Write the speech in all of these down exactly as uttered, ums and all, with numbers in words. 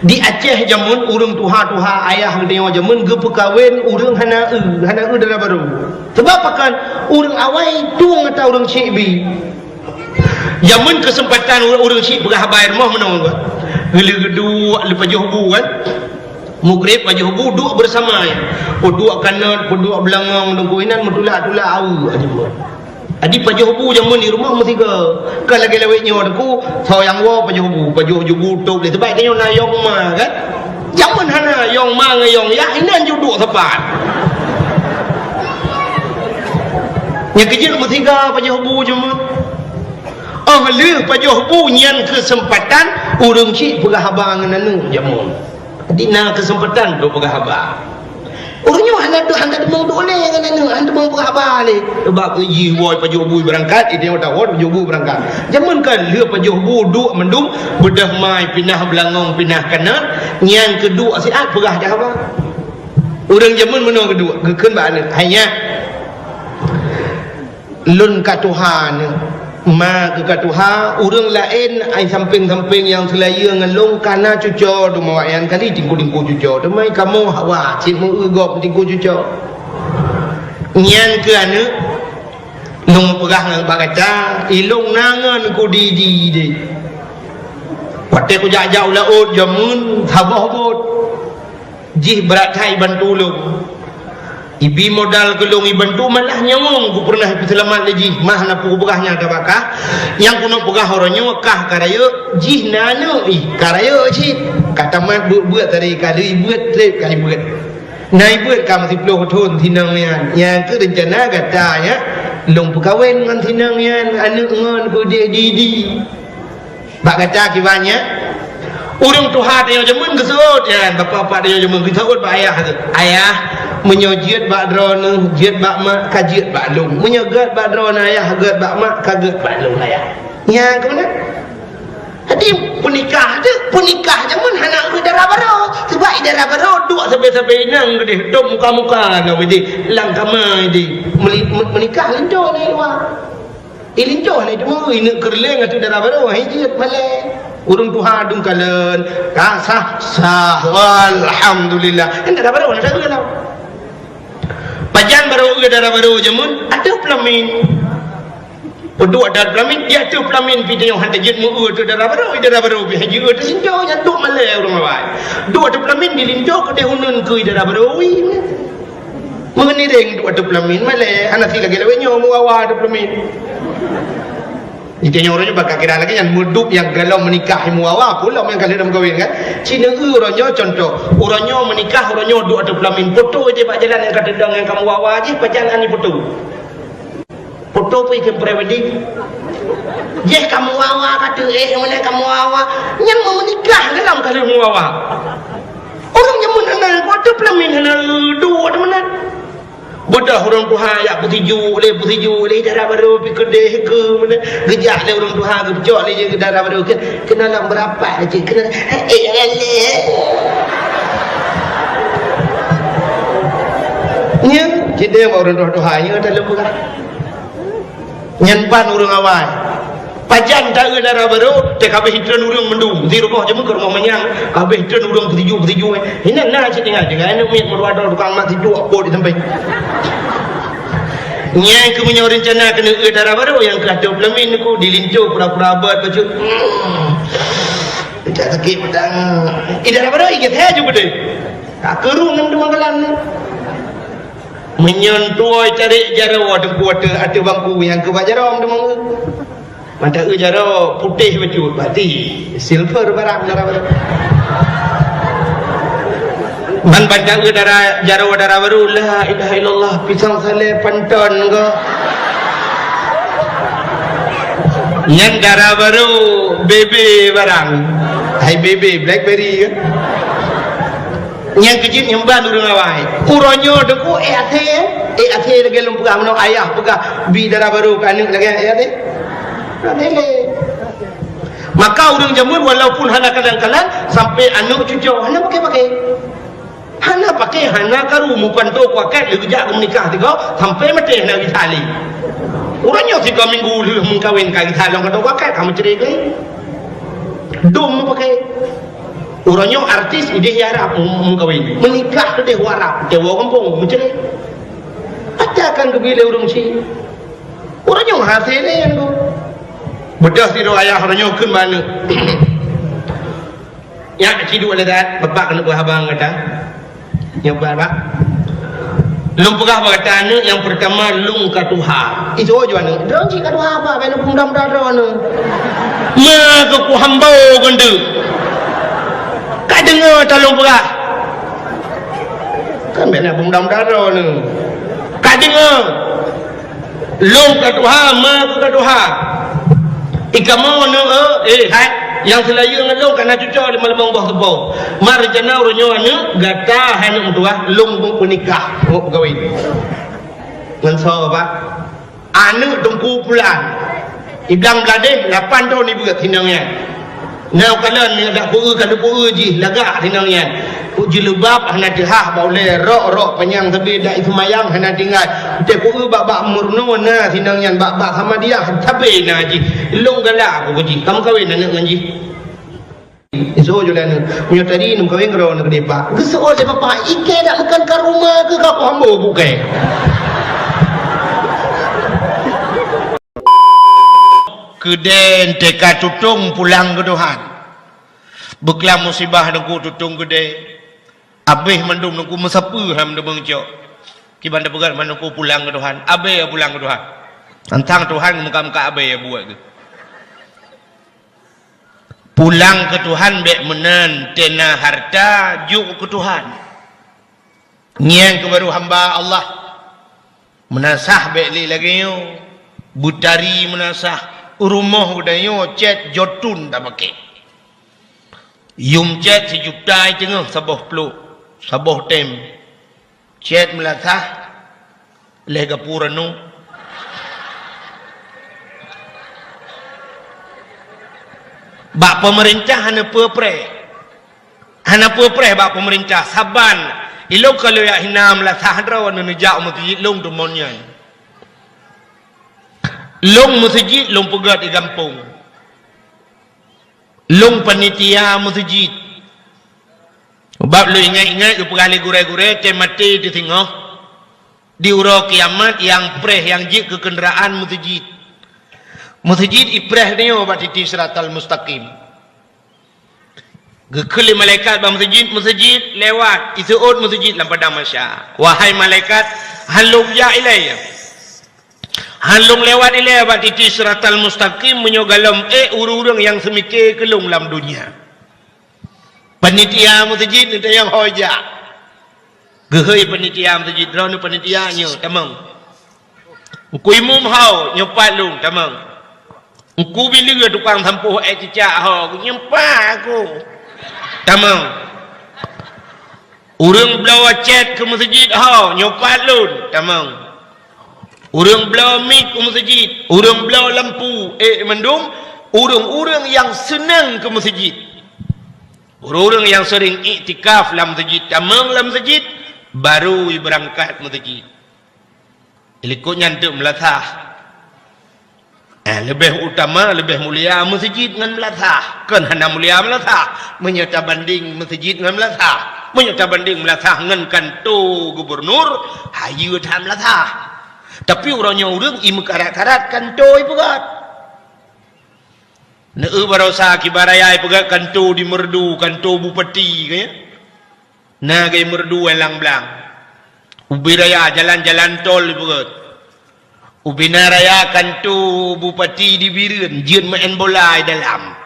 Di Aceh jameun ureuëng tuha-tuha ayah geutanyoe jameun geupeukawen ureuëng hana eu, hana eu dara barô. Sabab pakon? Ureuëng awai tueng ata ureuëng syik bi. Jameun keuseumpatan ureuëng, ureuëng syik peugah haba i rumoh meunoe kan. Geuleuh geuduek lé pajoh bu kan. Mugreb pajoh bu duek beurasama ya. Peuduek kanot, peuduek beulangong, deungon inan meutulak-tulak aweuk aja buet. Jadi pajoh bu jameun di rumoh meusigoe. Ka lagée lawét nyoe Teungku, soe nyang woe pajoh bu, pajoh bu tôb lé. Sabab tanyoe na yong ma kan. Jameun hana yong ma ngon yong yah, inan ju duek sapat. Nyang keujeuet meusigoe pajoh bu jameun. Oh lheueh pajoh bu nyan keuseumpatan ureuëng syik peugah haba ngon aneuk jameun. Jadi na keuseumpatan untuk peugah haba. Ureuëng nyoe hana deuh, hana deungoe duek lé ngon aneuk, hana deungoe peugah haba lé. Sabab jih woe pajoh bu beurangkat, idéh watawon pajoh bu beurangkat. Jameun ka lheueh pajoh bu duek mandum, beudôh mai pinah beulangong, pinah kanot, nyang keuduek siat peugah jak haba. Ureuëng jameun meunoe keuduek, geukheun bak aneuk, "Hai nyak, lôn ka tuha nyoe, ma keuh ka tuha, ureuëng laén ai sampéng-sampéng nyang seulayeue ngon lôn ka na cucoe teuma awaknyan kali tingku-tingku cucoe, teuma kamoe hawa cit meu-eu gob tingku cucoe." Nyan keuh aneuk, lôn peugah ngon bak gata, ilôn na ngon ku di-di deh. Watée kujak-jak u laôt jameun saboh bot. Jih brat that ibantu lôn. Ibi modal keu lôn ibantu malah nyawöng ku peureunah ipeuseulamat lé jih, mah na peue kupeugah nyang tabakah. Nyang keuneuk peugah uroe nyoe kah ka rayeuk, jih na aneuk ih ka rayeuk cit. Ka tamat beuet-beuet tadi ka lheueh beuet treb ka ibeuet. Na ibeuet ka meusiplôh thon sinong nyan. Nyang keuh reuncana gata nyan lôn peukawen ngon sinong nyan, aneuk ngon peudeh di-di. Bak gata kiban nyan, ureuëng tuha tanyoe jameun geuseuôt nyan, bapak-bapak tanyoe jameun geuseuôt bak ayah tu. "Ayah, meunyoe jeuet bak droeneuh, jeuet bak mak, ka jeuet bak lôn. Meunyoe gét bak droeneuh ayah, gét bak mak, ka gét bak lôn ayah." Nyan keuh meunan. Jadi peunikah tu, peunikah jameun hana ureuëng dara barô. Sabab i dara barô duek sabe-sabe inong keudeh, dum muka-muka na keudeh, lam kama deh. Meuli-, me-, meunikah linto na i luwa. Ilinto hana teuma ineuk keureuléng ateueh dara barô, hai jeuet malée. Ureuëng tuha dum kalon, ka sah, sah, alhamdulillah. Kan dara barô hana sapeue lom. Pajan barô eu dara barô jameun ateueh peulamin. Peuduek ateueh peulamin, di ateueh peulamin pih tanyoe hana jeuet meu-eu ateueh dara barô, i dara barô pih hai jeuet eu teuh sinto nyan duek malée ureuëng awai. Duek ateueh peulamin dilinto keudeh uneuen keu i dara barô, ui. Meunireng duek ateueh peulamin malée, hana si lagée lawét nyoe meuwawa ateueh peulamin. Di tanyoe uroe nyoe bak kira lagée nyan meuduek nyang galom meunikah meuwawa, peue lom nyang ka lheueh meukawen kan. Ci neueu uroe nyoe contoh, uroe nyoe meunikah, uroe nyoe duek ateueh peulamin, poto ideh bak jalan nyang ka teudong nyang ka meuwawa jih pajan ani poto. Poto pih keu pre-wedding. Jih ka meuwawa ka teuh, eh, mulai ka meuwawa. Nyang meumeunikah galom ka lheueh meuwawa. Ureuëng jameun hana, watée peulamin hana duek meunan. Beudôh ureuëng tuha jak peusijuek lé, peusijuek lé, dara barô pih keudeh keu meunan. Geujak lé ureuëng tuha geupeucok lé jih dara barô keu, keunoe lam beurapa cit, keunoe, eh, eh, eh. Nyan, cit deh ureuëng tuha-tuha nyan taleueng peugah. Nyan ban ureuëng awai. Pajan ta-eu dara barô, teuka habéh itreun ureuëng mandum. Di rumoh jameun keu rumoh manyang, ka habéh itreun ureuëng peusijuek-peusijuek. Inan na cit tinggai, tinggai aneuk miet meudua droe tukang mat sijuek pot di sampéng. Nyang keu meunyoe reuncana keuneuk eu dara barô nyang keu ateueh peulamin ku dilinto pura-pura abot bacut. Hmm. Dak sakét pedang. I dara barô i gét hai ju beudeh. Tak keurung ngon teuma galan ni. Meunyoe tuwoe cari jaroe teungku ateueh, ateueh bangku nyang keu bak jaroe teuma. Mantong eu jaroe putéh bacut, berarti silver barang dara barô. Man ban ta-eu dara, jaroe dara barô, la ilaha illallah, pisang saleh panton ko. Nyan dara barô, B B barang. Hai B B, BlackBerry kan. Nyang keujeuet nyang ban ureuëng awai. Uroe nyoe deungoe, eh, até, eh, até lagée lôn peugah meunoe ayah peugah bi dara barô keu aneuk lagée, eh, até. Até lé. Maka ureuëng jameun walaupun hana kalan-kalan, sampai aneuk cucoe hana pakai-pakai. Hana pakai, hana karu, meupantoe kuakét lé geujak keu meunikah sigoe, sampai maté hana gisa lé. Uroe nyoe sigoe minggu lheueh meukawen ka gisa lom pantoe kuakét, ka meucre lé. Dum meupakai. Uroe nyoe artis idéh di Arab meu-, meukawen. Meunikah keudéh u Arab, watèe woe gampông, meucré. Ata kan geubri lé ureueng chik. Uroe nyoe hasé lé nyan tu. Beudôh sidroe ayah uroe nyoe kheun bak aneuk. Nyak, ci duek lé that, bapak keuneuk beuhaba ngon gata. Nyoe, Pak, Pak. Lôn peugah bak gata aneuk, nyang peurtama, lôn ka tuha. Isoe ju aneuk, "Droeneuh cit ka tuha, Pak, bèk lôn peumudah-mudah droeneuh." Ma keuh kuhambo keuneuk. Ka deungö ata lôn peugah. Kan bèk na peumudah-mudah droeneuh. Ka deungö. Lôn ka tuha, ma keuh ka tuha. Ikamoe aneuk, eh, hai, nyang seulayeue ngon lôn ka na cucoe lima limong boh teupeu. Ma reuncana uroe nyoe aneuk, gata hai aneuk meutuah, lôn meunikah, meukawen. Ngon soe, Pak? Aneuk Teungku Pulang. Iblang Bladeh, lapan thon ibeuet sinong nyan. Na kalon nyoe dak peue ka leupeue jih lagak sinong nyan. Ku jilbab hana teuhah bak ulèe, rok-rok panyang sabe dak iseumayang hana tinggai. Teupeue bak-bak murno na sinong nyan, bak-bak Samadiyah sabe na jih. Lôn galak ku jih. Ka meukawen aneuk ngon jih. Isoe ju lé aneuk. Meunyoe tadi neumeukawen keudroe aneuk dipat. Geuseuôt lé bapak, "Ikei dak meukan ka rumoh keuh ka kuhambo bukée?" Keudéh teuka tutong pulang keu Tuhan. Beuklam musibah Teungku tutong keudéh. Abéh mandum Teungku meusapeue han deungon cok. Kiban teupeugah mandum Teungku pulang keu Tuhan. Abéh pulang keu Tuhan. Tantang Tuhan muka-muka abéh buet geuh. Pulang keu Tuhan bék meunan, tena harta jok keu Tuhan. Ngieng keu barô hamba Allah. Meunasah bék lé lagée nyoe, beutari meunasah, rumoh geutanyoe cét jotun tapakée. Yum cét sijuta teungoh saboh plôk, saboh tem. Cét meulasah lé gapura nu. Bak peumeurintah hana peue preh. Hana peue preh bak peumeurintah, saban ilôn ka lheueh jak hina meulasah droe neuneuk jak u meuseujid lôn teumon nyan. Lôn meuseujid lôn peugét di gampông. Lôn panitia meuseujid. Sabab lôn ingat-ingat geupeugah lé gurée-gurée, tem maté teusingoh. Di uroe kiamat nyang preh nyang jeuet keu keundaraan meuseujid. Meuseujid ipreh nyoe bak titi siratal mustaqim. Geukheun lé malaikat bak meuseujid, meuseujid lewat, iseuôt meuseujid lam padang mahsyar. Wahai malaikat, han lôn jak ilée. Han lôn lewat ilée bak titi siratal mustaqim meunyoe gohlom ék ureuëng-ureuëng nyang seumike keu lôn lam donya. Panitia meuseujid neutanyong ho jak. Geuhôi panitia meuseujid, "Droeneuh panitia nyoe, tamong." Teungku Imum ho, "Nyoe pat lôn, tamong." Teungku Bileue tukang sampôh ék cicak ho, "Nyoe pat aku, tamong." Ureuëng bloe cét keu meuseujid ho, "Nyoe pat lôn, tamong." Ureuëng bloe mik u meuseujid, ureuëng bloe lampu, ék mandum, ureuëng-ureuëng nyang seunang keu meuseujid. Ureuëng-ureuëng nyang seuring iktikaf lam meuseujid, tamong lam meuseujid, barô jibeurangkat meuseujid. Likot nyan teuk meulasah. Eh, leubeh utama, leubeh mulia meuseujid ngon meulasah. Kon hana mulia meulasah, meunyoe tabandeng meuseujid ngon meulasah. Meunyoe tabandeng meulasah ngon kanto gubernur, hayeu that meulasah. Tapi uroe nyoe ureuëng imeukarat-karat kanto ipeugét. Neu barosa kiban raya ipeugét kanto di Meureudu, kanto bupati, ka nyan. Na geumeureudu lam blang. Ubé raya jalan-jalan tol ipeugét. Ubé na raya kanto bupati di Bireuen, jeuet meu'en bola i dalam.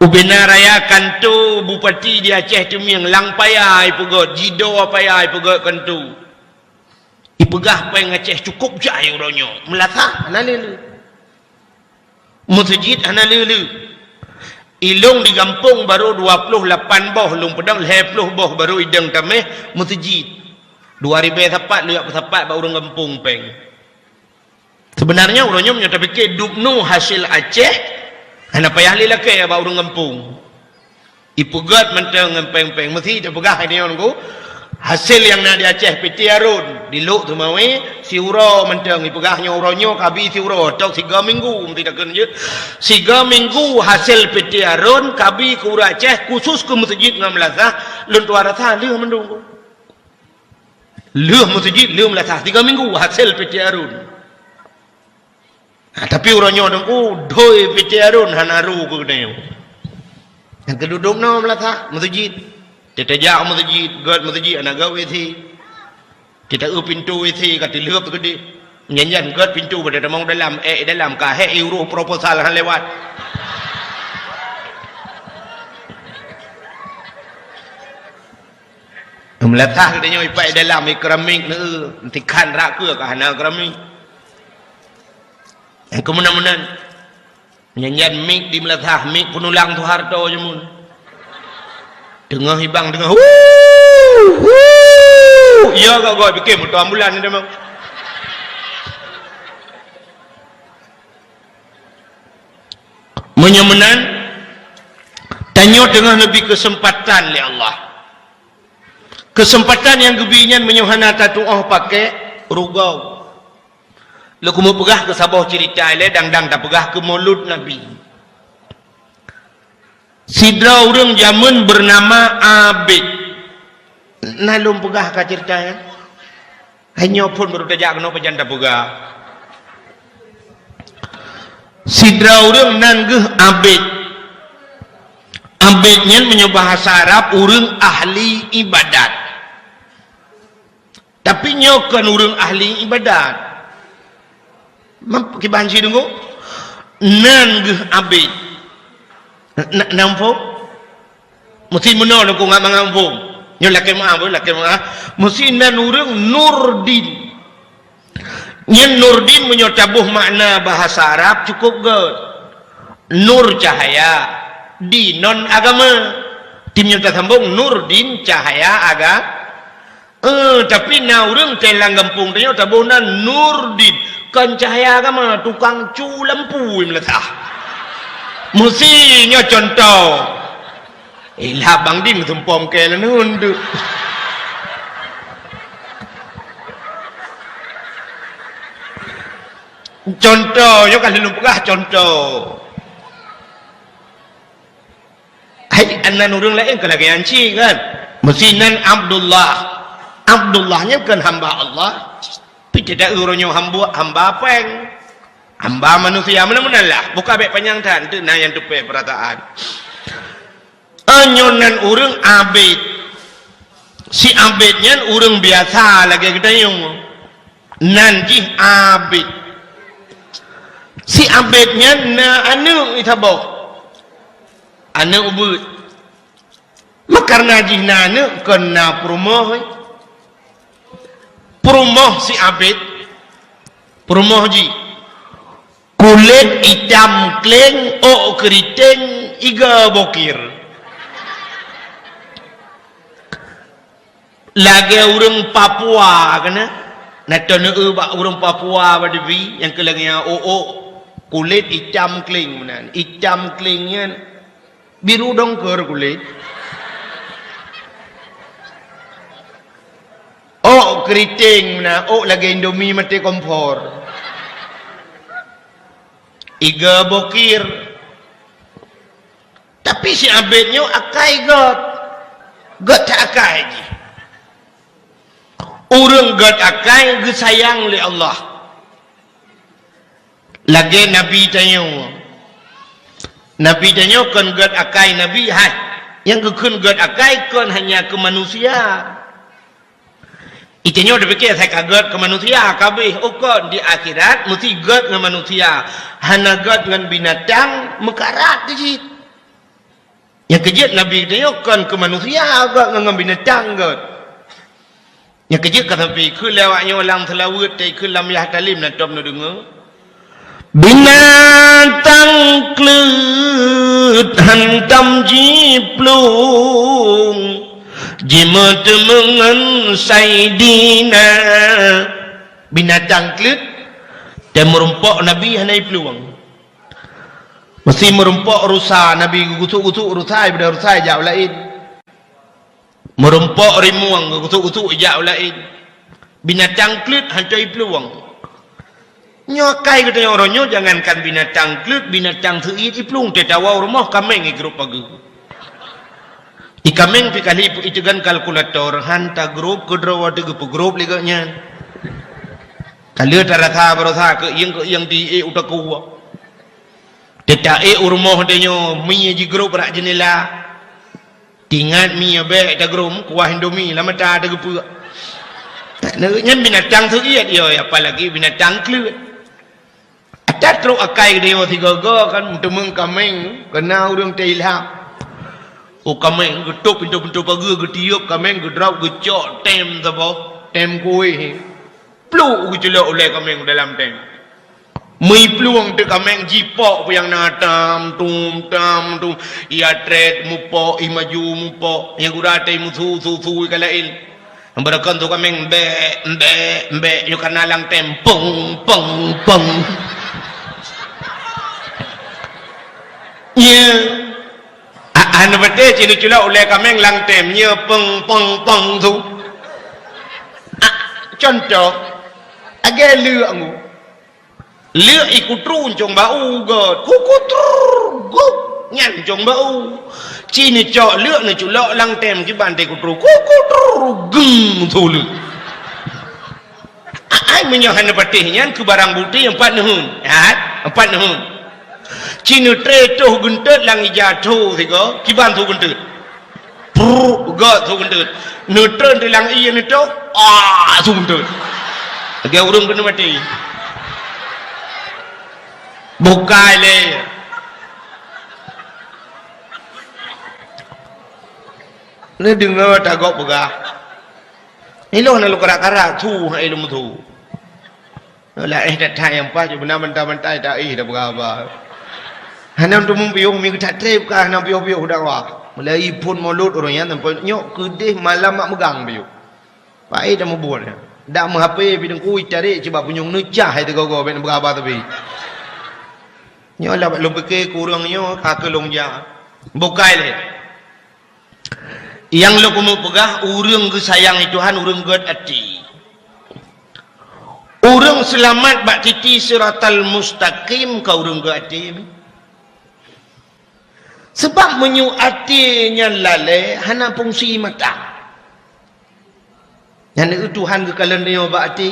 Ubé na raya kanto bupati di Aceh Teumieng, lam paya ipeugét, jidoe paya ipeugét kanto. Ipeugah péng Aceh cukôp jai uroe nyoe, meulasah hana le-le. Meuseujid hana le-le. Ilôn di gampông barô dua ploh lapan boh, lôn peudong lhèe ploh boh barô idong tamèh meuseujid. Dua ribèe sapat lôn jak peusapat bak ureuëng gampông péng. Seubeunarnya uroe nyoe meunyoe tapike dubnu hasil Aceh, hana payah lé lakée bak ureuëng gampông. Ipeugét mantong ngon péng-péng. Meusi teupeugah hai nyoe Teungku, Hasé nyang na di Aceh, piti Arun, di Lhokseumawe, siuroe mantong, ipeugah nyoe uroe nyoe kabi siuroe, atau siga minggu, meuti takheun jeuet. Siga minggu hasé piti Arun, kabi keu ureuëng Aceh, khusus keu meuseujid ngon meulasah, lôn tuan rasa lheueh mandum. Lheueh meuseujid, lheueh meulasah, siga minggu hasé piti Arun. Ha, tapi uroe nyoe teungku, doi piti Arun hana ru keu geutanyoe. Nyang keududuk noe meulasah, meuseujid. Teutajak meuseujid, gét meuseujid, hana gét W C. Teuta-eu pintoe W C ka teuleueb keudeh. Nyan-nyan gét pintoe pada tamong dalam, ék dalam, ka hék i uroe proposal han lewat. Meulasah geutanyoe ipat dalam, i keramik neu, tikhan rak keue ka hana keramik. Nyang keumeunan-meunan, nyan-nyan mik di meulasah, mik peunulang Soeharto jameun. Teungoh ibang, teungoh, "Hu! Hu!" Ya, gak-gak, pikir moto ambulan ni dah, Bang. Meunyoe meunan, tanyoe teungoh neubri keuseumpatan lé Allah. Keuseumpatan nyang geubi nyan meunyoe hana tatuoh pakék, rugoe. Lôn keumeung peugah keu saboh ceurita ilée dang-dang tapeugah keu Maulud Nabi. Sidroe ureuëng jameun beunama Abid. Na lôn peugah ka ceurita nyan? Hai nyoe phon baru tajak keunoe pajan tapeugah. Sidroe ureuëng nan geuh Abid. Abid nyan meunyoe bahasa Arab ureuëng ahli ibadat. Tapi nyoe kon ureuëng ahli ibadat. Mam-, kiban si deungoe? Nan geuh Abid. Na, na muphom? Meusi meunoe lôn keu ngat mangat muphom. Nyoe lakée meuáh, lakée meuáh. Meusi nan ureuëng Nurdin. Nyan Nurdin meunyoe taboh makna bahasa Arab cukup gét. Nur cahaya, din non agama. Tim nyoe tasambong Nurdin cahaya aga-, Eh, tapi na ureuëng teuh lam gampông tanyoe taboh nan Nurdin, kon cahaya agama, tukang cu lampu meulasah. Meusi nyoe contoh. Eh, lah Bang Din meusumpom keu lôn duek. Contoh, nyoe ka lôn peugah contoh. Hai, nan ureuëng laén ka lagée nyan cit kan? Meusi nan Abdullah. Abdullah nyan kon hamba Allah. Pi teuda uroe nyoe hamba, hamba péng. Hamba manusia, meunan-meunan lah. Buka bék panyang that, teuk na nyang teupée peurataan. Nyoe nan ureuëng Abid. Si Abid nyan ureuëng biasa lagée geutanyoe. Nan jih Abid. Si Abid nyan na aneuëk saboh. Aneuëk ubeuet. Meukarna jih na aneuëk kon na peurumoh. Peurumoh si Abid. Peurumoh jih. Kulét itam kleng, ôk keuriteng, iga bokir. Lagée ureuëng Papua keunan. Na teuneuk bak ureuëng Papua bak dibi nyang keu lagée nyan ôk-ôk kulét itam kleng meunan. Itam kleng nyan biru dongker kulét. Ôk keuriteng meunan, ôk lagée Indomie maté kompor. Iga bokir. Tapi si Abid nyoe akai gét. Gét that akai jih. Ureuëng gét akai geusayang lé Allah. Lagée Nabi tanyoe. Nabi tanyoe kon gét akai Nabi, hai. Nyang geukheun gét akai kon hanya keu manusia. Itanyoe tapike asai ka gét keu manusia, ka abéh, oh kon di akhirat meusti gét ngon manusia, hana gét ngon binatang meukarat keu jih. Nyang keujeuet Nabi geutanyoe kon keu manusia gét ngon, ngon binatang gét. Nyang keujeuet ka sampai keu lé awak nyoe lam seulaweuet, tai keu lam yah talim na tom neudeungoe. Binatang kleuet hantom jiplueng, jimeuteumé ngon Saidina. Binatang kleuet, dan meurumpok Nabi hana jiplueng. Meusti meurumpok rusa, Nabi geugusuk-gusuk rusa, ibadah rusa jak laén. Meurumpok rimueng geugutuk-gutuk ijak u laén. Binatang kleuet hanco iplueng. Nyoe akai geutanyoe uroe nyoe, jangankan binatang kleuet, binatang seuiet iplueng teuh tawoe u rumoh, kaméng igrôp pageue. Ié kaméng pih kali iteugan kalkulator, han tagrôp keudroe watèe geupeugrôp lé gobnyan. Ka lheueh tarasa baroesa keuieng-keuieng di ék u takue. Teuta ék u rumoh tanyoe, mie jigrôp bak jeundela. Tingat mie bèk tagrôm, kuah Indomie lam mata teugeupeuek. Nyan binatang seuiet yo, apalagi binatang kleuet. Atat trok akai geutanyoe sigoe-goe kan, meuteumèe kaméng, keunan ureueng teuilham. Oh, kaméng geutôp pintoe-pintoe pageue, geutiup kaméng, geudrop, geucok tem saboh, tem kuéh. Pluek geuculok ulèe kaméng dalam tem. Meuplueng teuk kaméng jipok peue nyang na tam tum, tam tum. Ia trét mupok, ia maju mupok. Nyang gura teuh musu, su, su ka laén. Beureukan su kaméng bèk, bèk, bèk. Nyoe ka na lam tem. Pong, pong, pong. Nyoe. A-, hana patéh ci neuculok ulèe kaméng lam tem, nyoe peng, peng, peng su. A, contoh, lagèe leuek nyoe. Leuek ikutru ncong bak u gèt. Kukutru, guk, nyan ncong bak u. Ci neucok leuek neuculok lam tem kiban teuh kutru. Kukutru, geng su leuek. Ai, meunyoe hana patéh nyan keu barang bukti, empat neuheun. Hat, empat neuheun. Ci neutré toh geunteut lam ija tho sigoe, kiban su geunteut. Prrr, gèt su geunteut. Neutreun di lam ié neutoh, ah, su geunteut. Lagèe ureueng keuneuk maté. Bukai lé. Neudeungö tagob peugah. Ilôn na lôn karak-karak, su hai lôn su. Laén that-that nyang paih, cuma na bantai-bantai taéh tapeugah haba. Hana teumeung piôh, mi geutak trép ka hana piôh-piôh dakwah. Mulai phôn mulod ureueng nyan sampoe nyoe keudeh malam mak meugang piôh. Paéh dah meubuet nyan. Dak meu-H P pih teungku itarek cit bak punyueng neucah hai teugogo bèk neupeugah haba teubi. Nyoe lah bak lôn pike kureueng nyoe ka keu lôn jak. Bukai lé. Nyang lôn keuneuk peugah, ureueng geusayang lé Tuhan, ureueng gèt até. Ureueng seulamat bak titi siratal mustaqim ka ureueng gèt até. Sabab meunyoe até nyan lalè, hana fungsi mata. Nyan eu Tuhan geukalon tanyoe bak até.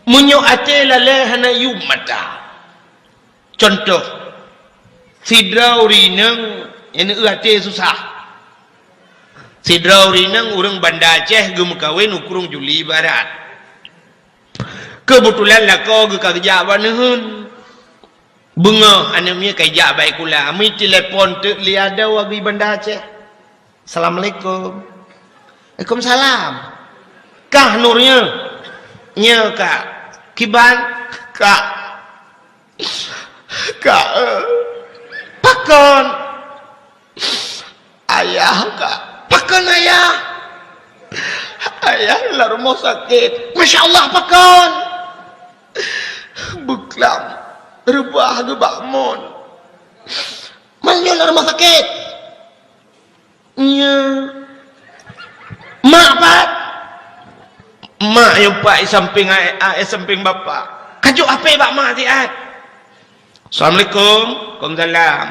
Meunyoe até lalè, hana yuem mata. Contoh, sidroe ureueng inong nyang eu até susah. Sidroe ureueng inong ureueng Banda Aceh geumeukawen u Krueng Juli Barat. Keubeutulan lakoe geuh ka geujak bak neuheun. Beungoh aneuk miet ka jijak bak sikula, meutelepon teuk lé adoe geuh Banda Aceh. "Assalamualaikum." "Waalaikumsalam." "Kah Nur nyoe?" "Nyoe, Kak." "Kiban?" "Kak." "Kak, eh." "Pakon?" "Ayah, Kak." "Pakon ayah?" "Ayah lam rumoh sakét." "Masya Allah, pakon?" "Beuklam reubah geuh bak mon." "Meunyoe lam rumoh sakét?" "Nyoe." "Mak pat?" "Mak nyang pat i sampéng a-, a-, i sampéng bapak." "Kajok H P bak mak siat." "Assalamualaikum." "Waalaikumsalam."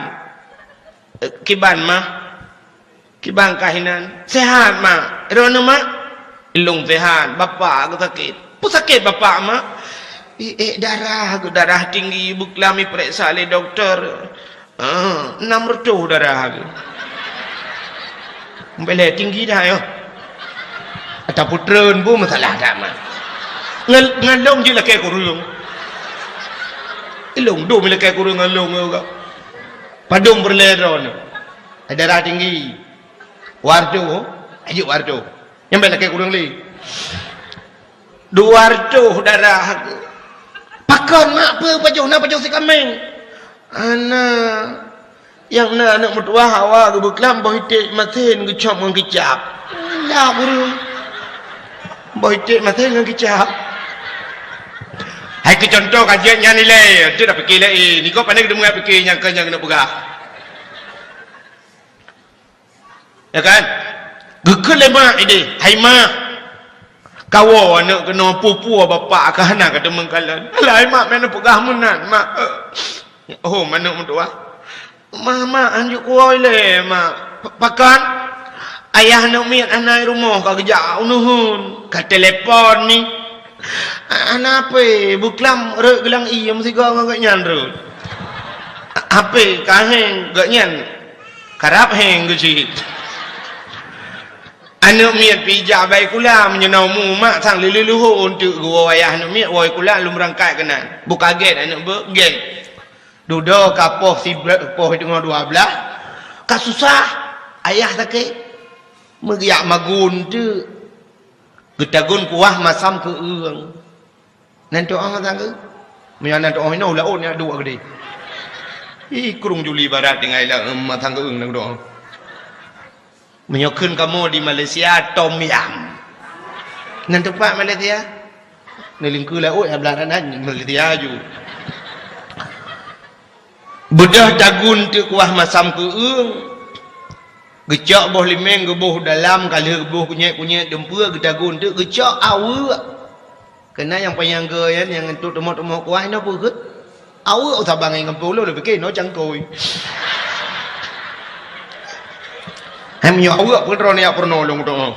"Eh, kiban, Mah?" "Kiban kah inan?" "Sehat, Mak." "Droeneuh, Mak?" "Ilôn sehat, bapak geuh sakét." "Peue sakét bapak, Mak?" "I ék darah geuh, darah tinggi, beuklam ipeuriksa lé dokto." "Ah, enam reutôh darah geuh." "Bèk lé tinggi dah nyoe." Ata peutreun bu masalah dak, Mak. Ngan, ngan lôn jeuet lakèe kureueng. Ilôn dum lakèe kureueng ngon lôn nyoe kah. Padum peureulèe droeneuh. Darah tinggi. Dua reutôh, ayo dua reutôh. Nyan bèk lakèe kureueng lé. Dua reutôh darah. "Pakon, Mak, peue pajoh na pajoh si kaméng?" "Hana. Nyang na aneuk meutuwah awak geuh beuklam boh iték masen geucop ngon kicap." "Alah, beureung. Boh iték masen ngon kicap." Hai keu contoh kajian nyan ilèe, tu dah pike laén. Niko pandai geudeungoe pike nyang keu nyang keuneuk peugah. Ya kan? Geukheun lé mak idéh, "Hai mak, kawoe aneuk keunoe, peue-peue bapak ka hana ka teumeung kalon." "Alah hai mak, meunan peugah meunan mak." "Oh, aneuk meutuah." "Mak, mak, hanjeuet kuwoe lé mak." "Pakon?" "Ayah aneuk miet hana i rumoh, ka geujak u neuheun, ka telepon ni." "Hana hapé, beuklam rhot geulang ié meusigoe ngon gobnyan rhot." "Hapé ka héng, gobnyan karab héng geucit." Aneuk miet pih jak bak sikula, meunyoe na umu mak sang lheueh-lheueh leuhô eunteuk geuwoe ayah aneuk miet woe sikula lom beurangkat keunan. Beu ka gét aneuk beuet, gét. Dudoe ka poh sibleuet, poh teungoh dua blaih, ka susah, ayah sakét. Meugeuyak magun teuk, geutagun kuah masam keu-ueng. Nan tu'oh masa geuh. Meunyoe nan tu'oh inoe u laôt nyan duek geudeh. Ih, krueng Juli Barat tinggai lam masa geuh nan tu'oh. Meunyoe kheun kamoe di Malaysia, tom yam. Nan teumpat Malaysia? Neulingkue laôt ya blah nan Malaysia ju. Beudôh tagun teuk kuah masam keu-ueng. Geucok boh limeng geuboh dalam, ka lheueh geuboh kunyét-kunyét dumpeue, geutagun teuk geucok aweuek. Keunan nyang panyang geu nyan nyang entuk teumok-teumok kuah inoe peue kheueh? Aweuek. Usah bangai ngon peue ulôn, lôn pike inoe cangkôi. Hai meunyoe aweuek peue droeneuh jak peurunoe lôn tu'oh.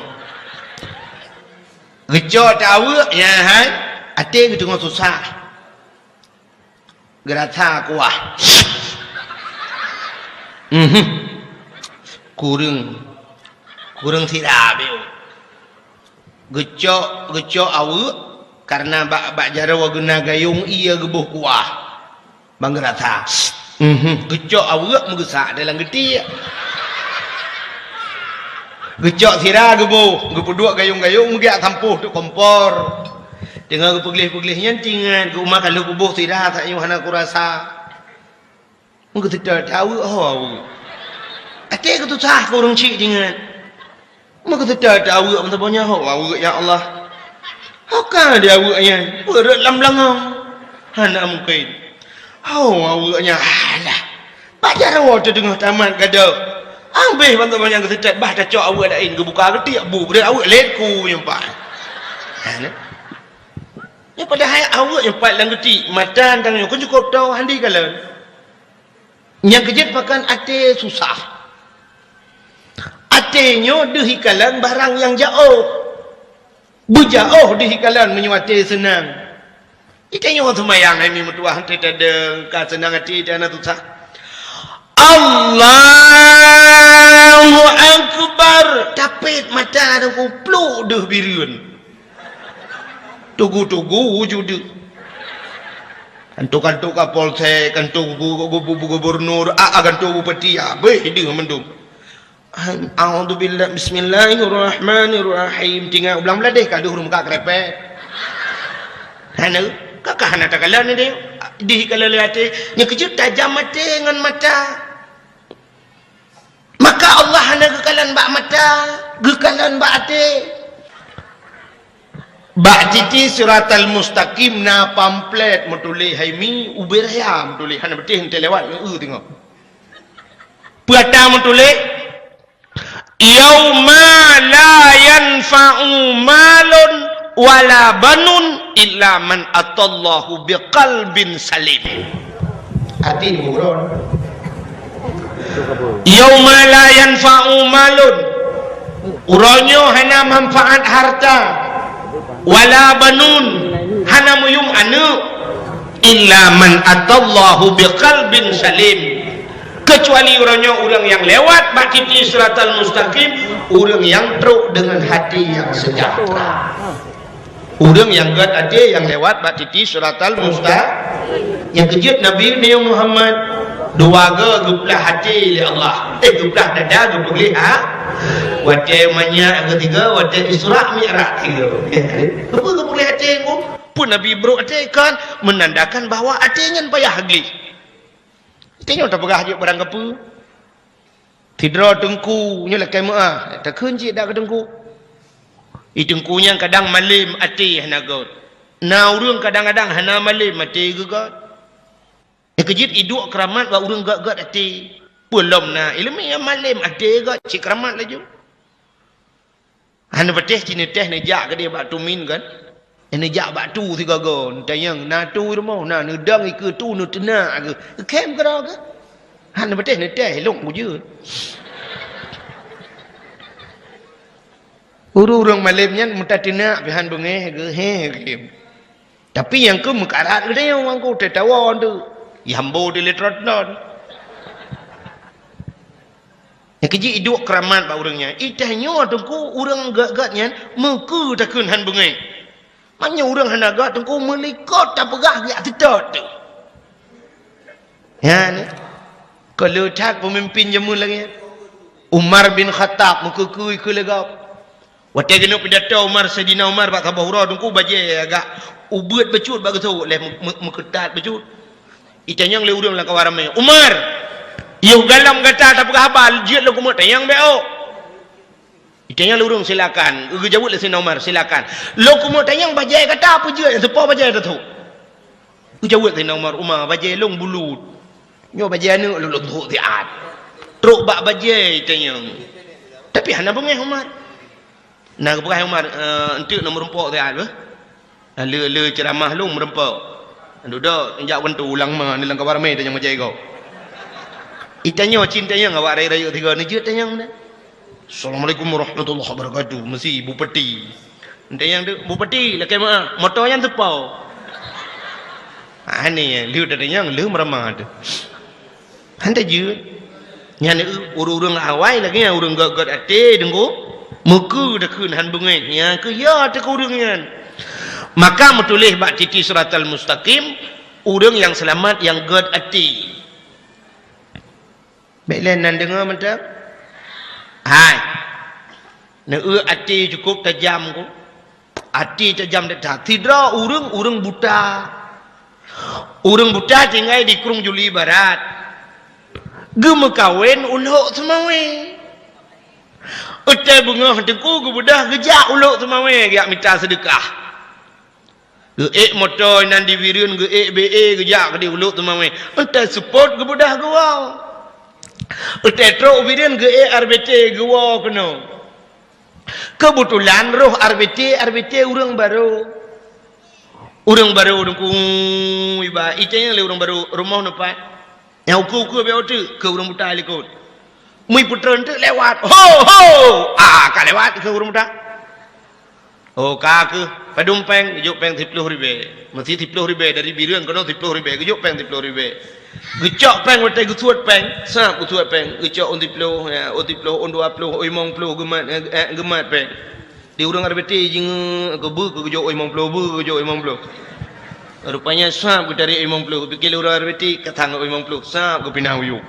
Geucok teuk aweuek nyan hai, até geuteungoh susah. Geurasa kuah. Mhm. Kureueng, kureueng sira beu. Geucok, geucok aweuek, kareuna bak, bak jaroe geuh na gayong ié geuboh kuah. Ban geurasa. Mhm. Geucok aweuek meugeusak dalam geutiek. Geucok sira geuboh, geupeuduek gayong-gayong meugeuyak sampôh teuk kompor. Teungoh geupeugleh-peugleh nyan teuingat, geuh uma ka lheueh kuboh sira, saat nyoe hana kurasa. Meugeuseutôt aweuek ho aweuek. Até geutusah keu ureueng chik teuingat. Meugeuseutôt aweuek meusaboh nyan ho aweuek, ya Allah. Ho ka di aweuek nyan, peureuet lam beulangong. Hana mungken. Ho aweuek nyan, alah. Bak jaroe teuh teungoh tamat gadôh. Ambéh bansa banyak geuseutôt, bah tacok aweuek laén geubuka geutiek bu, breueh aweuek lét ku nyang pat. Ha, nyan. Nyan padahai aweuek nyang pat lam geutiek, mata tanyoe kon cukôp toe hana jikalon. Nyang keujeuet pakon até susah. Até nyoe deuh jikalon barang nyang jaoh. Beujaoh deuh jikalon meunyoe até seunang. Geutanyoe seumayang hai mi meutuwah, teudeung ka seunang até, teuh na susah. Allahu Akbar. Tapét mata dan kupluk deuh bireuen. Tugu-tugu wujud deuh. Kanto-kanto Kapolsek, kanto gu-, gu-, gu-, gubernur, a, a, kanto bupati, abéh deuh mandum. A'udzubillah, bismillahirrahmanirrahim. Tinggai u blang bladeh ka deuh ureueng meukat krepek. Hana, kakah hana takalon deh. Dih kalon lé até. Nyang keujeuet tajam até ngon mata. Maka Allah hana geukalon bak mata, geukalon bak até. Bak titi Siratal Mustaqim na pamflet meutuléh hai mi, ubé raya meutuléh, hana beuteh enteuk lewat, eu teungoh. Peue ata meutuléh, "Yauma la yanfa'u malun wala banun illa man atallahu biqalbin salim." Hati diburon. "Yauma la yanfa'u malun." Uroe nyoe hana manfaat harta, wala banun, hana meuyum aneuk, illa man atallahu biqalbin salim. Keucuali uroe nyoe ureueng nyang lewat bak titi Siratal Mustaqim, ureueng nyang trok deungon hati nyang seujahteura. Ureueng nyang gét até nyang lewat bak titi Siratal Musta-, nyang keujeuet Nabi Muhammad, dua go geuplah até lé Allah. Eh, geuplah dada, geupeugléh ha. Watée manyak geuh tiga, watée Isra Mi'raj tiga. Keupeue geupeugléh até nyoe? Peue Nabi brok até kan menandakan bahwa até nyan payah gléh. Tanyoe tapeugah jeuet barang kapeue. Sidroe teungku nyoe lakée meuáh, takheun cit dak keu teungku. I teungku nyan kadang malém até hana gét. Na ureuëng kadang-kadang hana malém até geugét. Nyang keujeuet iduek keuramat bak ureuëng gét-gét até. Peue lom na iéleumé nyang malém até gét cit keuramat laju. Hana patéh cit neuteh neujak keudeh bak tumin kan? Neujak bak tu sigoe-goe, neutanyong, na tu rumoh, na neudong ikeue tu neuteunak keuh. Khém keudroe keuh. Hana patéh neuteh, lôn kujeuet. Ureuëng-ureuëng malém nyan meutateunak pih han beungéh geuh, he, khém. Tapi nyang keu meukarat geutanyoe ngon ku teutawan tu. Yambo di letrot non. Nyang keuji iduek keuramat bak ureuëng nyan. Iteh nyoe teungku ureuëng gét-gét nyan meukeue takheun han beungéh. Meunyoe ureuëng hana gét teungku meulikot tapeugah geujak teutot tu. Nyan. Keu le that peumimpin jameun lagée nyan. Umar bin Khattab meukeue-keue ikeue lé gob. Watée keuneuk pidato Umar, Saidina Umar bak saboh uroe teungku bajée agak ubeuet bacut bak geuthok lé meu-, meu-, meukeutat bacut. Itanyong lé ureuëng lam kawan ramé, "Umar, yoh galom gata tapeugah haba, jeuet lôn keumeuk tanyong bék ôk." Itanyong lé ureuëng, "Silakan." Geujaweueb lé Saidina Umar, "Silakan." "Lôn keumeuk tanyong bajée gata peue jeuet nyang teupo bajée teuthok?" Geujaweueb Saidina Umar, "Uma, bajée lôn bulut. Nyoe bajée aneuëk lôn, lôn thok siat." Trok bak bajée itanyong. Tapi hana beungéh Umar. Na geupeugah Umar, "Eh, eunteuk na meurumpok siat beuh." Na le, le ceuramah lôn meurumpok. Dudoe, jak bantu ulang ma, ni lam kawan ramé tanyong bajée gob. Itanyong cit tanyong awak rayeuk-rayeuk tiga ni jeuet tanyong na. "Assalamualaikum warahmatullahi wabarakatuh." Meusi Bupati. Tanyong tu, "Bupati, lakée meuah, moto nyan teupo?" Ah, ni, le tanyong, le meuramah tu. Han tajeuet. Nyan ureuëng-ureuëng awai lagée nyan ureuëng gét-gét até deungoe, meukeue takheun han beungéh. Nyan keuh ya teuka ureuëng nyan. Maka meutuléh bak titi siratal mustaqim, ureuëng nyang seulamat nyang gét até. Bék lé nan deungoe mantong. Hai. Neueu até cukup tajam ku. Até tajam that-that. Sidroe ureuëng, ureuëng buta. Ureuëng buta tinggai di Krueng Juli Barat. Geumeukawen u Lhok Seumawé. Watée beungoh teungku geubeudoh geujak u Lhok Seumawé geujak mita seudeukah. Geuék moto inan di Bireuen, geuék B E geujak keudeh u Lhok Seumawé. Watée seupôt geubeudoh geuwoe. Watée trok u Bireuen geuék R B T geuwoe keunoe. Keubeutulan roh R B T, R B T ureuëng barô. Ureuëng barô deungoe iba, itanyong lé ureuëng barô, "Rumoh neupat?" Nyang ukeue-ukeue bék teuk keu ureuëng buta likot. Meupeutreun teuk lewat. "Ho, ho!" Ah, ka lewat keu ureuëng buta. "Oh, ka keuh, padum péng?" Geujok péng siploh ribée. Meusi siploh ribée dari Bireuen keunoe siploh ribée. Geujok péng siploh ribée. Geucok péng watée geusuet péng. Sab geusuet péng. Geucok ôn siploh, ya, ôn siploh, ôn dua ploh, ôn limong ploh geumat, eh, eh, geumat péng. Di ureuëng R B T jingeuk keu beu keu geujok ôn limong ploh, beu keu geujok ôn limong ploh. Rupanya sab geutarek ôn limong ploh. Pikée lé ureuëng R B T ka sang ôn limong ploh. Sab geupinah u yup.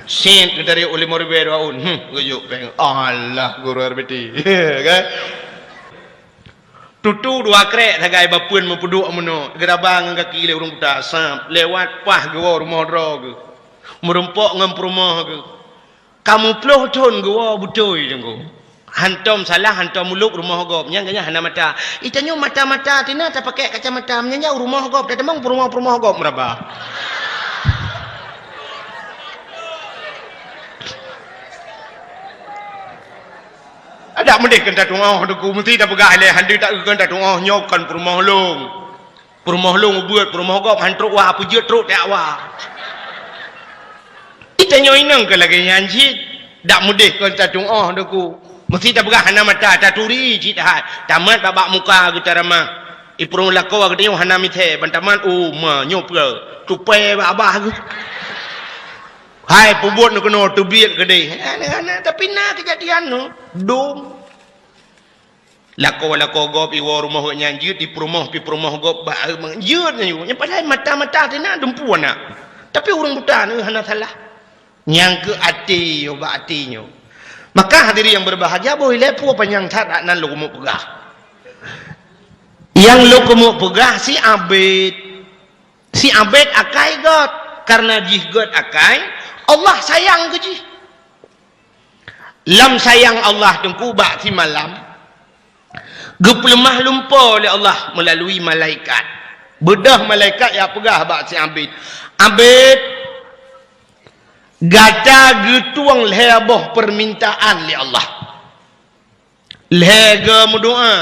Sét geutarek u limong ribée dua ôn, hmm, geujok péng. Alah, guru R B T. Kan? Tutu dua krek sagai bapeuen meupeuduek meunoe, geuraba ngon gaki lé ureuëng buta, sab, lewat paih geuwoe rumoh droe geuh. Meurumpok ngon peurumoh geuh. Ka meuploh thon geuwoe beutôi teungku. Hantom salah, hantom ulok rumoh gob. Nyang geuhnyan hana mata. Itanyoe mata-mata tina tapakai kacamata. Meunyan rumoh gob, tatamong peurumoh-peurumoh gob meuraba. Adak meudeh keu tatuoh teungku, meusti tapeugah lé, hana taeu keu tatuoh nyoe kon peurumoh lôn. Peurumoh lôn ubeuet, peurumoh gob han trok wa, peujeuet trok tajak wa. Itanyoe inong keu lagée nyan cit, dak meudeh kon tatuoh teungku. Meusti tapeugah hana mata, taturi cit hai. Tamat bak-bak muka geuh taramah. Ipeurumoh lakoe geutanyoe hana mithée, ban tamat, oh, ma, nyoe peue? Tupai bak abah geuh. Hai, peubuet neuh keunoe teubiet keudeh. Hana, hana, tapi na keujadian nyoe. Dum. Lakoe-lakoe gob iwoe rumoh geuh nyan jeuet, ipeurumoh, pih peurumoh gob bak, eh, jeuet nyan, nyan padahai mata-mata tina dumpeue na. Tapi ureuëng buta nyoe hana salah. Nyang keu até nyoe, bak até nyoe. Maka hadirin yang berbahagia, boh ilée peue panyang that nan lôn keumeuk peugah. Nyang lôn keumeuk peugah si Abed. Si Abed akai gét, karena jih gét akai, Allah sayang keu jih. Lam sayang Allah teungku bak simalam, geupeuleumah lumpoe lé Allah meulalui malaikat. Beudôh malaikat nyang peugah bak si Abed, "Abed, Gata geutueng lhée boh peumintaan lé Allah. Lhée go meudoá,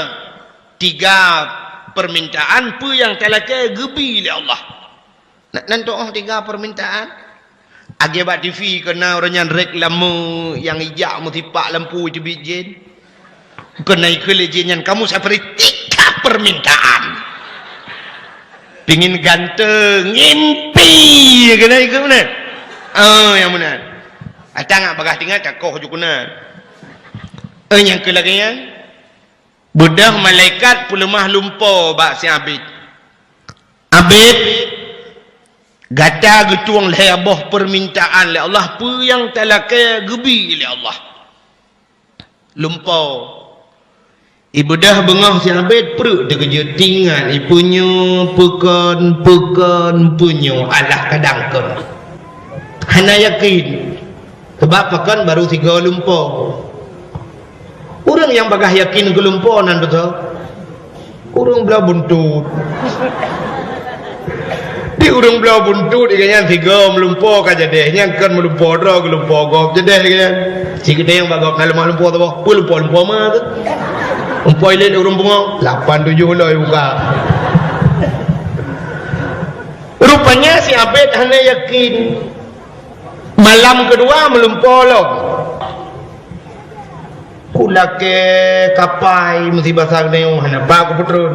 tiga peumintaan peue nyang talakée geubi lé Allah. Na, nan tuoh tiga peumintaan. Lagée bak T V keu na ureuëng nyan reklame nyang ijak meusipak lampu teubiet jén. Keu na ikheun lé jén nyan, kamu saya beri tiga permintaan. Pingin ganteng, ngimpi keu na ikheun meunan. Oh, nyang meunan. Atang bagah tingat ka koh ju keunan. Eh, nyang keu lagée nyan. Beudôh malaikat peuleumah lumpo bak si Abid. Abid, gata geutueng lhée boh peumintaan lé Allah, peue nyang talakée geubi lé Allah. Lumpo. Ibeudôh beungoh si Abid pruet teukeujot tingat ipeunyoe peukon, peukon, peunyoe alah kadang kon. Hana yakin. Sabab pakon barô sigoe lumpo. Ureuëng nyang bagah yakin keu lumpo nan beutôi. Ureuëng bloe buntut. Di ureuëng bloe buntut, ikan nyan sigoe meulumpo ka jadeh. Nyang kon meulumpo droe geulumpo gob jadeh ikan nyan. Si geude nyang bagok na leumah lumpo saboh. Peue lumpo-lumpo ma tu? Lumpo ilét ureuëng bungong. Lapan tujoh loi buka. Rupanya si Abed hana yakin. Malam keudua meulumpo lom. Kulakée kapai meusi basa geuneue hana ba kupeutreun.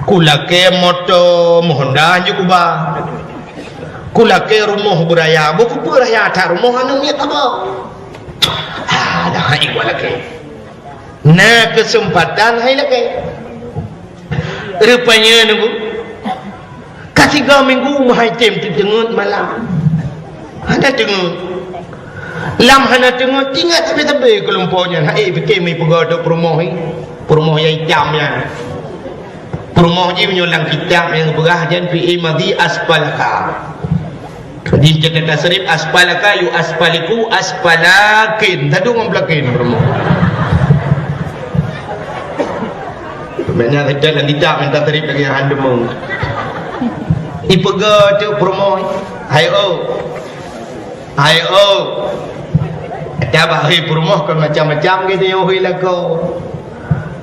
Kulakée moto meuhonda hanjeuet kuba. Kulakée rumoh beuraya, bukeupeue raya that rumoh aneuk miet haba. Ah, dah hai kulakée. Na keuseumpatan hai lakée. Rupanya nunggu. Ka tiga minggu meuhai tem teuteungeut malam. Hana teungeut. Lam hana teungeut, ingat sabe-sabe keulumpo nyan. Hai, pike mi peugah tu peurumoh ni. Peurumoh nyang itam nyan. Peurumoh jih meunyoe lam kitab nyang peugah jan fi'i madi asfalaka. Di catatan tasrif, asfalaka yu asfaliku asfalakin. Tadu ngon pelakin peurumoh. Makna kita dan tidak minta tarif lagi handemung. Ipeugah tu peurumoh. Hai oh. Hai oh. Tabah hai peurumoh kan macam-macam gitu nyoe hui lako.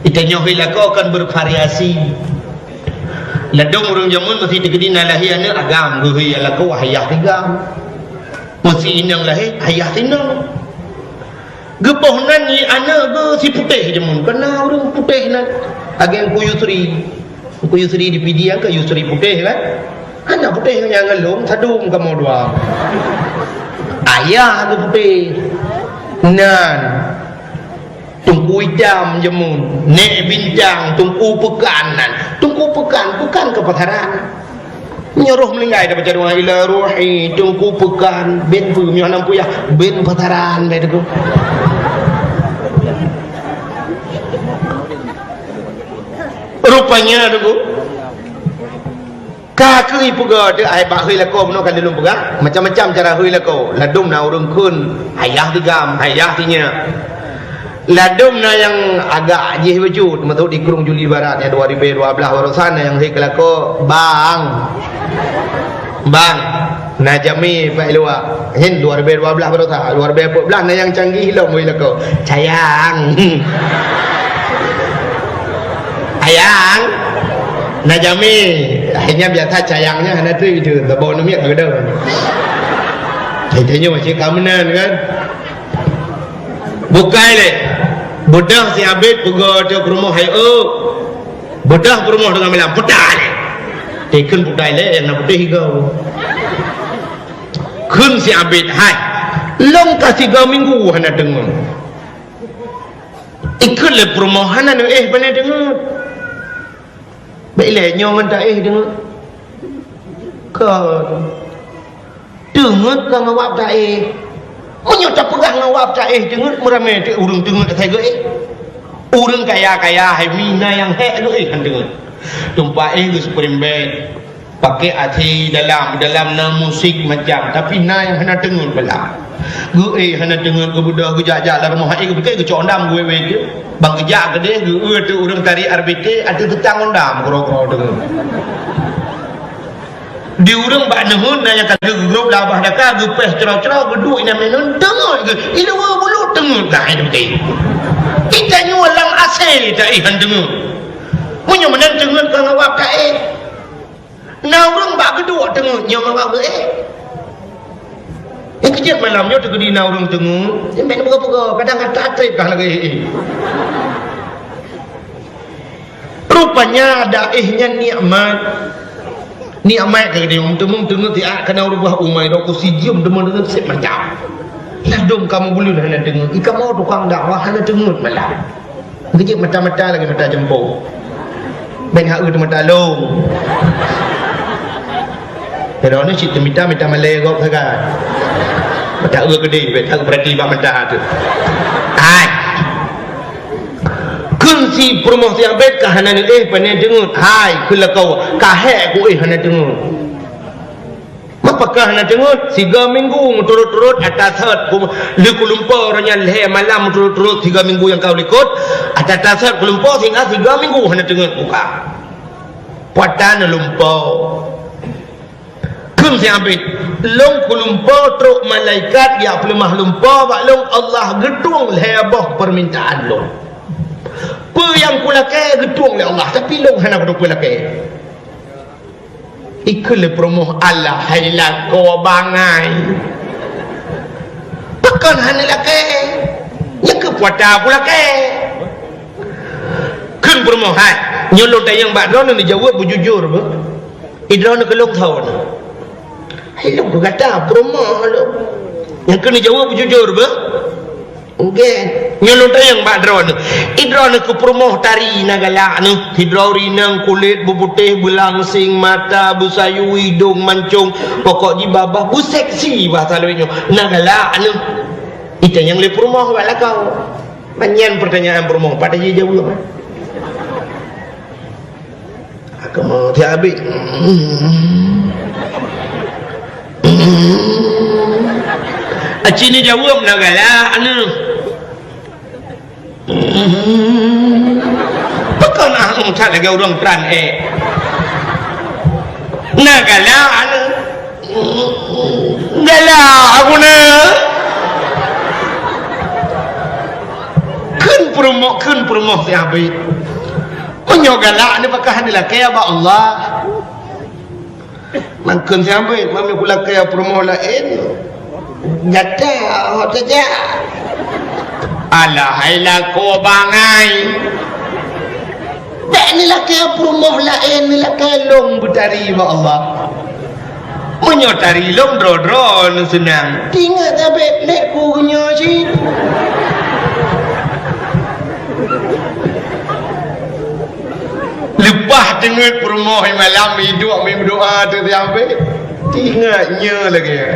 Ita nyoe hui lako kan bervariasi. Ladom ureuëng jameun meusi teukeudi na lahé aneuk agam geuhui lako wahayah tigam. Meusi inong lahé ayah tinong. Geuboh nan nyi aneuk geuh si putéh jameun, keu na ureuëng putéh nan. Ageng ku Yusri. Ku Yusri di Pidie kan Yusri putéh kan? Hana putéh nyang ngalong sadum kamoe dua. Ayah geuh putéh. Nan. Teungku Itam jameun, Nek Bintang, Teungku Peukan nan. Teungku Peukan, Peukan keu pasaran. Nyoe roh meuninggai dapat jaduang ila ruhi Teungku Peukan bin peue meuh nam puyah bin pasaran bai Teungku. Rupanya Teungku. Ka keuh ipeugah teuh ai bak hui lakoe bunoe ka lôn peugah, macam-macam cara hui lakoe. Ladom na ureuëng kheun, ayah tigam, ayah tinyak. Ladom na nyang agak jih bacut, masuk di Krueng Juli Barat nyang dua ribu dua belas barosan na nyang hui keu lakoe, "Bang. Bang, na jamé bak luwa." Nyan dua ribu dua belas barosan, dua ribu empat belas na nyang canggih lom hui lakoe. Sayang. Ayang. Na jamé. Akhirnya biasa cayangnya hana tu itu. Tabo numiet ka keudong. Hai tanyoe masih ka meunan kan. Bukai lé. Beudôh si Abed peugah teuh peurumoh hai oh. Beudôh peurumoh dengan malam. Putai lé. Teken putai lé yang nak putih higa. Kheun si Abed hai. Lom ka tiga minggu hana deungoe. Ikut lé peurumoh hana neuéh bane deungeut. Bèk ilée nyoe ngon taéh deungeut. Kon. Deungeut ka ngawab taéh. Meunyoe tapeugah ngawab taéh deungeut meuramé teuh ureuëng deungeut asai geuéh. Ureuëng kaya-kaya hai mina nyang hék geuéh han deungeut. Tumpah éh geuspring bed. Pakai até dalam, dalam na musik macam, tapi na nyang hana teungeut bala. Geu eh hana teungeut geubeudôh geujak-jak lam rumoh eh geupiké geucok dam geuwét-wét je. Bang geujak keudeh geu eh teu ureuëng tari R B T ateueh teutang ondam kro-kro teungeut. Di ureuëng bak neuheun na nyang ka geugrôp lam babah daka, geupéh cro-cro, geuduek inan meunan, teungeut geuh. Ileue bulut teungeut dah hai deuti. Kita nyoe lam asai taéh han teungeut. Meunyoe meunan teungeut ka ngawab taéh. Na ureuëng bak geuduek teungeut nyoe ngawab geuéh. Nyang keujeuet malam nyoe teukeudi na ureuëng teungeut, nyang bèk neupeugah-peugah, kadang ata trép kah lagèe éh. Rupanya daéh nyan nikmat. Nikmat keu geutanyoe, meuteumé teungeut siat kana rubah umai, dok ku sijeuem deungon-deungon sép macam. Ladôm kamoe buleuen hana teungeut, i kamoe tukang dakwah hana teungeut malam. Geujeuet mata-mata lagèe mata jeumpong. Bèk hak eu teumata lôn. Keu droeneuh cit teumita, mita malèe gob sagai. Mata eu keudéh, bèk hak beurati bak mata tu. Hai. Kheun si peurumoh si abét ka hana neuéh pane teungeut. Hai, kheun lakoe, ka hék kuéh hana teungeut. Meupeugah hana teungeut, siga minggu meuturot-turot ata sot ku-, lheueh kulumpo uroe nyan lhèe malam meuturot-turot siga minggu nyang ka likot, ata-ata sot kulumpo sehingga siga minggu hana teungeut buka. Puatan lumpo. Kheun si abét, lôn kulumpo trok malaikat jak peuleumah lumpo bak lôn, Allah geutueng lhèe boh peumintaan lôn. Peue nyang kulakèe geutueng lé Allah, tapi lôn hana kuteupeu lakèe. Ikheun lé peurumoh, "Alah hai lakoe bangai. Pakon hana lakèe? Nyan keuh puata kulakèe." Kheun peurumoh, "Hai, nyoe lôn tanyong bak droeneuh neujaweueb beujujur beuh. I droeneuh keu lôn thon?" "Hai lôn keu gata, peurumoh lôn." "Nyan keuh neujaweueb beujujur beuh." "Nggèe." "Nyoe lôn tanyong bak droeneuh. I droeneuh keu peurumoh tari na galak neuh. Sidroe rineng, kulét beuputéh, beulangseng, mata beusayu, idông mancông, pokok jih babah beuseksi bahasa lôn nyoe. Na galak neuh." Itanyong lé peurumoh bak lakoe. Nyan peurtanyaan peurumoh, pat jijaweueb. Kamoe tiap abéh. Aci neujaweueb na galak neuh. Pakon ah that lagèe ureueng pran ék. Na galak neuh. Galak aku na. Kheun peurumoh, kheun peurumoh si abét. Meunyoe galak ni pakah neulakèe bak Allah. Mangkheun si abét, mami kulakèe peurumoh laén. Gata hot saja. Alah hai lakoe bangai. Bèk neulakèe peurumoh laén, neulakèe lôn beutari bak Allah. Meunyoe tari lôn droe-droe neuseunang. Tingat tabet lé ku nyoe cit. Leupah teungeut peurumoh malam iduek meudoa tu siampe. Tingat nyoe lagèe.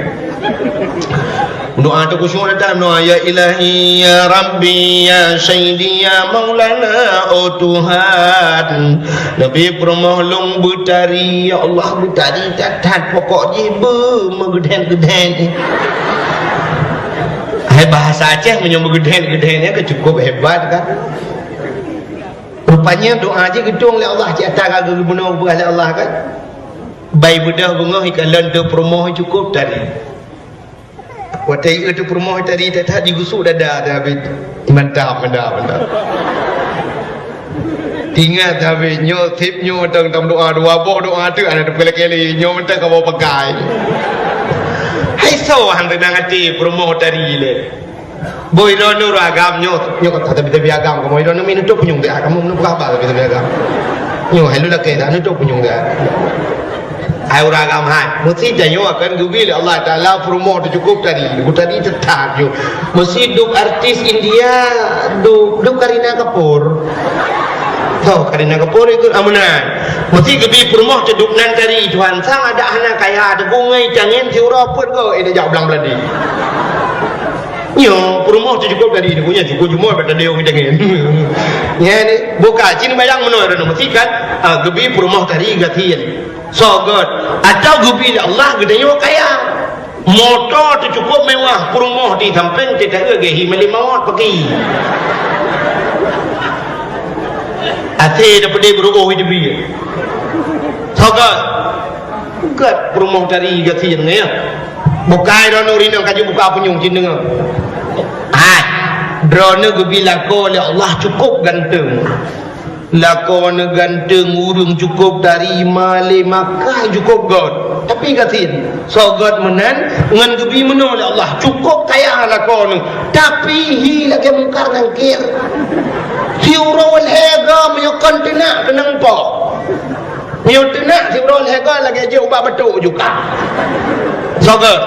Doa tu khusyuk datang doa, "Ya Ilahi, ya Rabbi, ya Sayyidi, ya Maulana, oh Tuhan." Nabi peurumoh lôn beutari, ya Allah, beutari that-that, pokok jih beu meugeudhen-geudhen. Hai bahasa Aceh meunyoe meugeudhen-geudhen nyan ka cukup hebat kan. Rupanya doa jih geutueng lé Allah, cit ata ka geubunoe lé Allah kan. Bai beudôh beungoh ikalon teu peurumoh cukup tari. Watèe ié teu peurumoh tari that-that jigusuk dada teuh habéh. Mantap, mantap, mantap. Tingat teuh habéh nyoe sép nyoe teuh tam doa dua boh doa teuh hana teupeulakèe lé nyoe mantap kamoe pakai. Hai soe han teunang até peurumoh tari lé. Boh droeneuh ureueng agam nyoe, nyoe ka tabi-tabi agam kamoe droeneuh mi nutup punyueng teuh kamoe meuneupeugah ba tabi-tabi agam. Nyoe hai lôn lakèe dah nutup punyueng teuh. Hai ureueng agam hai, meusti tanyoe akan geubi lé Allah Taala peurumoh teucukup tadi, bu tadi teutap nyoe. Meusti duek artis India, duek, duek Kareena Kapoor. Toh Kareena Kapoor ikut amunan. Meusti geubi peurumoh teuduek nan tadi Tuhan sang adak hana kaya teugungai tangen siuroe peuet go eh dah jak blang Belandi. Nyoe peurumoh teucukup tadi nyoe cukup jumoe bak tadi ureueng tangen. Nyan buka cin bayang meunoe droeneuh meusti kan, ah, geubi peurumoh tadi gasien. Soe göt, atau geubi lé Allah geutanyoe kaya. Moto teucukup mewah, peurumoh di sampéng teuka geuhi malém mawöt paki. Até dapeude beuruoh di teubi. Soe göt. Gét peurumoh tari gasien nyan. Bukai droeneuh rinong kaju buka punyueng cit deungoe. Hai, droeneuh geubi lakoe lé Allah cukôp ganteng. Lakoe neuh ganteng, ureueng cukôp tari, malée makai cukôp gét. Tapi gasien, soe gét meunan ngon geubi meunoe lé Allah, cukôp kaya lakoe neuh. Tapi hi lagée Mungkar Nangkir. Siuroe lhée goe meunyoe kon teunak keunong po. Meunyoe teunak siuroe lhée goe lagée jeuet ubak batok juga. Soe gét?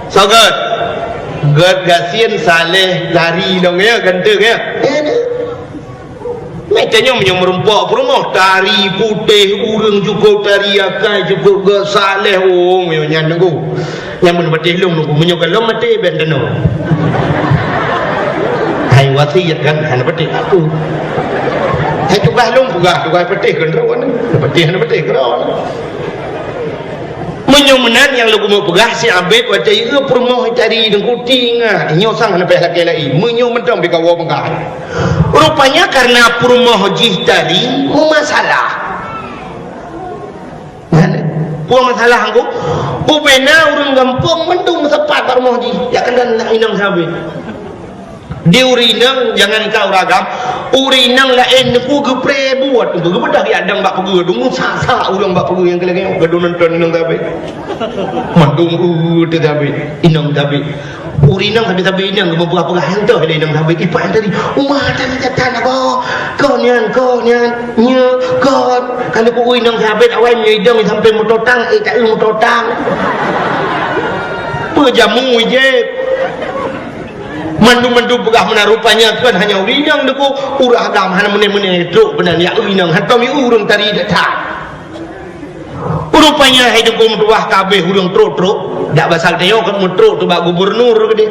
Soe gét? Gét gasien Saleh tari dong ya, ganteng ya. Meutanyoe meunyoe meurumpok peurumoh, tari putéh, ureueng cukôp tari akai, cukôp gét, Saleh, oh, meunyoe nyan nunggu. Nyan meunyoe patéh lôn nunggu, meunyoe gohlom maté ben teunoe. Hai wasiet kan, hana patéh aku. Hai tugaih lôn peugah, tugaih patéh keudroe, patéh hana patéh keudroe. Meunyoe meunan nyang lôn keumeung peugah, si Abed watée ieu peurumoh tari deungku tingat, nyoe sang hana payah lakée laén. Meunyoe mantong bikawoe peugah. Rupanya karena peurumoh jih tari meumasalah. Peue masalah angku? Ubena ureueng gampông mandum meusapat bak rumoh jih, jak keunan inong si Abed. Di ureueng inong, jangankan ureueng agam, ureueng inong laén neupeue geupreh buet, geubeudôh jak dong bak peugeuh, deungon sa-sa ureueng bak peugeuh nyang keu lagée nyoe, gadôh nonton inong si Abed. Mandum, uh, teuh si Abed, inong si Abed. Ureueng inong sabe-sabe inong geupeugah-peugah, "Nyang toh lé inong sabe, ipak tadi, uma tadi tatan apa? Kon nyan, kon nyan, nyo, kon." Ka lheueh peue inong si Abed awai meunyoe idong sampai meutotang, eh, tak eu meutotang. Peue jamu ijép. Mandum-mandum peugah meunan, rupanya kon hanya ureueng inong deungon ureueng agam hana meuné-meuné trok keunan, ya ureueng inong, hantom ureueng tari that-that. Rupanya hai deungon meutuwah ka abéh ureueng trok-trok, dak basa geutanyoe kan meutrok tu bak gubernur keudeh.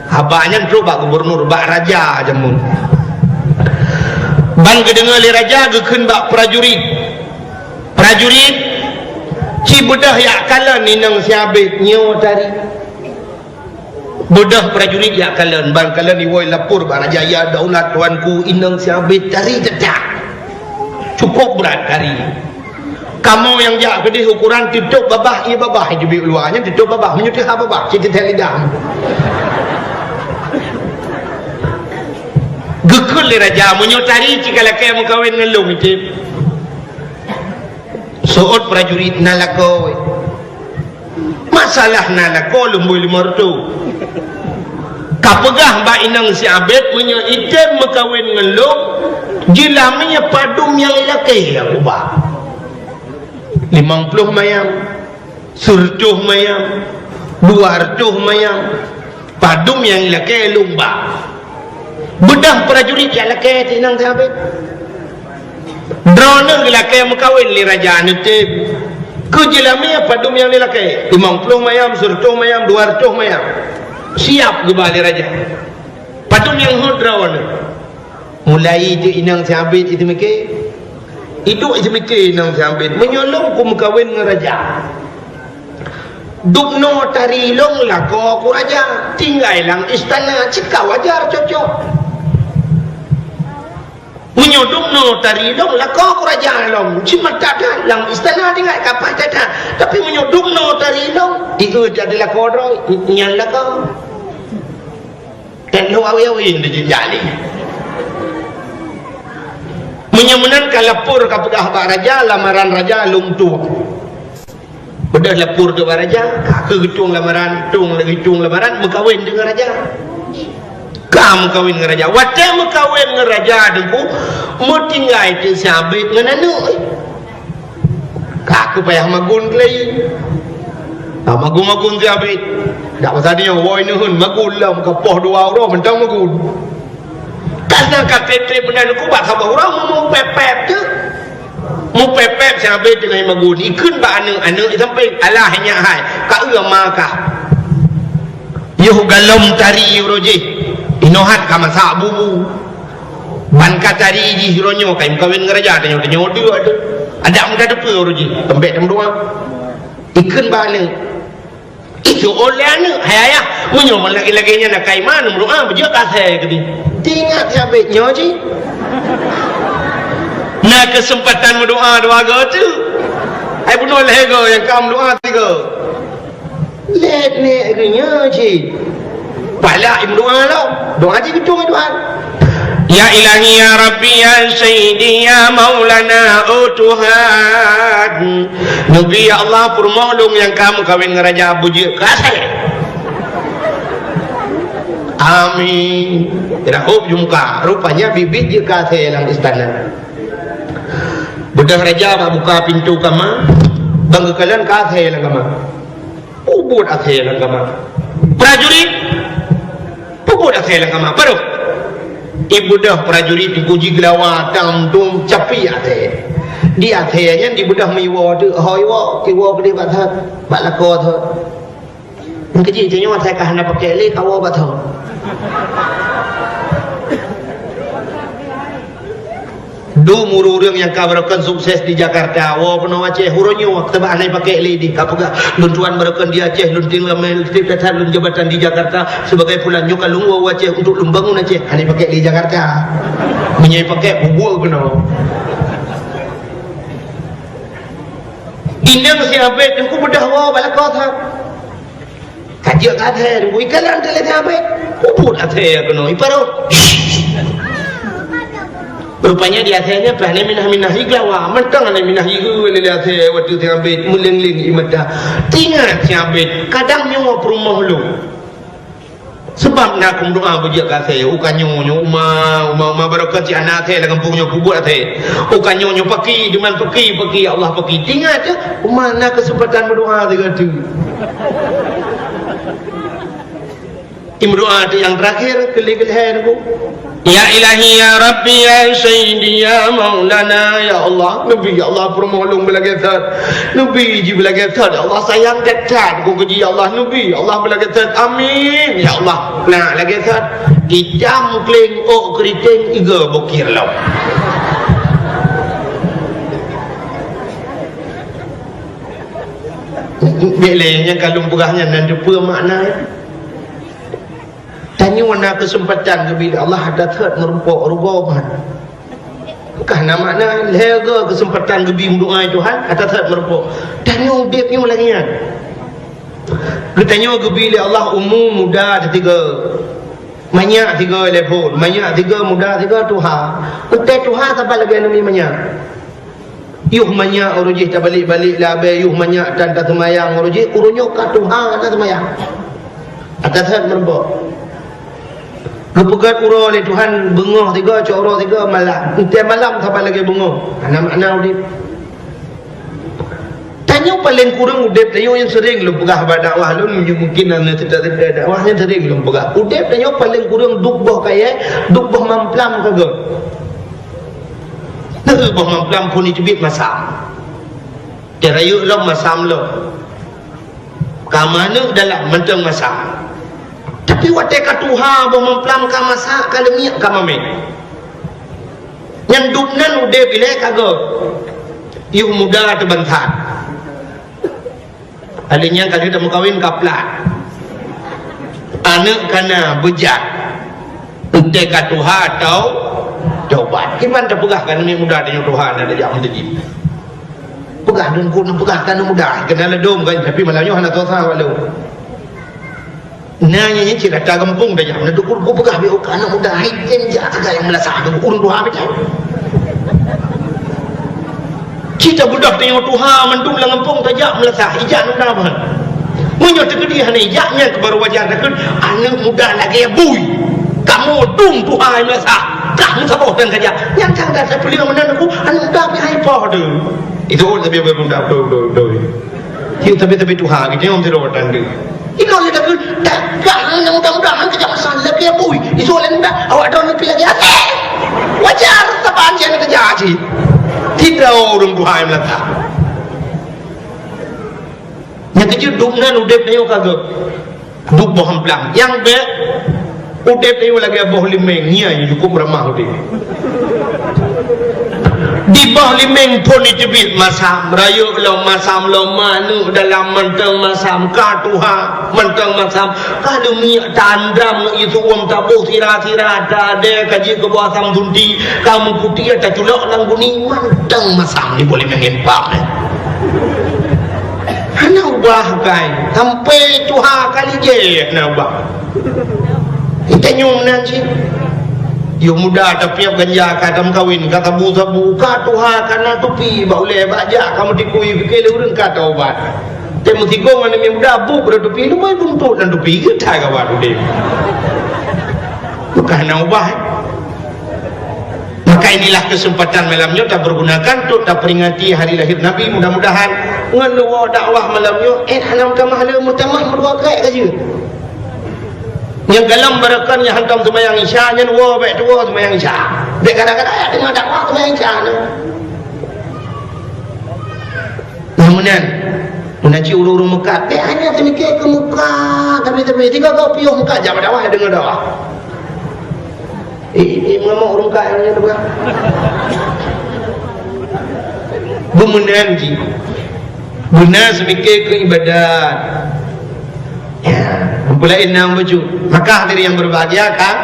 Haba nyan trok bak gubernur, bak raja jameun. Ban geudeungoe lé raja geukheun bak prajurit. Prajurit, ci beudôh jak kalon inong si Abed nyoe tari. Beudôh prajurit jak kalon, ban kalon iwoe lapor bak raja, "Ya daulat tuanku, inong si Abed tari teutak. Cukup brat tari. Kamoe nyang jak keudeh ukoran teutôp babah, ié babah, ié teubiet luwa nyan teutôp babah, meunyoe teuhah babah, cit teuthèe lidah." Geukheun lé raja, "Meunyoe tari ci ka lakèe meukawen ngon lôn, item." Seuôt prajurit, "Na lakoe." "Masalah na lakoe lôn bri lima reutôh. Kapeugah bak inong si Abed meunyoe item meukawen ngon lôn, jeulamèe padum nyang ilakèe aku ba. Limong ploh mayam, sireutôh mayam, dua reutôh mayam, padum nyang ilakèe lôn ba." Beudôh prajurit jak lakèe keu inong si Abed. Droeneuh geulakèe meukawen lé raja, neutem. Keu jeulamèe padum nyang ilakèe? Limong ploh mayam, sireutôh mayam, dua reutôh mayam. Siap geuba lé raja. Padum nyang hôt droeneuh? Mulai teuk inong si Abed iteumike. Iduek iteumike inong si Abed, "Meunyoe lôn kumeukawen ngon raja, dubnoe tari lôn lakoe ku raja, tinggai lam istana, cit ka wajar cocok. Meunyoe dubnoe tari lôn lakoe ku raja lom, cit mantap that lam istana tinggai ka paih that-that. Tapi meunyoe dubnoe tari lôn, ié jadi lakoe droe, nyan lakoe." Dan lôn awé-awé dijak lé. Meunyoe meunan ka lapor kapeugah bak raja, lamaran raja lôn tueng. Beudôh lapor keu bak raja, ka kheueh geutueng lamaran, tueng lagèe tueng lamaran, meukawen deungon raja. Ka meukawen ngon raja. Watèe meukawen ngon raja teungku, meutinggai teuk si Abed ngon aneuk. Ka kheueh payah magun keulayi. Ka magun-magun si Abed. Dak masa nyoe, woe neuheun magun lom, ka poh dua uroe mantong magun. Ka sang ka trép-trép meunan ku bak saboh uroe meupèp-pèp teuk. Meupèp-pèp si Abed teungoh magun. Ikheun bak aneuk, aneuk di sampéng, "Alah nyak hai, ka eu ma kah. Yoh galom tari uroe jih. Inoe hat ka masak bubu." Ban ka tari jih uroe nyoe ka imeukawen ngon raja, tanyoe-tanyoe deuek tu. Adak meutateupeue uroe jih, teumbèk teumeudoa. Ikheun bak aneuk. Itu oleh aneuk, "Hai ayah, meunyoe lagèe-lagèe nyan na ka iman, meudoa beujeuet ka asèe keudeh." Teuingat si Abed nyoe jih. Na keuseumpatan meudoa dua goe teuk. Hai bunoe lhèe go nyang ka meudoa tiga. Lét nèk geuh nyoe cit. Palak imeudoa lom. Doa cit geucong Tuhan. Ya Ilahi, ya Rabbi, ya Sayyidi, ya Maulana, oh Tuhan. Neubi, ya Allah, peurumoh lôn nyang ka meukawen ngon raja beujeuet keu asèe. Amin. Rahob jumpa. Rupanya bibit jeuet keu asèe lam istana. Beudôh raja bak buka pintoe kama, ban geukalon ka asèe lam kama. Peubuet asèe lam kama. Prajurit, peubuet asèe lam kama. Barô. Ibeudôh prajurit Teungku jigeulawa tam dum capi asèe. Di asèe nyan dibeudôh meuiwoe teuk, ho iwoe, iwoe keudeh bak that, bak lakoe that. Nyang keujih tanyoe asai ka hana pakèk lé, ka woe bak thon. Dum ureueng-ureueng nyang ka barokon sukses di Jakarta, woe keunoe Aceh, uroe nyoe, sabab hana pakèk lé di, ka peugah, "Lôn tuan barokon di Aceh, lôn tinggai lôn jabatan di Jakarta, sebagai fulan nyoe ka lôn woe Aceh untuk lôn bangun Aceh." Hana pakèk lé Jakarta. Meunyoe pakèk, bubuet keunoe. Inong si Abed teungku beudôh woe bak lakoe that. Ka jeuet keu asèe, ikalon teuh lé si Abed. Peubuet asèe keunoe, iparôh. Rupanya di asèe nyan pih hana minah-minah igeulawa, mantong hana minah ieu lé asèe watèe si Abed meuleng-leng ie mata. Teuingat si Abed, kadang nyoe peurumoh lôn. Sabab na keu meudoa beujeuet keu asèe, u ka nyoe, nyoe uma, uma, uma barokon cit hana asèe lam gampông nyoe peubuet asèe. U ka nyoe, nyoe paki, diman paki, paki, ya Allah paki. Teuingat teuh, uma na keuseumpatan meudoa sigoe teuk. Imeudoa teuh nyang teurakhir, keu lhèe-keu lhèe teungku. Ya Ilahi, ya Rabbi, ya Sayyidi, ya Maulana, ya Allah. Neubi, ya Allah, peurumoh lôn beulagèe that. Neubi jih beulagèe that, ya Allah, sayang that-that keu jih, ya Allah. Neubi, ya Allah, beulagèe that. Amin, ya Allah. Nah, lagèe that. Itam kleng ôk keuriteng iga bukir lom. Bèk lé nyang ka lôn peugah nyan nan teupeue makna. Tanyoe na keuseumpatan geubri lé Allah ata that meurumpok rugoe ban. Ka na makna lhèe go keuseumpatan geubri meudoa Tuhan ata that meurumpok. Tanyoe udép nyoe lagèe nyan. Geutanyoe geubri lé Allah umu muda teuh tiga. Manyak tiga lé phon, manyak tiga muda tiga tuha. Utée tuha saban lagèe aneuk miet manyak. Yoh manyak uroe jih tabalek-balek lé abée, yoh manyak tan taseumayang uroe jih, uroe nyoe ka tuha taseumayang. Ata that meurumpok. Geupeugét uroe lé Tuhan beungoh tiga, cok uroe tiga malam. Enteuk malam saban lagée beungoh. Hana makna udeb. Tanyoe paleng kureueng udeb tanyoe nyang sering lôn peugah bak dakwah lôn, mungkin na teuta-teuta dakwah nyang sering lôn peugah. Udeb tanyoe paleng kureueng duek boh kayée, duek boh mamplam ka göt. Neu boh mamplam phon jiteubiet masam. Teurayeuk lom masam lom. Ka manök dalam mantong masam. Tapi watée ka tuha boh mamplam ka masak, ka leumiek, ka mamèh. Nyan dub nan udeb ilée ka göt. Yoh muda teubansat. Alèh nyan ka lheueh tameukawen ka plat. Aneuk ka na beujat. Enteuk ka tuha tau tobat. Kiban tapeugah ka aneuk muda tanyoe tuha na tajak meuseujid. Peugah dum keuneuk peugah ka aneuk muda, keunan ladôm kan, tapi malam nyoe hana tuha walau. Na nyan cit rata gampông dah nyan. Na dukun ku peugah beu ka aneuk muda hai tem jak ka nyang meulasah tu ureueng tuha beu. Cit tabeudoh tanyoe tuha mandum lam gampông tajak meulasah, ijak aneuk muda ban. Meunyoe teukeudi hana ijak nyan keu baru wajar takheun aneuk muda lagée bui. Kamoe dum tuha hai meulasah. Kah meusaboh dan kajak. Nyan sang dah sapeuleueng meunan aku aneuk muda pi hai poh tu. Itu oh tapi betul betul betul. Yuk tapi tapi tuha gitu yang tidak ada. Inoe lé takheun, dah, dah, mudah-mudahan kejak masa lagée bui. Isu lain mudah, awak droe neupie lagée até. Wajar, saban jih aneuk keujak cit. Tidak ureueng tuha nyang meulasah. Nyang keujeuet dub nan udeb tanyoe ka göt. Dub boh amplang. Nyang bék, udeb tanyoe lagée boh limeng, nyan nyang cukup ramah udeb. Di boh limeng phon jiteubiet masam, rayeuk lom masam lom, manök dalam mantong masam, ka tuha mantong masam, ka leumiek ta-andam ngon ié su'uem taboh sira-sira, ta-adée ka jeuet keu boh asam sunti, ka meukuti taculok lam guni, mantong masam di boh limeng empang. Hana ubah kai, sampai tuha kali jeh hana ubah. Kita nyoe meunan cit. Yôh muda tapiep ganja ka tameukawen, ka sabu-sabu, ka tuha ka na tupi bak ulèe bak jak ka meutikui, pike lé ureueng ka taubat. Teuh meusigong aneuk muda bu beudoh tupi, lumai buntot dan tupi geutai kawan udeb. Bukan hana ubah. Maka inilah kesempatan malam nyoe tapergunakan untuk taperingati hari lahir Nabi. Mudah-mudahan ngon neuwoe dakwah malam nyoe, eh, hana meutamah le, meutamah meudua krek ka jeuet. Nyang galom barokon nyang hantom seumayang Isya, nyan woe bèk tuwoe seumayang Isya. Bèk kadang-kadang ya teungoh dakwah seumayang Isya nyoe. Nah, meunan. Meunan cit ureueng-ureueng meukat, bèk hana teumike keu muka, tapi-tapi tiga kau piôh muka, jak bak dakwah, deungoe dakwah. Eh, eh, mengamuk ureueng kaya nyan tu, kan? Beumeunan jih. Beuna seumike keu ibadat. Ya, peulaén na bacut. Maka hadirin yang berbahagia, kan?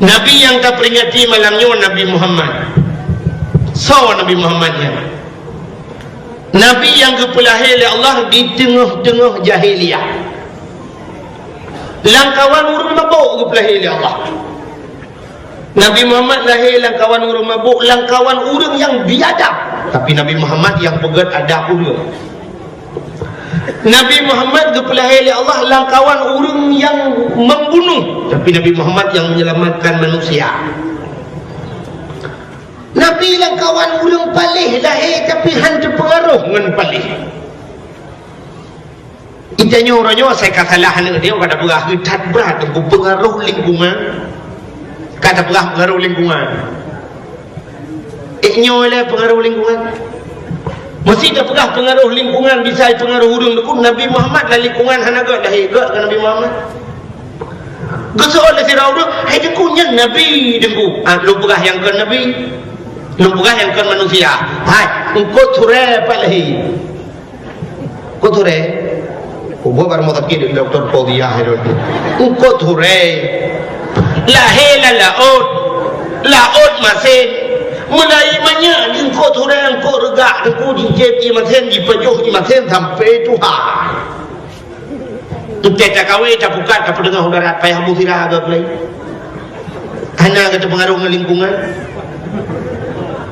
Nabi nyang taperingati malam nyoe Nabi Muhammad. Soe Nabi Muhammad nyan? Nabi nyang geupeulahé lé Allah di teungoh-teungoh jahiliyah. Lamkawan ureueng mabök geupeulahé lé Allah. Nabi Muhammad lahé lamkawan ureueng mabök, lamkawan ureueng nyang biadab. Tapi Nabi Muhammad nyang peugèt adab ureueng. Nabi Muhammad geupeulahé lé Allah lamkawan ureueng nyang membunuh. Tapi Nabi Muhammad nyang menyelamatkan manusia. Nabi lamkawan ureueng paléh lahé, tapi han teupeungaroh ngon paléh. Geutanyoe uroe nyoe asai ka salah aneuk nyoe ka tapeugah geuh that brat teungku peungaroh lingkungan. Ka tapeugah peungaroh lingkungan. Eh, nyoe lé peungaroh lingkungan. Meusé tapeugah peungaroh lingkungan bisa peungaroh ureueng teungku, Nabi Muhammad lam lingkungan hana gèt lahé, gèt keu Nabi Muhammad. Geuseuôt lé sidroe ureueng, "Hai teungku, nyan Nabi teungku." Ah, lôn peugah nyang kon Nabi. Lôn peugah nyang kon manusia. Hai, eungkôt surée pat lahé. Eungkôt surée. Kubu baru mau sakit doktor Fauziah itu. Eungkôt surée. Lahé lam laôt. Laôt masen. Mulai manyak di eungkôt surée, eungkôt reugak teungku jicép ié masen, jipajoh ié masen sampai tuha. Entah takawe, tapukat, tapeudeungoh u darat, payah bu sira agak lain. Hana gata pengaruh ngon lingkungan.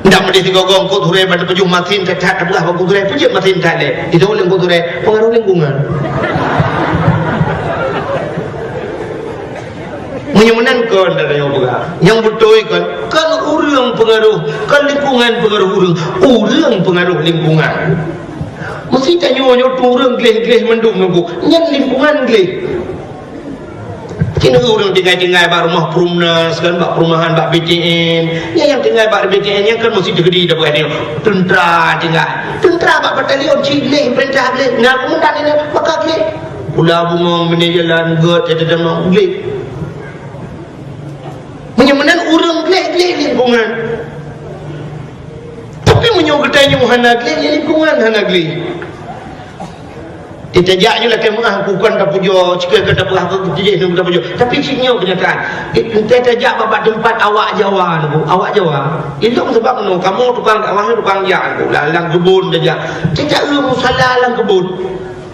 Ndak meudeh sigoe-goe eungkôt surée bak teupeujeuet masin that-that, tapeugah bak eungkôt surée, peujeuet masin that lé. Itu oleh eungkôt surée, pengaruh lingkungan. Meunyoe meunan kon, dah nyoe peugah. Nyang beutôi kon, kon ureueng pengaruh, kon lingkungan pengaruh ureueng. Ureueng pengaruh lingkungan. Meusé tanyoe nyoe tu ureueng gleh-gleh mandum nunggu. Nyan lingkungan gleh. Cina ureueng tinggai-tinggai bak rumoh Perumnas kan, bak perumahan, bak B T N. Nyan nyang tinggai bak B T N nyan kan meusé teukeudi dah bukan nyoe. Teuntara tinggai. Teuntara bak batalion cit gleh, peurintah gleh. Nah, komandan ini maka gleh. Pula bungong bini jalan gèt, ada damang gleh. Meunyoe meunan ureueng gleh-gleh lingkungan. Tapi meunyoe geutanyoe hana gleh, ya lingkungan hana gleh. Teutajak nyoe lakèe meu'ah, bukan tapujoe, cukôp ka tapeugah keu teutajak nyoe tapujoe. Tapi cit nyoe keunyataan. Teutajak bak teumpat awak Jawa nyoe, awak Jawa. Ilong sabab nyoe, kamoe tukang dakwah nyoe tukang jak nyoe, lam, lam keubon tajak. Teutajak musala lam keubon.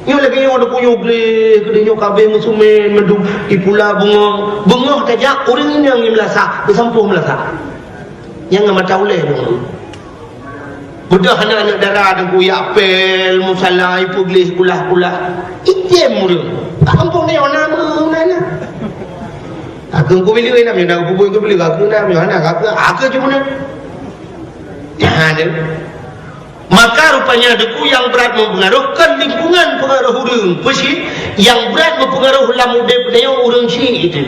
Nyoe lagèe nyoe ada kuyup gleh, keudeh nyoe kabeh meusumen mandum, ipula bungong. Beungoh tajak, ureueng inong nyang meulasa, beusampôh meulasa. Nyang ngon mata ulèe nyoe. Beudôh aneuk-aneuk dara teungku jak pèl, musala, ipeugleh kulah-kulah. Itém ureueng. Bak gampông nyoe na meunan na. Aku ku bileu na, na ku bui ku bileu, aku na, na, aku, aku cuma na. Nah, tu. Maka rupanya deungon nyang brat mempengaruh, kon lingkungan pengaruh ureueng. Peue cit? Nyang brat mempengaruh lam udép nyoe ureueng cit itu.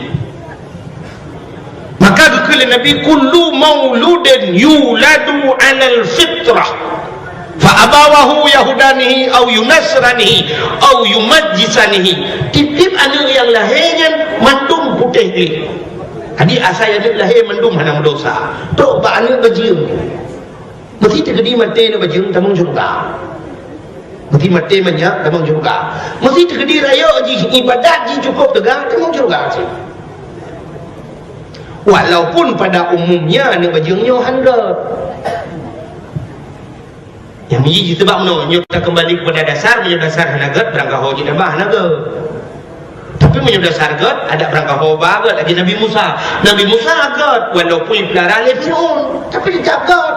Maka geukheun lé Nabi, "Kullu mauludin yuladu 'alal fitrah, fa abawahu yahudanihi au yunasranihi au yumajjisanihi." Tiep-tiep aneuk nyang lahé nyan mandum putéh gleh. Jadi asai aneuk lahé mandum hana meudosa. Trok bak aneuk bajeueng. Meusé teukeudi maté aneuk bajeueng tamong syeuruga. Meusé maté manyak tamong syeuruga. Meusé teukeudi rayeuk jih, ibadat jih cukôp teuga tamong syeuruga cit. Walaupun pada umumnya aneuk bajeueng nyoe han gèt. Nyang miji jih, sebab meunoe, nyoe takeumbali keupada dasar, meunyoe dasar hana gét, beurangkaho jih tambah hana gét. Tapi meunyoe dasar gét, adak beurangkaho ba gét lagée Nabi Musa. Nabi Musa gét, walaupun jipeulara lé Fir'aun, tapi teutap gét.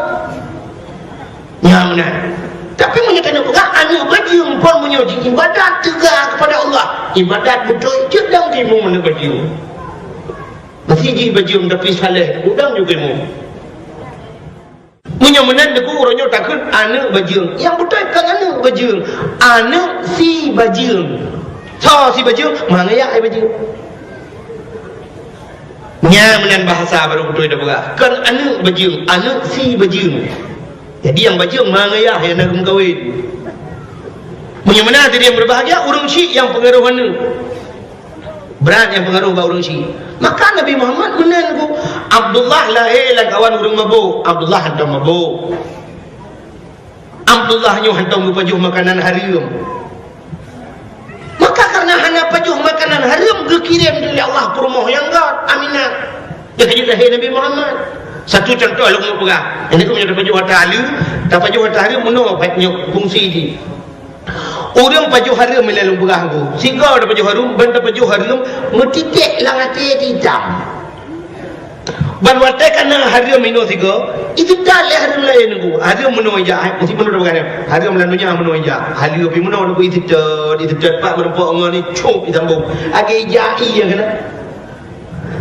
Nyan meunan. Tapi meunyoe tanyoe peugah aneuëk bajeueng, pon meunyoe jiibadat teuga keupada Allah, ibadat beutôi, cit dang timu aneuëk bajeueng. Meusijih bajeueng tapi saleh, udang juga imu. Meunyoe meunan, Teungku, uroe nyoe takheun aneuëk bajeueng. Nyang beutôi kon aneuëk bajeueng, aneuëk si bajeueng. Soe si bajeueng? Mangeuyah ai bajeueng. Nyan meunan bahasa barô beutôi tapeugah. Kon aneuëk bajeueng, aneuëk si bajeueng. Jadi nyang bajeueng mangeuyah nyang na geumeukawen. Meunyoe meunan, jadi nyang beubahgia ureuëng syiek nyang peungaroh aneuëk. Brat nyang peungaroh bak ureuëng syiek. Maka Nabi Muhammad meunan ku Abdullah lahé lam kawan ureuëng mabôk. Abdullah hantom mabôk. Abdullah nyoe hantom geupajoh makanan hareuem. Maka kareuna hana pajoh makanan hareuem, geukirém lé Allah peurumoh nyang gét, Aminah. Nyang jeuet lahé Nabi Muhammad. Satu contoh lôn peugah. Ini keuh meunyoe tapajoh ata hareuem, tapajoh ata hareuem meunoe nyoe fungsi jih. Ureuëng pajoh hareuem ilée lôn peugah ku. Sigoe tapajoh hareuem, ban tapajoh hareuem meutiték lam até itam. Ban watée ka na hareuem inoe sigoe, iteutat lé hareuem laén ku. Hareuem meunoe ijak, meusti meunoe tapeugah nyan. Hareuem lam donya meunoe ijak. Haleue pih meunoe ku iteutat, iteutat pat meureumpok ngon ni, cop itambong. Lagée ijak ié keunan.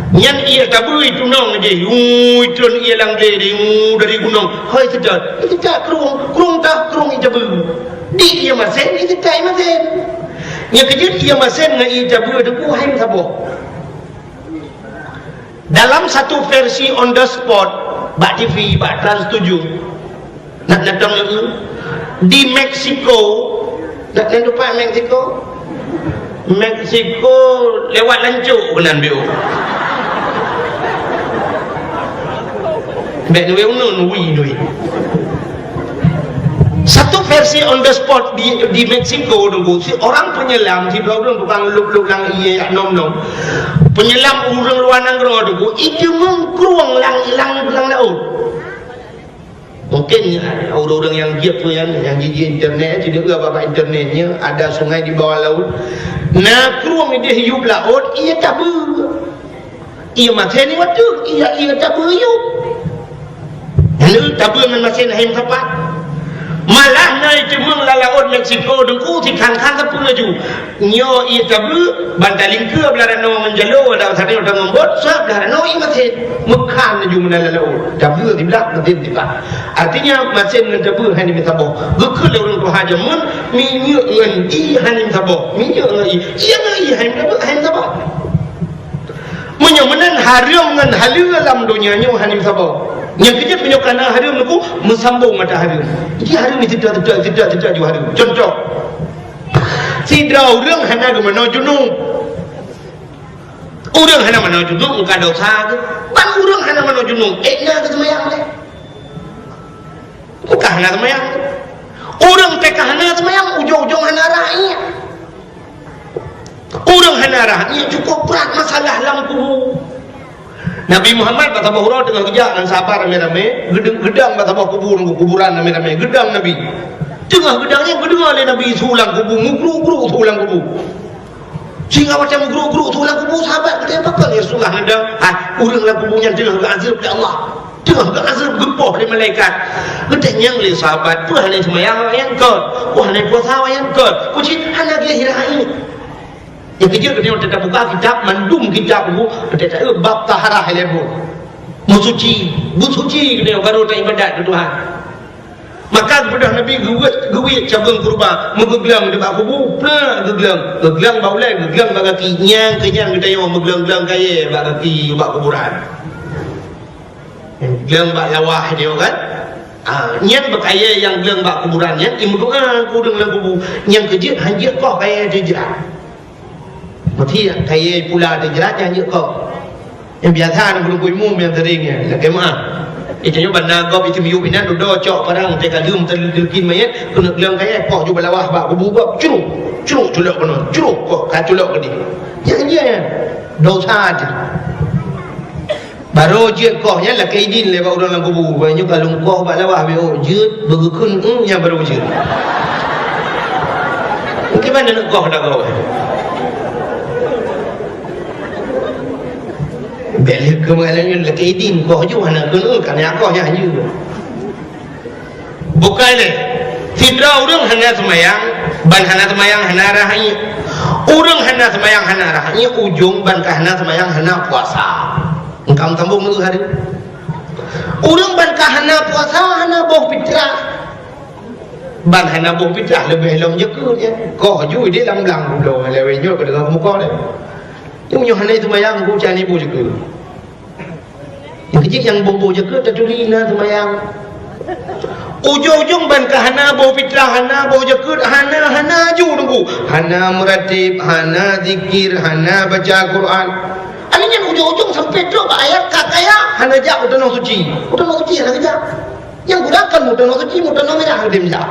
Nyan ié tabeue itunong jih, ui, itron ié lam glé di, ui, dari gunong. Hoi, teutat, teutat krueng, krueng tah, krueng ié tabeue. Di ié masén, iteutat ié masén. Nyang keujeuet ié masén ngon ié tabeue teuku hai meusaboh. Dalam satu versi on the spot, bak T V, bak Trans tujuh, Nak datang lagi di Meksiko. Nak datang tempat Meksiko? Meksiko lewat lancok keunan biôh. Bèk nui unun, ui nui. Satu versi on the spot di, di Meksiko, Teungku, si orang penyelam, si dua orang tukang lup-lup lam ié yak nom-nom. Penyelam ureuëng luwa nanggroe, Teungku, itu mengkrueng lam, lam, lam laôt. Mungkin ureuëng-ureuëng nyang jeuet tu nyan, nyang jiji internet, jeuet bak-bak internet nyan, ada sungai di bawah laut. Na krueng ideh yup laôt, ié tabeue. Ié masén nibak teuk, ié, ié tabeue yup. Lalu tabeue ngon masén hai meusapat. Malah na iteumeung lam laôt Meksiko, Teungku, si khan-khan sapeue laju. Nyoe ié tabeue, ban talingkeue blah ranoe ngon jaloe, dan sabe ngon bot, sabab blah ranoe ié masén. Meukhan laju meunan lam laôt. Tabeue siblah, masén siblah. Artinya, masén ngon tabeue hai meusaboh. Geukheun lé ureuëng tuha jameun, minyeuk ngon ié hai meusaboh. Minyeuk ngon ié. Ié ngon ié hai meusaboh, hai meusaboh. Meunyoe meunan hareuem ngon haleue lam donya nyoe hai meusaboh. Nyang keujeuet meunyoe kana hareuem, Teungku, meusambong ata hareuem. Jadi hareuem ni tidak, tidak, tidak, tidak ju hareuem. Contoh, Sidroe ureuëng hana geumanoe junub. Ureuëng hana manoe junub, muka dosa geuh. Ban ureuëng hana manoe junub, ék na geuseumayang lé. Muka hana seumayang. Ureuëng teuka hana seumayang, ujong-ujong hana rakyat. Ureuëng hana rakyat, cukup brat masalah lam kubu. Nabi Muhammad bak saboh uroe teungoh geujak ngon sahabat ramé-ramé, geudang, geudang bak saboh kubu, kuburan ramé-ramé, geudang Nabi. Teungoh geudang nyan geudeungoe lé Nabi su lam kubu, meugruk-gruk su lam kubu. Sehingga watée meugruk-gruk su lam kubu, sahabat geutanyong, "Pakon ya Rasulullah neudang, ah, ureuëng lam kubu nyan teungoh geuazeueb lé Allah? Teungoh geuazeueb, geupoh lé malaikat." Geutanyong lé sahabat, "Peue hana seumayang awaknyan kon? Peue hana puasa awaknyan kon? Peue cit hana geuhira aneuk?" Nyang keujeuet geutanyoe teutab buka kitab, mandum kitab buku, teutab bab taharah ilée buet. Meusuci, beusuci geutanyoe baru taibadat keu Tuhan. Maka geupeugah Nabi geuwet, geuwiet cabeueng keureuba, meugeugleueng di bak kubu, prah geugleueng, geugleueng bak ulée, geugleueng bak gaki, nyang keu nyan geutanyoe meugleueng-gleueng kayée bak gaki, bak kuburan. Gleueng bak lawah nyoe kan? Ah, nyan beukayée nyang gleueng bak kuburan nyan, imeudoá keu ureuëng lam kubu. Nyang keujeuet hanjeuet koh kayée teuh jrat. Meuti kayée pula teuh jrat nyan hanjeuet koh. Nyang biasa na ureuëng imum nyang sering nyan, lakée meuáh. Itu nyoe ban na gob itu miyueb inan dudoe cok parang teuka leuem teuleukien mayét, keuneuk gleueng kayée, poh ju bak lawah bak kubu gob, curuk, curuk culok keunoe, curuk koh ka culok keudeh. Nyan jih nyan. Dosa jih. Barô jeuet koh nyan lakée idin lé bak ureuëng lam kubu. Bak nyoe ka lôn koh bak lawah, beu jeuet, beugeukheun, hmm, nyan barô jeuet. Mungkin mana nak koh dah koh. Bèk lé keumalan nyoe lakée idin koh ju hana kheun, hmm, ka nyan koh nyan jeuet. Bukai lé. Sidroe ureuëng hana seumayang, ban hana seumayang hana rhah iék. Ureuëng hana seumayang hana rhah iék, ujông ban ka hana seumayang hana puasa. Engkam sambông neu hari. Ureuëng ban ka hana puasa hana boh fitrah. Ban hana boh fitrah leubeh lom jakeuet nyan. Koh ju idéh lam blang bulo lewée nyoe keu deungoe muka lé. Nyoe nyoe hana seumayang ku cani boh jakeuet. Nyang keujeuet nyang boh-boh jakeuet taturi na seumayang. Ujông-ujông ban ka hana boh fitrah, hana boh jakeuet, hana, hana aju teungku. Hana meuratéb, hana zikir, hana baca Quran. Akhé nyan ujông-ujông sampai trok bak ayat ka kaya, hana jak u tanoh suci. U tanoh suci hana geujak. Nyang gurakan meutunoh suci, meutunoh mirah udeb jak.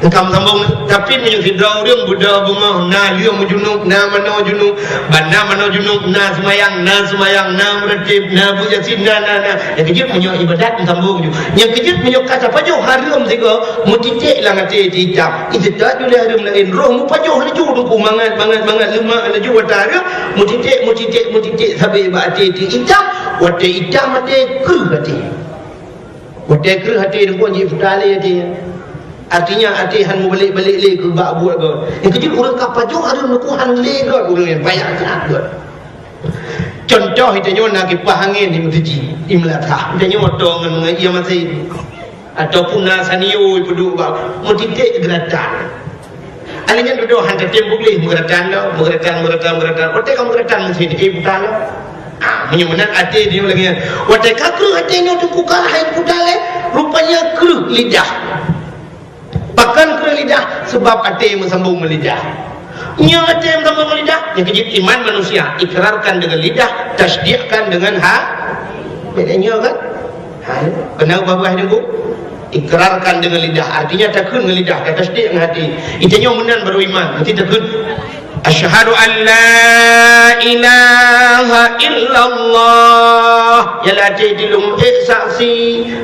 Engkam sambông, tapi meunyoe sidroe ureuëng beudôh beungoh, na lheueh meujunub, na manoe junub, ban na manoe junub, na seumayang, na seumayang, na meuratéb, na beuet Yasin, na, na, na. Nyang keujeuet meunyoe ibadat sambông ju. Nyang keujeuet meunyoe ka tapajoh hareuem sigoe, meutiték lam até itam. Iseutôt ju lé hareuem laén, roh meupajoh laju teungku mangat, mangat, mangat leumak laju watée hareuem, meutiték, meutiték, meutiték sabe bak até itam. Watée itam até, kreueh até. Watée kreueh até teungku jih peutah lé até. Artinya até han meubalek-balek lé keu bak buet gob. Nyang keujeuet ureuëng ka pajoh hareuem teungku han lé gob ureuëng nyang payah that gob. Contoh, geutanyoe na kipah angén di meuseujid, di meulasah. Geutanyoe tô ngon, ngon ié masin. Ataupun na sanio ipeuduek bak meutiték geuratan. Akhé nyan dudoe han tatem bukléh meugeuratan lom, meugeuratan, meugeuratan, meugeuratan. Watée ka meugeuratan meuseujid, eh, buta lom. Ah, meunyoe meunan até nyoe lagée nyan. Watée ka kreueh até nyoe teungku ka hai buta lé, rupanya kreueh lidah. Pakon kreueh lidah? Sebab até meusambông ngon lidah. Nyoe até meusambông ngon lidah, nyang keujeuet iman manusia, ikrarkan dengan lidah, tasdikkan dengan ha-, beda nyoe kan? Ha, keuneuk babah deungon ikrarkan dengan lidah, artinya takheun ngon lidah, tatasdik ngon até. Geutanyoe meunan baru iman, meusti takheun. Asyhadu an la ilaha illallah. Nyang lam até lôn ék saksi,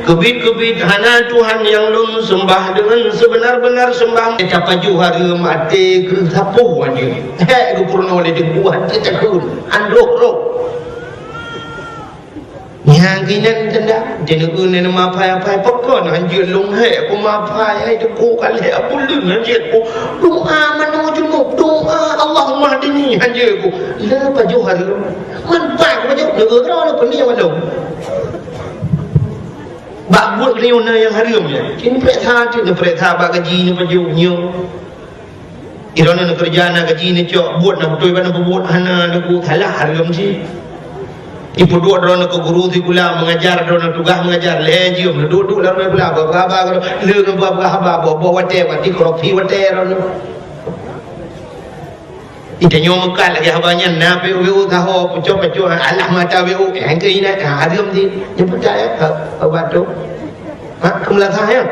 keubiet-keubiet hana Tuhan nyang lôn seumbah deungon seubeuna-beuna seumbah. Tapajoh hareuem até keu sapeue anjeue. Hék geupeurunoe lé deungon até takheun, andôh roh. Nyang keunan tanda, teuneuk-neuk meuapai-apai, pakon hanjeuet lôn hék ku meuapai, ai teungku ka lhèe buleuen hanjeuet ku. Doa manoe junub, doa Allahumma hdini hanjeuet ku. Le pajoh hareuem. Man pat ku pajoh, neugeue droe lôn peue nyang lôn. Bak buet geutanyoe na nyang hareuem nyan. Cit neupareksa, cit neupareksa bak gaji neupajoh nyoe. Droeneuh neukeureuja na gaji neucok, buet na beutôi ban neupeubuet hana, neuku salah hareuem cit. Ipeuduek droeneuh keu guru sikula, meungajar droeneuh tugaih meungajar, lhèe jeuem neuduek-duek lam sikula, beuhaba, lheueh neuba beuhaba, boh-boh watèe, bati korupsi watèe droeneuh. Geutanyoe meukat lagèe haba nyan, na P U, P U saho, peucok-peucok, alah mata P U, nyang keu inan, ha, hareuem cit. Nyan peucaya, ha, obat tu. Ha, keu meulasah, ya?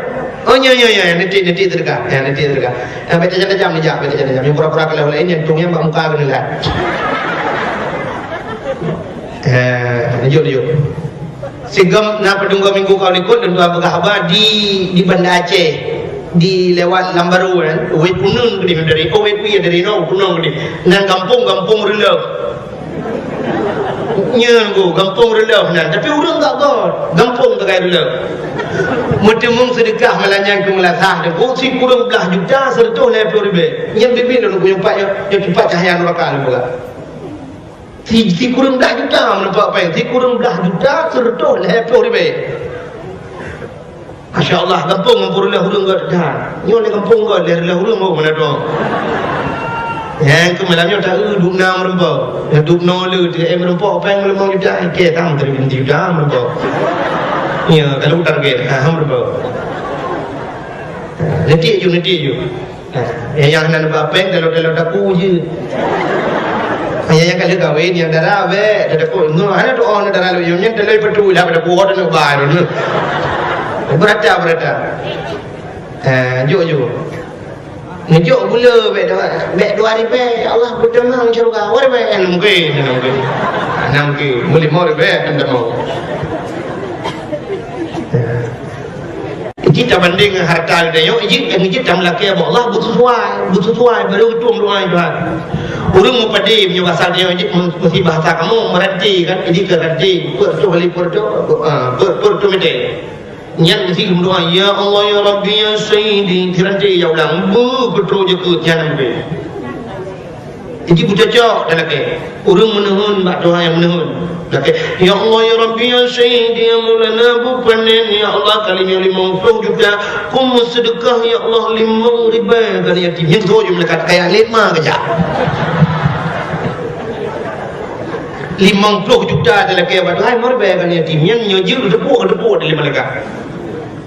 Oh, ya, ya, ya, ya, nanti, nanti sedekah. Ya, nanti sedekah. Ya, baca tajam-tajam ni, jak, baca tajam-tajam. Yang pura-pura kalau lain, yang tung yang bak muka kena lihat. Eh, lanjut, lanjut. Sigom na peudunggo minggu ka likot, dan dua peugah haba di, di Banda Aceh, di lewat Lambaru, kan. Wet Punun ke di, dari, oh, Wet Pia dari no, Punun ke di. Nan gampông, gampông Reuleu. Nyan ku, gampông Reuleu nan. Tapi ureueng gak got, gampông tagai Reuleu. Meuteumong seudeukah malam nyan keu meulasah, dan ku sikureueng blah juta seureutôh lhèe ploh ribèe. Nyan bibi lôn ku nyumpat nyoe, nyoe cupat cahya nuraka lôn peugah. Si, sikureueng blah juta meunumpak péng, sikureueng blah juta seureutôh lhèe ploh ribèe. Masya Allah, gampông gampông Reuleu ureueng gèt that. Nyoe lé gampông gèt lé Reuleu ureueng, oh, mana dong. Nyang keu malam nyoe taeu dubna meureumpok. Ya dubna le teu meureumpok péng limong juta, ke tam teu juta meureumpok. Ya, kalau target, ha, meureumpok. Nanti ju, nanti ju. Ha, nyang hana neuba péng, dalam-dalam daku je. Ha, nyang ka lheueh kawin, nyang dara bèk, daku. Nyoe hana doa, hana dara lôn, nyang dalam peutu lah, pada kuat, hana ba lôn. Beurata, beurata. Ha, jok, jok. Neujok gula bèk dua, bèk dua ribèe, ya Allah, beuteumang syeuruga. Dua ribèe, hana mungken, hana mungken. Hana mungken. Meulimong ribèe, hana mungken. Jih tabandéng ngon hareuta geutanyoe, jih, jih tameulakèe bak Allah beusesuai, beusesuai, barô geutueng doa Tuhan. Ureueng meupadé meunyoe basa tanyoe jih meusti bahasa kamoe meuranté kan, jih keu ranté, peuet reutôh kali peuet reutôh, ah, peuet, peuet reutôh mètè. Nyan meusti geumeudoa, "Ya Allah, ya Rabbi, ya Sayyidi." Siranté ya ulang, beuh, beutôi jeuet keu nyan meusti. Jadi beucocok talakèe. Ureueng meuneuen bak Tuhan nyang meuneuen. Lakèe, "Ya Allah, ya Rabbi, ya Sayyidi, ya Maulana, beupanen, ya Allah, kali nyoe limong ploh juta, kum meuseudeukah, ya Allah, limong ribèe bak yatim." Nyan beutôi jeuet malaikat, kaya lé ma keujak. Limong ploh juta talakèe bak Tuhan, limong ribèe bak yatim. Nyan nyoe jeuet teupok, teupok lé malaikat.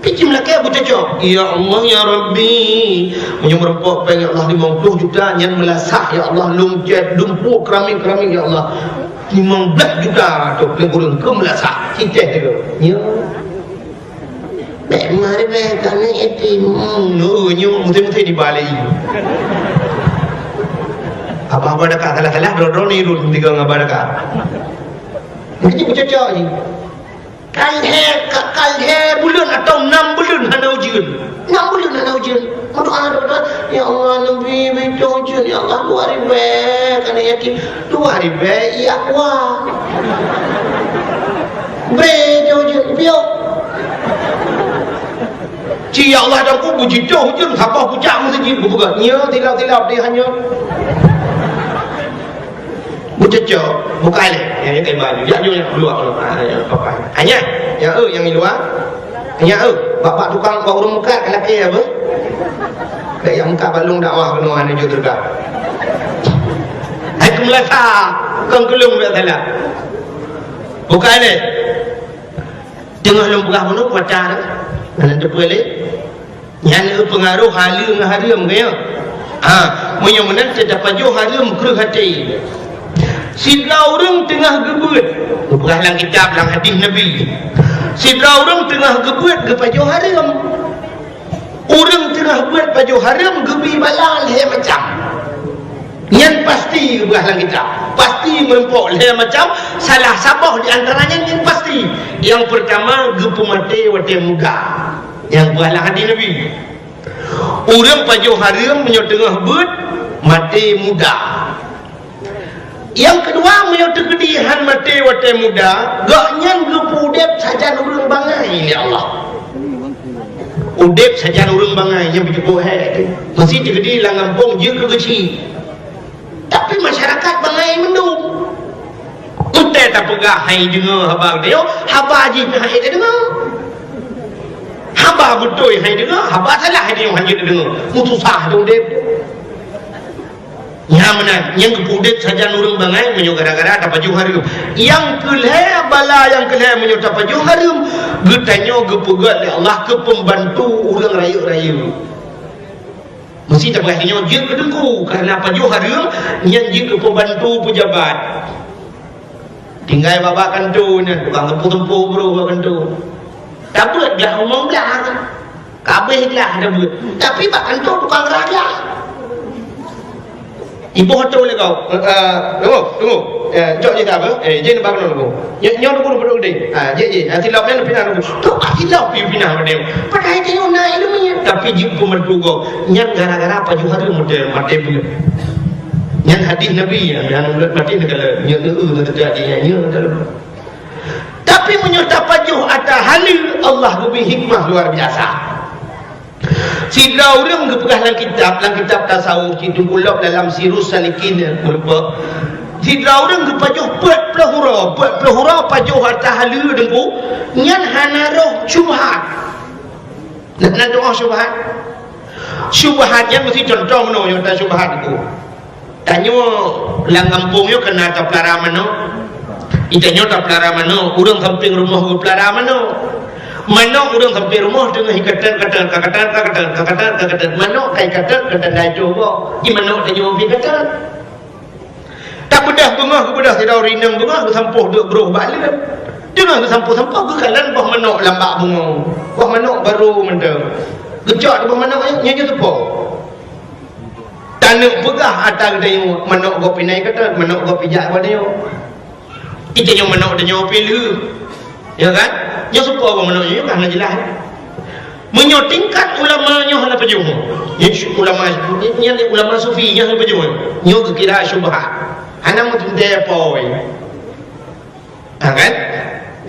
Pih cit meulakèe beucocok. "Ya Allah, ya Rabbi, meunyoe meurumpok péng, ya Allah, limong ploh juta, nyan meulasah, ya Allah, lôn cèt, lôn pok keramik-keramik, ya Allah. Limong blah juta tu lé ureueng keu meulasah, citèh tu." Ya. Bèk mareh bèk, kami yatim. Hmm, oh, nyoe meuté-meuté dibalai. Abah-abah dakah salah-salah, droe-droe ni rot tiga ngaba dakah. Mungkin beucocok ni. Ka lhèe, ka, ka lhèe buleuen atau nam buleuen hana ujeuen. Nam buleuen hana ujeuen. Meudoa, doa, doa, "Ya Allah, neubri, bri ujeuen, ya Allah, dua ribèe, keuneuk yatim." "Dua ribèe, iya kuah. Bri ujeuen, piôh." Ci, "Ya Allah, dan ku bujitoh ujeuen, saboh pucak meuseujid," geupeugah. Nyoe tilap-tilap di hanyut. Beucocok, bukai lé. Nyang nyoe kai baju. Jak jôk nyang luwa. Ah, nyang papan. Ah, nyan. Nyang, eh, nyang di luwa. Nyang, eh, bak-bak tukang, bak ureueng meukat ka lakèe apa? Bèk nyang meukat bak lôn dakwah keunoe hana jeuet teuka. Hai keumeulasa, kon keu lôn bèk salah. Bukai lé. Teungoh lôn peugah bunoe, kuasa tu. Hana teupeue lé. Nyan le peungaroh haleueng ngon hareuem, ka nyo? Ha, meunyoe meunan teuka tapajoh hareuem kreueh até. Sidroe ureueng teungoh geubeuet, geupeugah lam kitab, lam hadih Nabi. Sidroe ureueng teungoh geubeuet geupajoh hareuem. Ureueng teungoh beuet pajoh hareuem geubi bala lhèe macam. Nyan pasti geupeugah lam kitab. Pasti meurumpok lhèe macam, salah saboh di antara nyan, nyan pasti. Nyang peurtama, geupeumaté watèe muda. Nyang geupeugah lam hadih Nabi. Ureueng pajoh hareuem meunyoe teungoh beuet, maté muda. Nyang keudua, meunyoe teukeudi hán maté watèe muda, gobnyan geupeuudép sajan ureueng bangai lé Allah. Udép sajan ureueng bangai, nyan beujeuet hék teuh. Meuseuti teukeudi lam gampông jeuet keu geuchik. Tapi masyarakat bangai mandum. Watèe tapeugah hai deungö haba geutanyoe, haba jih pih hai tadeungö. Haba beutôi hai deungö, haba salah hai deungö, hana jeuet tadeungö. Meususah teuh udép. Nyan meunan, nyang geupeuudép sajan ureueng bangai meunyoe gara-gara tapajoh hareuem. Nyang keulhèe, bala nyang keulhèe meunyoe tapajoh hareuem, geutanyoe geupeugöt lé Allah keu peumbantu ureueng rayeuk-rayeuk. Meuseuti tapeugah nyoe jeuet keu teungku, kareuna pajoh hareuem nyan jeuet keu peumbantu peujabat. Tinggai bak-bak kantô nyan, tukang teumpo-teumpo brôh bak kantô. Tabeuet glah rumoh blah kan. Ka abéh glah tabeuet. Tapi bak kantô tukang rah glah. Iboh atô lé kau. Eh, eh, tunggu, tunggu. Eh, cok je tak apa? Eh, je nampak kena tunggu. Nyo, nyo tunggu dulu deh. Ah, je, je. Ah, silap nyan pinah tunggu. Tu ah, silap pi pinah pada. Padahai tengok naik ilmu nyan. Tapi jeuet peumeuntu kau. Nyan gara-gara pajoh hareuem meuteumé mati pun. Nyan hadis Nabi, nyan, nyan mati negara. Nyo, nyo, nyo, nyo, nyo, nyo, nyo. Tapi meunyoe tapajoh ata haleue, Allah geubri hikmah luar biasa. Sidroe ureueng geupeugah lam kitab, lam kitab tasawuf, cit teukulok dalam Sirus Salikin, meurumpok. Sidroe ureueng geupajoh peuet ploh uroe, peuet ploh uroe pajoh ata haleue teungku, nyan hana roh syubhat. Nah, na doa syubhat. Syubhat nyan meusti contoh meunoe nyang ta syubhat tu. Tanyoe lam gampông nyoe keunan tapeulara manok. Di tanyoe tapeulara manok, ureueng sampéng rumoh geupeulara manok. Manok ureueng sampéng rumoh teungoh ikatet-katet, katet-katet, katet-katet. Manok ka ikatet, katet dacok bok. Di manok tanyoe pih katet. Tapeugah beungoh, geubeudôh sidroe rineueng beungoh, geusampôh duek broh bak leueb. Teungoh geusampôh-sampôh, geukalon boh manok lam bak beungoh. Boh manok barô mantong. Geucok di boh manok nyan, nyan, nyan seupôt. Aneuk peugah ata geutanyoe, manok gob pinai keudroe, manok gob pijak bak tanyoe. Geutanyoe manok tanyoe pih lheueh. Ya kan? Nyoe seupôt bak manok nyoe, nyoe ka hana jeulaih. Meunyoe tingkat ulama nyoe hana pajoh. Nyoe ulama, nyoe ulama sufi nyoe hana pajoh. Nyoe geukira syubhat. Hana meuteuntèe poi. Ha kan?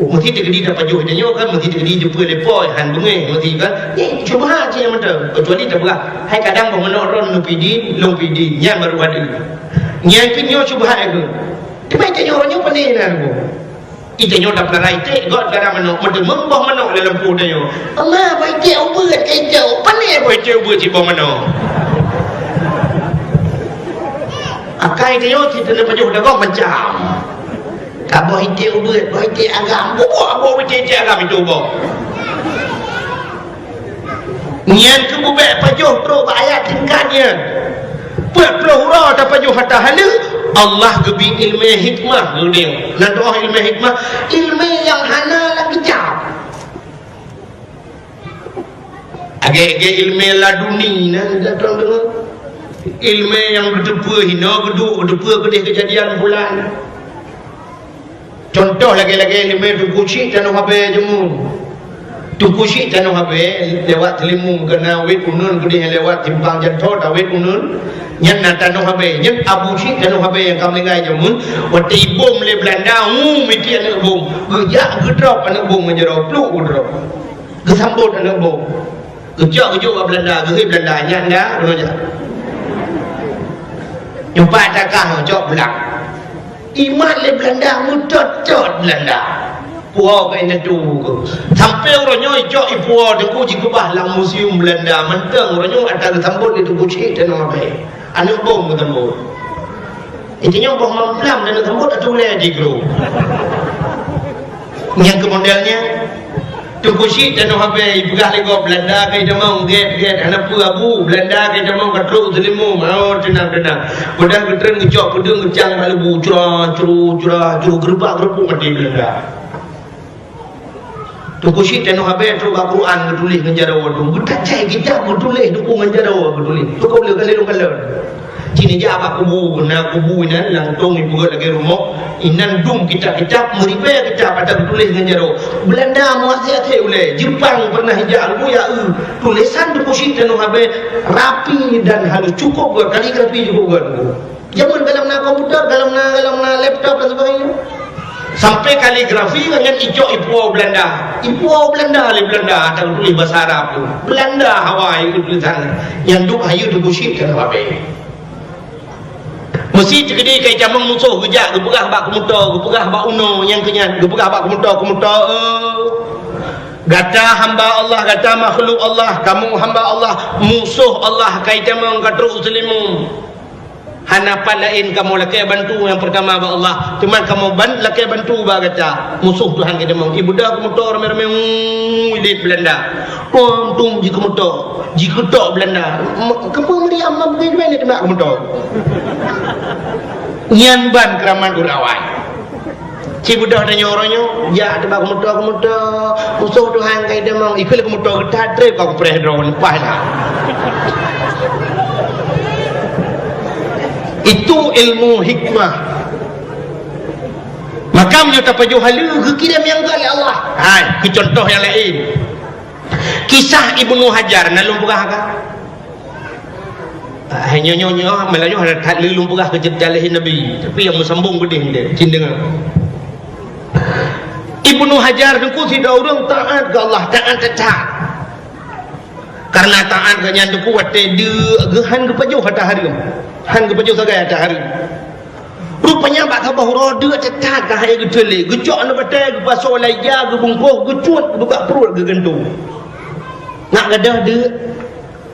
Meusti teukeudi tapajoh tanyoe kan, meusti teukeudi jumpa lé poi, han beungéh, meusti kan? Nyan syubhat cit nyang mantong. Kecuali tapeugah, hai kadang boh manok droe neupidi, lôn pidi, nyan baru ada. Nyan pih nyoe syubhat aku. Teuma tanyoe nyoe pandai na aku. Ita nyoe dapeulara iték, gok dapeulara manok, meuteumé boh manok lam lampôh tanyoe. Allah, boh iték ubeuet ka iték, pandai boh iték ubeuet cit boh manok. Akai tanyoe cit tapajoh dagoe macam. Ka boh iték ubeuet, boh iték agam, bubuk boh iték-iték agam itu boh. Nyan keuh bubek pajoh trok bak ayat tingkat nyan. Peuet ploh uroe tapajoh ata haleue, Allah geubri ileumèe hikmah geude. Na tu'oh ileumèe hikmah, ileumèe nyang hana lam kitab. Agak-agak ileumèe laduni na, dah tuan dengar. Ileumèe nyang geuteupeue hinoe geuduek, geuteupeue keudeh keujadian bulan. Contoh lagèe-lagèe ileumèe Teungku Chik Tanoh Abèe jameun. Teungku Chik Tanoh Abèe lewat Teulimu, keunan wét uneun keudeh lewat simpang Janto, ta wét uneun. Nyan na Tanoh Abèe, nyan Abu Chik Tanoh Abèe nyang ka meuninggai jameun. Watèe ibom lé Beulanda, hu, miti aneuk bom. Geujak geudrop aneuk bom ngon jaroe, pluk geudrop. Geusambot aneuk bom. Geucok geujok bak Beulanda, geuhôi Beulanda, nyan dah, bunoe nyan. Nyoe pat takah cok pulang. Imat lé Beulanda, meutot-tot Beulanda. Puwoe keu inan tu. Sampoe uroe nyoe icok ipuwoe Teungku jikeubah lam museum Beulanda. Mantong uroe nyoe ata geusambot lé Teungku Chik Tanoh Abèe. Aneuk bom geusambot. Inti nyoe boh mamplam dan sambot atulèe di gru. Nyang keu model nyan, Teungku Chik Tanoh Abèe ipeugah lé gob, Beulanda ka itamong, gèt, gèt, hana peue Abu, Beulanda ka itamong ka trok Teulimu, oh, teunang, teunang. Padahai geutreun geucok peudeueng geucang bak leubu, cura, curu, cura, curu, geureubak geureupuk maté Beulanda. Teungku Chik Tanoh Abèe trok bak Quran geutuléh ngon jaroe tu. Geutacai kitab geutuléh, Teungku, ngon jaroe geutuléh. Cukup le kali lôn kalon. Cit neujak bak kubu, na kubu inan, langsông ipeugöt lagèe rumoh. Inan dum kitab-kitab, meuribèe kitab ata geutuléh ngon jaroe. Beulanda meuaséh-aséh ulèe. Jeupang pernah ijak, Teungku, ya, eu. Tulésan Teungku Chik Tanoh Abèe rapi dan halus. Cukup göt, kaligrafi cukup göt, Teungku. Jameun galom na komputer, galom na, galom na laptop dan sebagainya. Sampai kaligrafi nyan icok ipuwoe Beulanda. Ipuwoe Beulanda lé Beulanda, ata geutuléh basa Arab tu. Beulanda hawa itu tulisan. Nyan duek hayeue Teungku Chik Tanoh Abèe. Meusi teukeudi ka itamong musoh geujak geupeugah bak keumoto, geupeugah bak unoe nyang keu nyan, geupeugah bak keumoto, keumoto, eh, gata hamba Allah, gata makhluk Allah, kamoe hamba Allah, musoh Allah ka itamong ka trok u Teulimu. Hana pat laén kamoe lakèe bantu nyang peurtama bak Allah, teuma kamoe ban-, lakèe bantu bak gata. Musoh Tuhan geutamong. Ibeudôh keumoto ramé-ramé, uu, idéh Beulanda. Tum-tum jikeumoto, jikeutok Beulanda. M-, keupeue meudiam, ma beugèt bèk lé teumak keumoto. Nyan ban keuramat ureueng awai. Ci beudôh tanyoe uroe nyoe, jak teuba keumoto-keumoto, musoh Tuhan ka itamong, ikheun lé keumoto geutat trép ka kupreh droe leupah na. Itu ilmu hikmah. Maka meunyoe tapajoh haleue, geukirém nyang göt lé Allah. Hai, keu contoh nyang laén. Kisah Ibnu Hajar, na lôn peugah ka? Ah, nyoe, nyoe, nyoe, malah nyoe hana that lé lôn peugah keu ceurita lahé Nabi, tapi nyang meusambông beudéh ndeh, cit deungö. Ibnu Hajar Teungku sidroe ureueng taat keu Allah, taat that-that. Karena taat geuh nyan Teungku watèe deuk geuh han geupajoh ata hareuem, han geupajoh sagai ata hareuem. Rupanya bak saboh uroe deuk that-that ka han geuteulé, geucok aneuk batèe, geupasoe lam ija, geubungkôh, geucut, geubeubat pruet, geugantung. Nak gadôh deuk.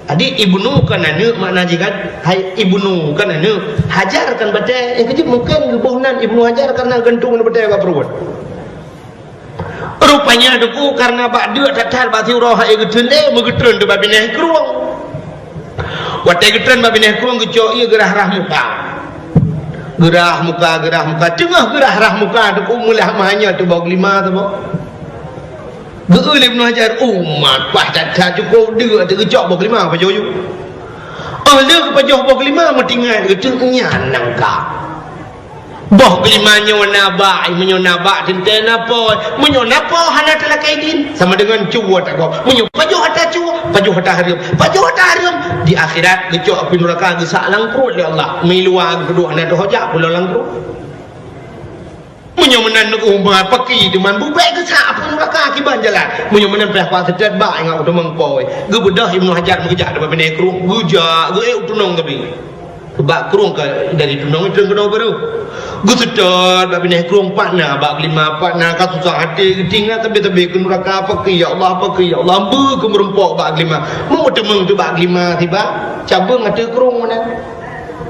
Jadi, Ibnu kon aneuk makna jih kan? Hai Ibnu kon aneuk, Hajar kan batèe. Nyang keujeuet mungken geuboh nan Ibnu Hajar karena gantung batèe bak pruet. Rupanya Teungku karena bak deuk that-that bak siuroe hai geuteulé, meugeutreun teuk bak binéh krueng. Watèe geutreun bak binéh krueng geucok ié geurah-rah muka. Geurah muka, geurah muka. Teungoh geurah-rah muka Teungku meulah meuhanya teuboh geulima teuboh. Geu-eu lé Ibnu Hajar, umat, bah that-that cukôp deuk teuh geucok boh keulima pajoh ju. Oh, lheueh geupajoh boh geulima, meutinggai geuteuk nyan nangka. Boh geulima nyoe na bak, meunyoe na bak teuntée na po, meunyoe na po hana talakée idin, sama deungon cue tagob. Meunyoe pajoh ata cue, pajoh ata hareuem, pajoh ata hareuem, di akhirat geucok apui nuraka geusak lam pruet lé Allah. Meuluwa geupeuduek hana teuhojak pulo lam pruet. Meunyoe meunan neuuh ma paki teuma bubek geusak apui nuraka kiban jalan. Meunyoe meunan payah kuat seutôt bak ingat u teumeng poi. Geubeudôh Ibnu Hajar meugeujak teuma binéh krueng. Geujak, geuék u tunong tapi. Bak krueng ka dari tunong itu keunoe baru. Geuseutôt bak binéh krueng pat na, bak geulima pat na, ka susah até geutinggai teubiet-teubiet keu nuraka paki, ya Allah, paki, ya Allah, beu keu meureumpok bak geulima. Meu teumeng teuh bak geulima tiba, cabeueng ateueh krueng meunan.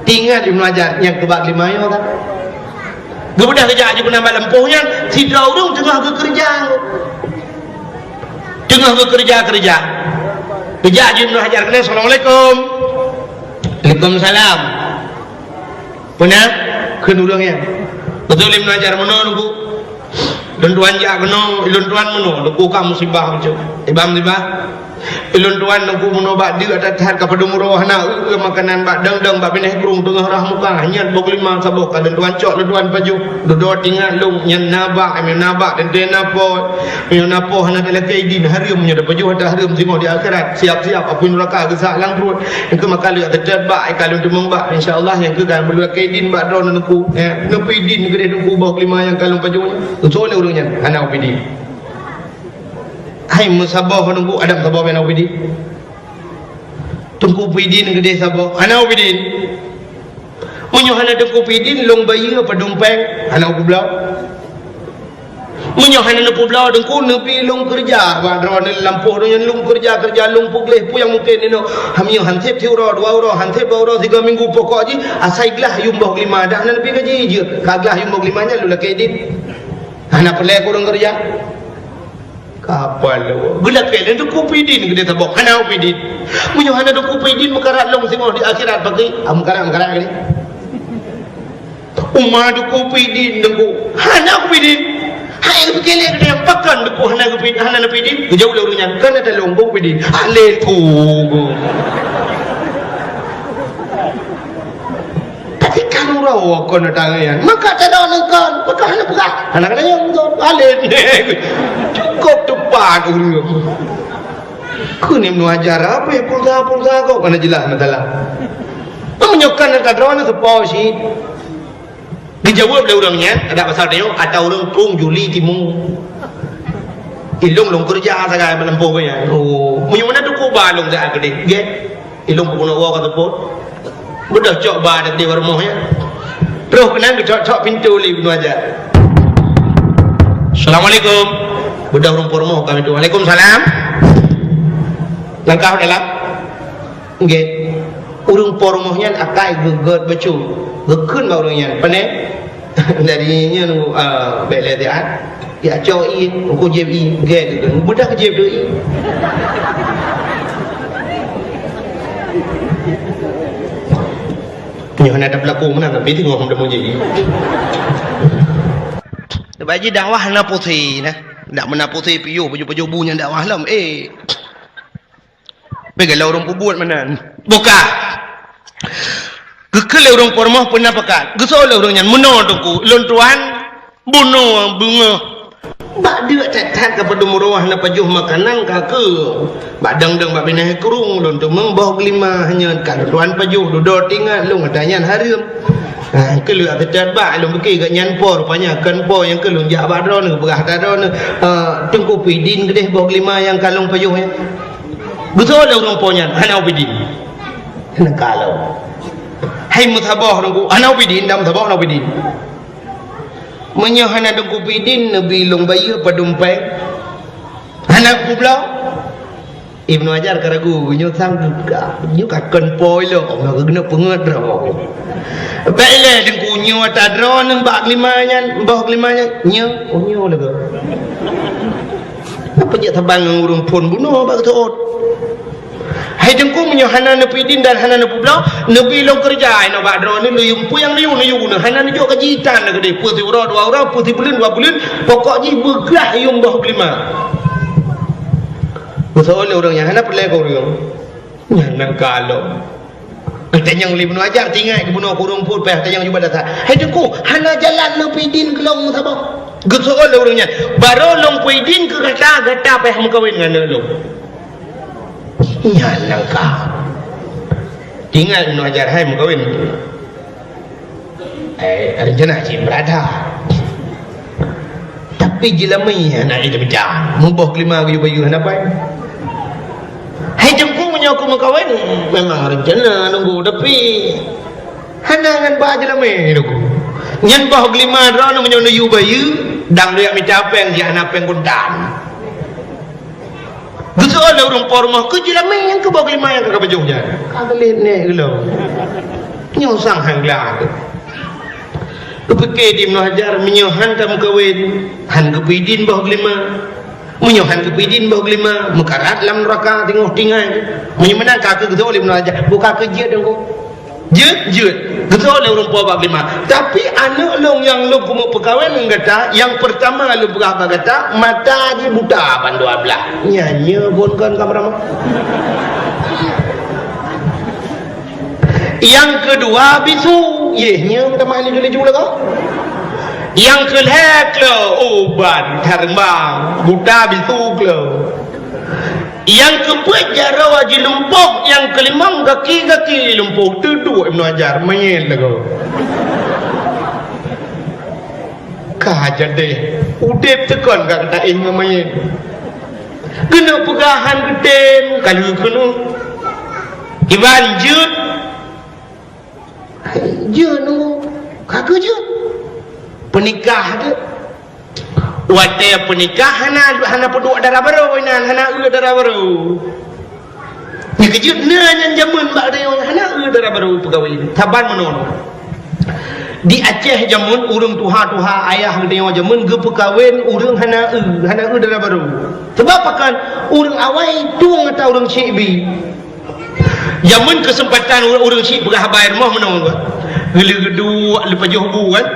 Ingat Ibnu Hajar nyang keu bak geulima nyoe kan. Geubeudôh geujak jih keunan bak lampôh nyan, sidroe ureuëng teungoh geukeureuja. Teungoh geukeureuja-keureuja. Geujak jih Ibnu Hajar keunan, "Assalamualaikum." "Waalaikumsalam." "Peue na?" kheun ureuëng nyan. Beutôi Ibnu Hajar, "Meunoe Teungku. Lôn tuan jak keunoe, lôn tuan meunoe, Teungku ka musibah bacut." "Iban musibah?" "Lôn tuan Teungku meunoe bak deuk that-that ka padum uroe hana eu-eu makanan bak dang-dang bak binéh krueng teungoh rhah muka, nyan boh geulima saboh ka lôn tuan cok lôn tuan pajoh. Dudoe tingat lôn nyan na bak, meunyoe na bak teuntée na po, meunyoe na po hana talakée idin hareuem, meunyoe tapajoh ata hareuem singoh di akhirat, siap-siap apui nuraka geusak lam pruet. Engkeu maka lôn seutôt bak, ka lôn teumong bak, insya Allah nyang keu ka meulakée idin bak droeneuh Teungku, eh, neupeu idin keudeh Teungku boh geulima nyang ka lôn pajoh nyan." Geuseuôt lé ureuëng nyan, "Hana upeu idin." "Hai meusaboh Teungku, adak saboh bak na upeu idin." "Teungku peuidin keudeh saboh." "Hana upeu idin." "Meunyoe hana Teungku peuidin, lôn bayeue padum péng." "Hana upeu bloe." "Meunyoe hana neupeubloe Teungku, neubi lôn keureuja bak droeneuh lampôh nyoe, lôn keureuja-keureuja lôn peugleh peue nyang mungken inoe. Meunyoe han sép siuroe, dua uroe, han sép dua uroe, sigoe minggu, pokok jih asai glah yuem boh geulima, dak na neubi gaji jeuet. Ka glah yuem boh geulima nyan lôn lakée idin." "Hana peureulée keu ureuëng keureuja." Kapal lôn. Geulakée lé Teungku peuidin keudeh saboh. "Hana upeu idin." "Meunyoe hana Teungku peuidin, meukarat lôn singoh di akhirat paki." "Ah, meukarat, meukarat keudeh." "Uma Teungku peuidin Teungku." "Hana upeu idin." "Hai geupike lé keudeh pakon Teungku hana geupeu-, hana neupeu idin?" Geujaweueb lé ureuëng nyan, "Kon ata lôn boh peuidin." "Alé Teungku." Tapi kan uroe kon tangian. Maka tadong kon, maka hana peugah. Hana kena nyang kon. Alet. Cukup tepat ureuëng. Keu ni Ibnu Hajar, apa pulsa-pulsa kau kana jelas masalah. Meunyoe kan tadong seupôt cit. Geujaweueb lé ureuëng nyan, adak pasal tanyoe, ata ureuëng krueng Juli Timu. Ilong lôn keureuja sagai meuleumpôh nyan. Oh, meunyoe meunan Teungku ba lôn sagai keudeh. Gét. Ilong peubunoe woe ka seupôt. Beudôh cok ba dan di rumoh nyan. Troh keunan geucok-cok pintoe lé Ibnu Hajar. "Assalamualaikum." Beudôh rumpok rumoh ka pintoe. "Waalaikumsalam." Langkah dalam. Nggih. Ureuëng po rumoh nyan akai geugét bacut. Geukheun bak ureuëng nyan. Pane? Dari nyan, ah, bèk lé siat. Ya cok ié, engko jieb ié, gét. Beudôh jieb tu ié. Nyoe hana ada pelaku meunan, tapi tengok hom demoji. Bak jih dakwah hana pusé nah. Dak meunan pusé piôh, pajoh-pajoh bu nyan dakwah lom. Eh. Peugalak ureuëng peubuet meunan. Buka. Geukheun lé ureuëng po rumoh peuna pakat. Geuseuôt lé ureuëng nyan, "Meunoe Teungku, lôn tuan bunoe beungoh." Bak deuk that-that ka padum uroe hana pajoh makanan ka keu. Bak dang-dang bak binéh krueng lôn teumèe boh geulima hanyot ka lôn tuan pajoh dudoe tingat lôn ata nyan hareuem. Ha, keu lôn ata that bak lôn pike gobnyan po rupanya kon po nyang keu lôn jak bak droeneuh peugah ata droeneuh, eh, Teungku peuidin keudeh boh geulima nyang ka lôn pajoh nyan. Beutôi lé ureuëng po nyan, hana ubé idin. Hana kalo. Hai meusaboh Teungku, hana ubé idin, dak meusaboh hana ubé idin. Meunyoe hana Teungku peuidin, neubi lôn bayeue padum péng. Hana kubloe. Ibnu Hajar ka ragu, nyoe sang ka, nyoe ka kon po ilong, maka keuneuk peungeut droe. Bèk ilèe Teungku, nyoe ata droeneuh bak geulima nyan, boh geulima nyan, nyoe, oh, nyoe lagoe. Apa jak saban ngon ureuëng phon bunoe bak geuteuôt? Hai Teungku, meunyoe hana neupeuidin dan hana neupeubloe, neubi lôn keureuja inoe bak droeneuh, neuyue peue nyang neuyue, neuyue, hana neujok gaji tan lagèe deh, peue siuroe dua uroe, peue sibuleuen dua buleuen, pokok jih beuglah yuem boh geulima. Beutôi lé ureuëng nyan hana peureulèe keu ureuëng. Nyan nangka lom. Geutanyong lé Ibnu Hajar, tinggai geubunoe kureueng phon payah tanyong jubah dasar. "Hai Teungku, hana jalan lôn peuidin keu lôn saboh?" Geuseuôt lé ureuëng nyan, "Barô lôn peuidin keu gata, gata payah meukawen ngon aneuëk lôn." Nyan nyang ka. Tinggai Ibnu Hajar, hai meukawen. Eh, rencana cit beurada. Tapi jeulamé hana jiteubica. Muboh keulima geuyue bayeue hana pai. Hai Teungku, meunyoe ku meukawen, memang rencana nunggu, tapi hana ngon ba jeulamé nunggu. Nyan boh keulima droeneuh meunyoe neuyue bayeue, dang neujak mita péng, jih hana péng guntan. Geuseuôt lé ureuëng po rumoh, "Keu jeulamé nyang keu boh keulima nyang ka kapajoh nyan?" "Ka geulet nèk geulo." Nyoe sang han glah. Geupike di Ibnu Hajar, "Meunyoe han tameukawen, han geupeuidin boh keulima. Meunyoe han geupeuidin boh keulima, meukarat lam neuraka teungoh tinggai." Meunyoe meunan ka keu geuseuôt lé Ibnu Hajar, "Buka keu jeuet dong." Jeuet, jeuet. Geuseuôt lé ureuëng po bak keulima. Tapi aneuëk lôn nyang lôn keumeung peukawen ngon gata, nyang peurtama lôn peugah bak gata, mata jih buta bandua blaih. Nyan nyoe phon kon ka meuramah. Nyang keudua bisu, yeh nyoe meutamah laju-laju lagoe. Nyang keulhèe kleu, oh ban that reumbang, buta bisu kleu. Nyang keupeuet jaroe jilumpoh, nyang keulimong gaki-gaki lumpoh, teuduek Ibnu Hajar, manyét lagoe. Ka jadeh, udeb teukon ka geuta-éh ngon manyét. Keuneuk peugah han geutem, ka lheueh keunoe. Iban jeuet. Jeuet nunggu, ka keu jeuet. Peunikah jeuet. Watèe peunikah hana, hana peuduek dara barô inan, hana eu dara barô. Nyan keu jeuet na nyan jameun bak tanyoe hana eu dara barô peukawen. Saban meunoe. Di Aceh jameun ureuëng tuha-tuha ayah geutanyoe jameun geupeukawen ureuëng hana eu, hana eu dara barô. Sabab pakon ureuëng awai tueng ata ureuëng syik bi. Jameun keuseumpatan ureuëng, ureuëng syik peugah haba i rumoh meunoe, geulheueh geuduek lheueh pajoh bu kan.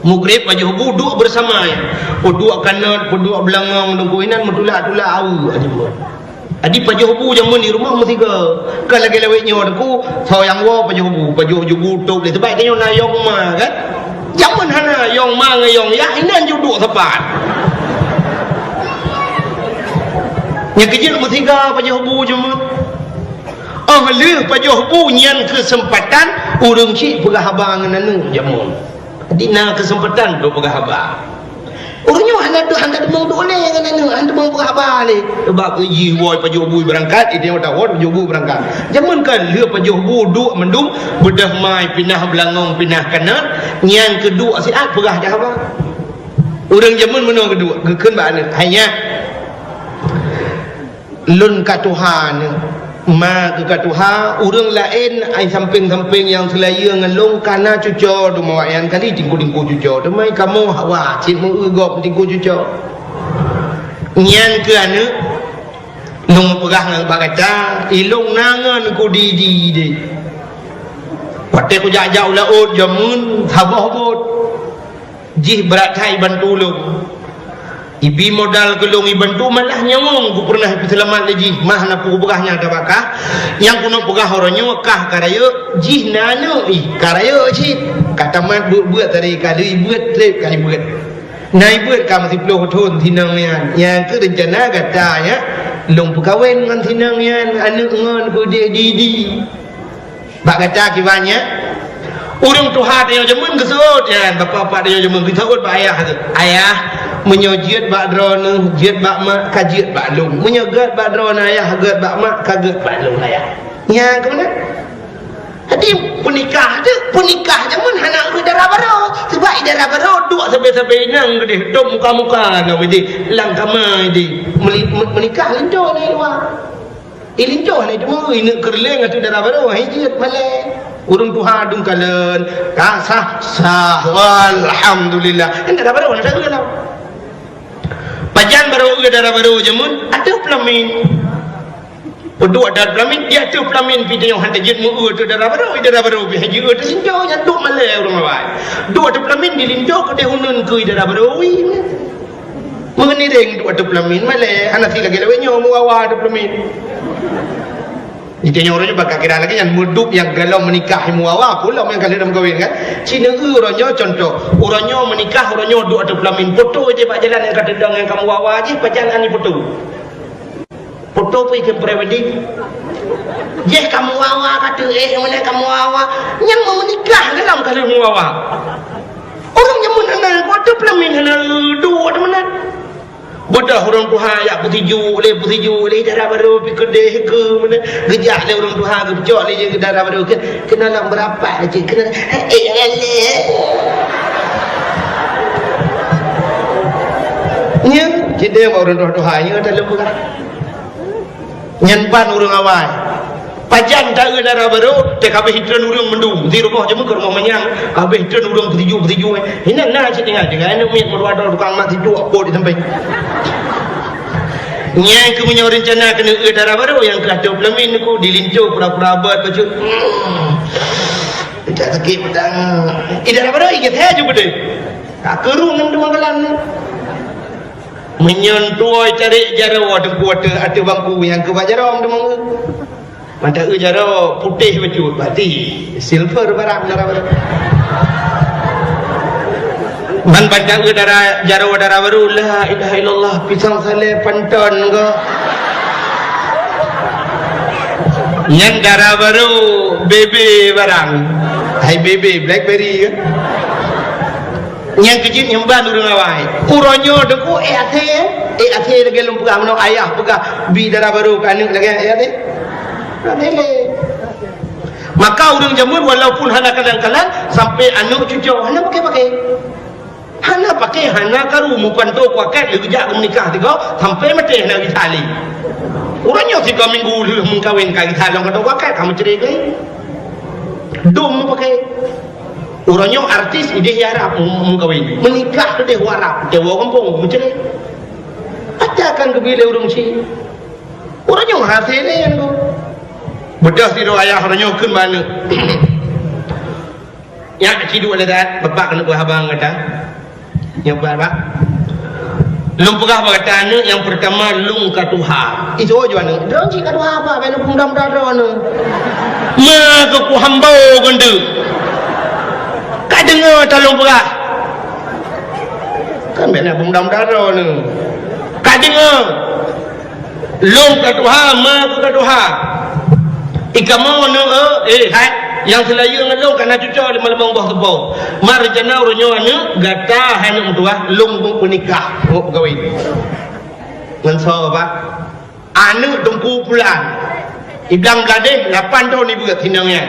Mugreb pajoh bu duek beurasama nyan. Peuduek kanot, peuduek beulangong, deungon inan meutulak-tulak aweuk aja buet. Jadi pajoh bu jameun di rumoh meusigoe. Kon lagèe lawét nyoe Teungku, soe nyang woe pajoh bu, pajoh bu tôb lé. Sabab tanyoe na yong ma kan. Jameun hana yong ma ngon yong yah, inan ju duek sapat. Nyan keu jeuet meusigoe pajoh bu jameun. Óh lheueh pajoh bu nyan keuseumpatan ureuëng syik peugah haba ngon aneuëk jameun. Jadi na keuseumpatan untuk peugah haba. Ureuëng nyoe hana, hana teumong duek lé ngon aneuëk, hana teumong peugah haba lé. Sabab jih woe pajoh bu beurangkat, idéh watèe woe pajoh bu beurangkat. Jameun ka lheueh pajoh bu duek mandum, beudôh mai pinah beulangong, pinah kanot, nyan keuduek siat peugah jak haba. Ureuëng jameun meunoe keuduek, geukheun bak aneuëk, "Hai nyak, lôn ka tuha nyoe, ma keuh ka tuha, ureuëng laén ai sampéng-sampéng nyang seulayeue ngon lôn ka na cuco teuma awaknyan kali tingku-tingku cuco, teuma kamoe hawa cit meu-eu gob tingku cuco." Nyan keuh aneuëk, lôn peugah ngon bak gata, ilôn na ngon ku di-di deh. Watèe kujak-jak u laôt jameun saboh bot. Jih brat that ibantu lôn. Ibi modal keu lôn ibantu malah nyawöng ku peureunah ipeuseulamat lé jih, mah na peue kupeugah nyang tabakah. Nyang keuneuk peugah uroe nyoe kah ka rayeuk, jih na aneuëk ih ka rayeuk cit. Ka tamat beuet-beuet tadi ka lheueh ibeuet trép ka ibeuet. Na ibeuet ka meusiplôh thon sinong nyan. Nyang keuh reuncana gata nyan lôn peukawen ngon sinong nyan, aneuëk ngon peudeh di-di. Bak gata kiban nyan, ureuëng tuha tanyoe jameun geuseuôt nyan, bapak-bapak tanyoe jameun geuseuôt bak ayah tu. "Ayah, meunyoe jeuet bak droeneuh, jeuet bak mak, ka jeuet bak lôn. Meunyoe gét bak droeneuh ayah, gét bak mak, ka gét bak lôn ayah." Nyan keuh meunan. Jadi peunikah tu, peunikah jameun hana ureuëng dara barô. Sabab i dara barô duek sabe-sabe inong keudeh, tôb muka-muka na keudeh, lam kama keudeh. Meuli-, me-, meunikah linto na i luwa. Ilinto hana teuma, ineuk keureuleng ateueh dara barô, hai jeuet malèe. Ureuëng tuha dum kalon, ka sah, sah, alhamdulillah. Kan dara barô hana sapeue lom. Pajan barô eu dara barô jameun, ateueh peulamin. Peuduek ateueh peulamin, di ateueh peulamin pih tanyoe hana jeuet meu-eu ateueh dara barô, dara barô pih hai jeuet eu teuh sinto, nyan duek malèe ureuëng awai. Duek ateueh peulamin dilinto keudeh uneuen keu dara barô, ui. Meunireng duek ateueh peulamin, malèe, hana sit lagèe lawét nyoe meuwawa ateueh peulamin. Tanyoe uroe nyoe bak kira lagèe nyan, meudup nyang golom meunikah meuwawa, golom nyang ka lheueh meukawen kan. Ci neueu uroe nyoe contoh, uroe nyoe meunikah, uroe nyoe duek ateueh peulamin, poto ite bak jalan nyang ka teudong nyang ka meuwawa jih, pajan ani poto. Poto pih keu pre-wedding. Jih ka meuwawa ka teuh, eh, mulai ka meuwawa. Nyang meunikah golom ka lheueh meuwawa. Ureueng nyan meunan, poto peulamin hana duek meunan. Beudôh ureueng tuha jak peusijuek lé, peusijuek lé, dara barô pih keudeh keu meunan. Geujak lé ureueng tuha geupeucok lé jih dara barô, "Keu-, keunoe lam beurapa cit? Keunoe, eh, eh, eh." Nyan, cit deh bak ureueng tuha-tuha nyan taleueng peugah. Nyan ban ureueng awai. Pajan taeu dara barô, teuh ka abéh itreun ureueng mandum. Di rumoh jameun keu rumoh manyang, ka abéh itreun ureueng peusijuek-peusijuek. Inan na cit tinggai, tinggai aneuk miet meurua droe tukang mat sijuek pot di sampéng. Nyang keu meunyoe reuncana keuneuk eu dara barô nyang keu ateueh peuleumèe ku dilinto pura-pura abot bacut. Hmm. Pecah sakét pedang. Ih, dara barô ingat hai ju beudé. Tak keurung ngon teuma kalam ni. Meunyoe tuwoe cari jaroe teungku ateueh, ateueh bangku nyang keu bak jaroe teuma. Mantah eu jaroe putéh bacut, berarti silver barang dara barô. Man ban ta eu dara, jaroe dara barô, la ilaha illallah, pisang salé panton ko. Nyan dara barô, bebe barang. Hai bebe, blackberry kan? Nyang keujeuet nyang ban ureueng awai. Uroe nyoe deungon éh até, éh até lagèe lôn peugah meunoe ayah peugah bi dara barô keu aneuk lagèe éh até. Hana lé. Maka ureueng jameun walaupun hana kalan-kalan, sampai aneuk cucoe hana paké-paké. Hana paké, hana karu, meupantoe kuakét lé geujak geumeunikah sigoe, sampai maté hana gisa lé. Uroe nyoe sigoe minggu lheueh meukawen ka gisa lom ka kuakét, ka meucré gai. Dum meupaké. Uroe nyoe artis idéh di Arab meu-, meukawen. Meunikah idéh u Arab, teuma gampông meucré. Até akan geubi lé ureueng chik. Uroe nyoe hase lé nyan tu. Beudôh sidroe ayah uroe nyoe kheun bak aneuk. Nyak ci duek lé that, bapak keuneuk beuhaba ngon gata. Nyoe bak, bak. Lôn peugah bak gata aneuk, nyang peurtama lôn ka tuha. Isoe ju aneuk, droe cit ka tuha apa, bèk lôn peumuda-muda droeneuh. Ma keu kuhambo keuneuk. Ka deungoe ta lôn peugah. Kan bèk na peumuda-muda droeneuh. Ka deungoe. Lôn ka tuha, ma keu ka tuha. Ikamoe neueu, eh, hai, nyang seulayeue ngon lôn ka na cucoe lé malam boh seupôt. Ma reuncana uroe nyoe aneuk, gata hai aneuk meutuah, lôn peunikah, ngon peukawen. Ngon soe, Pak? Aneuk Teungku Pulan. Iblang Bladeh, lapan thon ibeuet sinong nyan.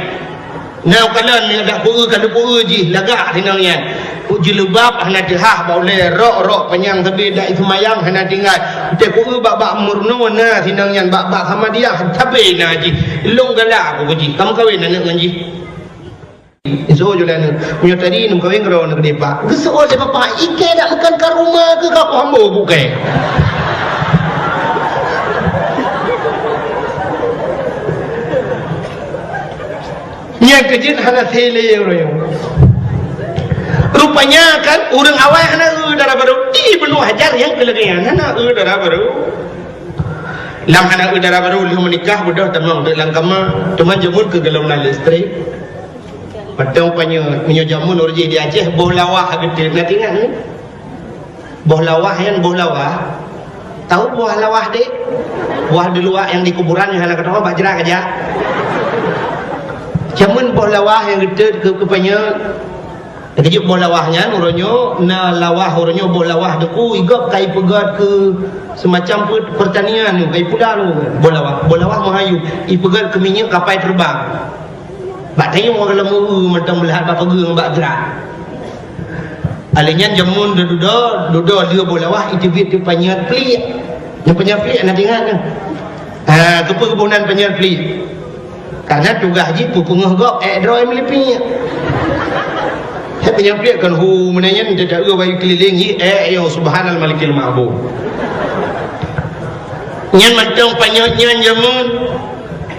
Na kalon nyang dak peue ka lupue jih lagak sinong nyan. Ku jilbab hana teuhah bak ulèe, rok-rok panyang sabe dak iseumayang hana tinggai. Teuh ku bak-bak meurunoe na sinong nyan, bak-bak Samadiyah sabe na jih. Lôn galak ku jih. Ka meukawen aneuk ngon jih. Isoe ju lé aneuk. Meunyoe tadi neumeukawen keudroe aneuk dipak. Geuseuôt lé bapak, ikei dak meukan ka rumoh keu ka ku hambo bukée. Nyang keujeuet hana sélé ureueng. Rupanya kan ureueng awai hana eu dara barô. Ibnu Hajar nyang keu lagèe nyan hana eu dara barô. Lam hana eu dara barô lheueh meunikah beudôh tamong teuk lam kama. Teuma jameun keu golom na listrik. Mantong panyöt, meunyoe jameun ureueng jih di Aceh boh lawah geuteuk na teuingat ni. Boh lawah nyan, boh lawah. Tahu boh lawah dek? Boh di luwa nyang di kuburan nyang hana keudroe bak jrat aja. Jameun boh lawah nyang geuteut keu, keu panyöt. Keujeuet boh lawah nyan uroe nyoe na lawah uroe nyoe boh lawah deuk igop kai peugöt keu semacam pe-, pertanian nyoe kai pula nyoe boh lawah. Boh lawah meuhayu ipeugöt keu minyeuk kapai teubang. Bak tanyoe ureueng lom eu mantong beulat bak peugeueng bak jrat. Alèh nyan jameun dudoe, dudoe lheueh boh lawah iteubiet teuk panyöt pliek. Nyang panyöt pliek na teuingat nyoe. Ha, keupeue boh nan panyöt pliek? Karena tugaih jih peupeungeuh gob ék droe meulipik. Hai panyöt pliek kan hu meunan nyan teuta eu bayu keulileng jih ék yo subhanal malikil ma'bud. Nyan mantong panyöt nyan jameun.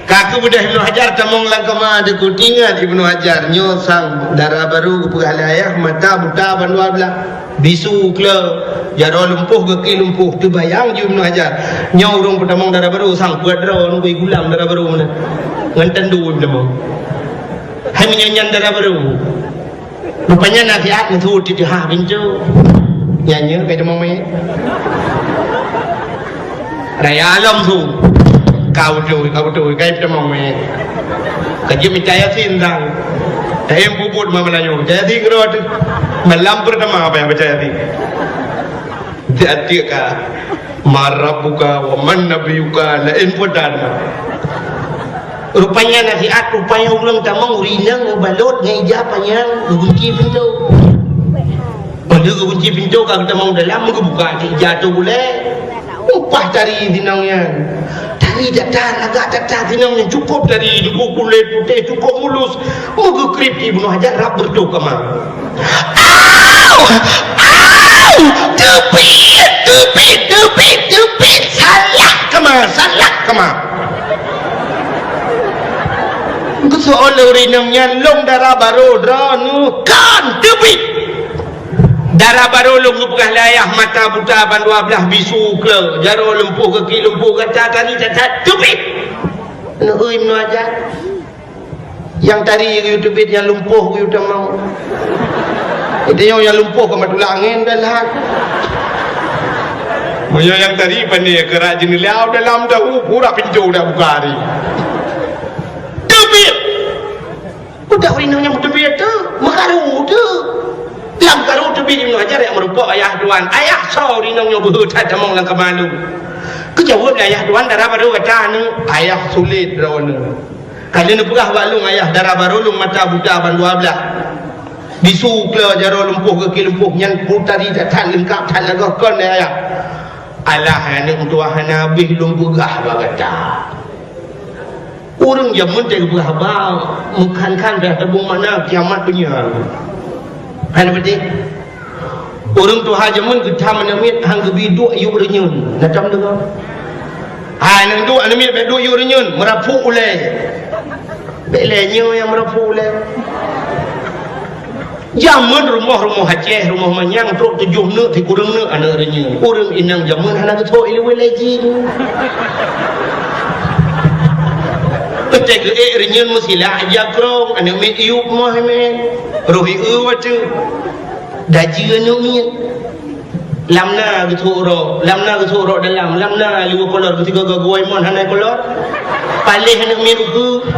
Ka keubeudôh Ibnu Hajar tamong lam kama deuk teuingat Ibnu Hajar nyoe sang dara barô geupeugah lé ayah mata buta ban dua blah, bisu klo. Jaroe lumpoh, gaki lumpoh, teubayang ju Ibnu Hajar. Nyoe ureuëng peutamong dara barô, sang peuet droe, nunggu gulam dara barô meunan. Ngon tandu peutamong. Hai meunyoe nyan dara barô. Rupanya nasihat meusu titeuhah pintoe. Nyan nyoe kai tamong mé. Raya lom su. Kau tu, kau tu, kai tamong mé. Ka jeuet mita Yasin sang. Tayang puput ma Meulayu. Mita Yasin keudroe tu. Malam pertama apa yang baca Yasin? Tiak-tiak ka. Man rabbuka wa man nabiyuka lain padan. Rupanya nasihat, rupanya ureuëng tamong ureuëng inong balot ngon ija panyang geugunci pintoe. Padahai geugunci pintoe ka geutamong dalam, geubuka ija tu ulée. Upah tari dinong nyan. Tari that-that, lagak that-that dinong nyan, cukup tari, cukup kulét putéh, cukup mulus. Meugeukrip Ibnu Hajar rab beureutoh kama. Au! Au! Teubiet, teubiet, teubiet, teubiet! Salah kama, salah kama! Geuseuôt lé ureuëng inong nyan, lôn dara barô droeneuh, kon teubiet! Dara barô lôn geupeugah lé ayah, mata buta ban dua blaih, bisu kle, jaroe lumpoh, gaki lumpoh, gata tari that-that, teubiet! Neueu Ibnu Hajar. Nyang tari geuyue teubiet, nyang lumpoh geuyue tamong. Itu nyang, nyang lumpoh ka matulak angén dan lahat. Meunyoe nyang tari pane keurak jeuneuliau dalam tahu, pura pintoe dak buka hari. Teubiet! Udah ureuëng inong nyang teubiet tu, meukaru tu. Lam karu teubiet Ibnu Hajar nyang meureumpok ayah tuan. Ayah, soe ureuëng inong nyoe beuhe that tamong lam kama lôn? Geujaweueb lé ayah tuan, dara barô gata nyoe. Ayah, sulet droeneuh. Ka lheueh neupeugah bak lôn ayah, dara barô lôn mata buta ban dua blaih. Bisu kle, jaroe lumpoh, gaki lumpoh, nyan peue tari that-that, leungkap that, lagak kon lé ayah. Alah, aneuëk meutuah, hana habéh lôn peugah bak gata. Ureuëng jameun teuh geupeugah haba, meukhan-khan beh teubong makna kiamat donya. Hana beutôi. Ureuëng tuha jameun geutham aneuëk miet han geubi duek yub reunyeun. Na tom deungoe? Hai, aneuëk duek, aneuëk miet bék duek yub reunyeun, meurapuk ulée. Bék lé nyoe nyang meurapuk ulée. Jameun rumoh-rumoh Aceh, rumoh manyang trok tujoh neuk, sikureueng neuk aneuëk reunyeun. Ureuëng inong jameun hana geuthok ileuweuh lé jih. Teutek geuék reunyeun meusilak jakrong, aneuëk miet yup moh mén. Roh ieu watée. Daji aneuëk miet. Lam na geusuek rok, lam na geusuek rok dalam, lam na liweue kolor, geusigoe-goe mon hana kolor. Paléh aneuëk miet ukeue.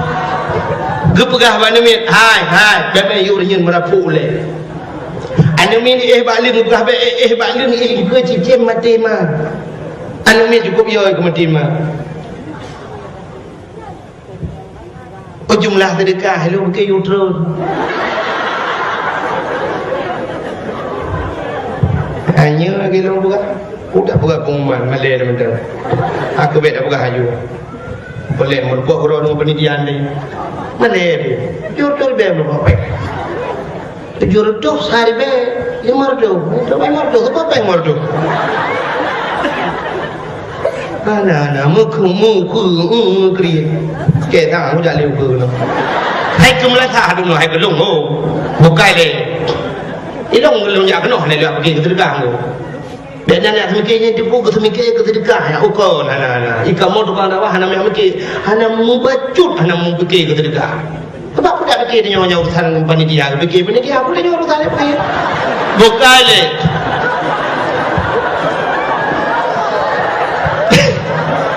Geupeugah bak aneuëk miet, "Hai, hai, bék-bék yub reunyeun meurapuk ulée." Aneuëk miet éh bak leuen, geupeugah, "Bék éh, éh bak leuen, éh likeu cicém maté ma." Aneuëk miet cukôp yo keu maté ma. Peujumlah seudeukah lôn bukée yub treun. Hanya lagée lôn peugah, udah peugah pengumuman, malée dah mantong. Aku bék dah peugah aju. Boleh meureumpok keudroe ngon peunidian deh. Malée deh. Yub treun bék meureumpok péng. Tujoh reutôh siribée limong reutôh. Limong reutôh, siapa péng limong reutôh? Hana, hana, meukeue, meukeue, meukeue. Keu sang, jak lé ukeue nyoe. Hai keu meulasah dulu, hai keu lôn, oh. Bukai lé. Ilong lôn jak keunoe lé, jak pike keu seudeukah, oh. Bék na, na seumiké nyan tipu, keu seumiké keu seudeukah, ya, ukeue, hana, hana. Ikamoe tukang dakwah hana meumiké, hana meubacut, hana meupike keu seudeukah. Sebab peue dak pike tanyoe nyang urusan panitia, pike panitia, peue tanyoe urusan laén pike. Bukai lé.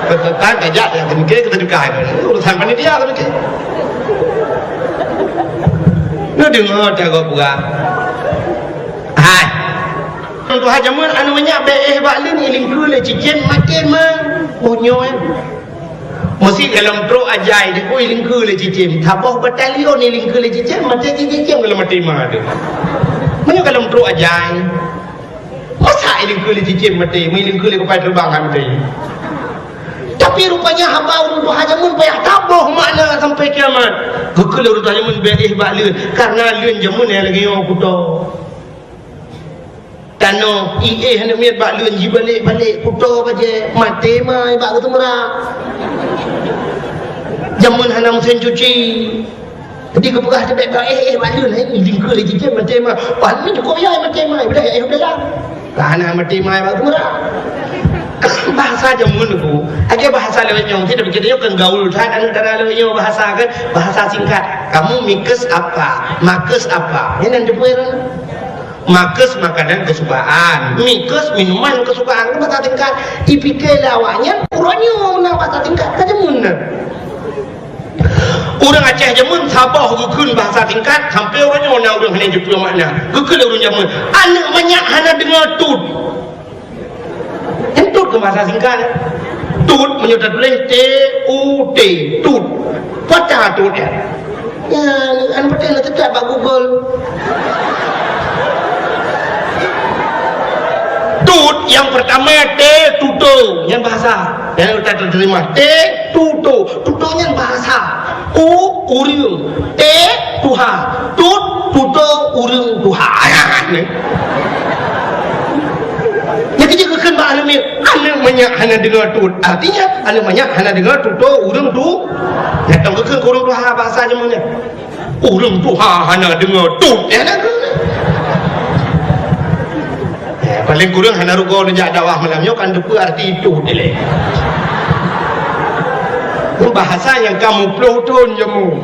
Teuntang kajak nyang pike keu seudeukah, urusan panitia pike. Neudeungoe tagoe peugah. Hai. Tuha jameun anu nyak bék éh bak leuen, ilingkeue lé cicém maté ma. Oh nyoe. Meusi golom trok ajai di, oh ilingkeue lé cicém. Saboh batalion ilingkeue lé cicém, maté cicém golom maté ma tu. Meunyoe golom trok ajai. Masa ilingkeue lé cicém maté, meulingkeue lé kupai teubang maté. Tapi rupanya haba ureuëng tuha jameun payah taboh makna sampai kiamat. Geukheun lé ureuëng tuha jameun bék éh bak leuen, karena leuen jameun nyang lagée nyoe kuto. Tanoh, iéh aneuëk miet bak leuen jibalek-balek kuto bajée, maté ma bak geuteumeurak. Jameun hana meusén cuci. Jadi geupeugah teuh bèk, eh, eh, bak lôn, eh, jingkeue lé cicém maté ma. Wah, nyoe cukôp ya maté ma, udah ya, udah ya. Lah, hana maté ma bak gura. Bahasa jameun ku. Lagèe bahasa lawét nyoe, kita pikir nyoe kan gaul that, aneuk dara lawét nyoe bahasa kan, bahasa singkat. Kamu mikes apa? Makes apa? Nyan nan teupeue. Makes makanan kesukaan, mikes minuman kesukaan, kan bahasa singkat. Dipikir lé awaknyan, uroe nyoe na bahasa singkat, ka jameun na. Ureueng Aceh jameun saboh geukheun bahasa singkat, sampoe uroe nyoe na ureueng hana jiteupeue makna. Geukheun lé ureueng jameun, "Aneuk manyak hana deungoe tut." Nyan tut keu bahasa singkat. Tut, meunyoe tatuléh T U T, tut. Peue tut nyan? Ya, anu, peue teucok bak Google. Tut nyang peurtama T, tuto, nyan bahasa. Nyan ka teurimong. T, tuto. Tuto nyan bahasa. U, ureueng. T, tuha. Tut, tuto, ureueng, tuha. Nyan keuh jeuet geukheun bak aneuk miet, aneuk manyak hana deungoe tut. Artinya, aneuk manyak hana deungoe tuto, ureueng tu. Nyan tong geukheun keu ureueng tuha bahasa jameun nyan. Ureueng tuha hana deungoe tut. Ya, dah. Eh, paléng kureueng hana rugoe neujak dakwah malam nyoe kan teupeue arti tut ilèe. Bahasa nyang ka muplôh thôn jameun.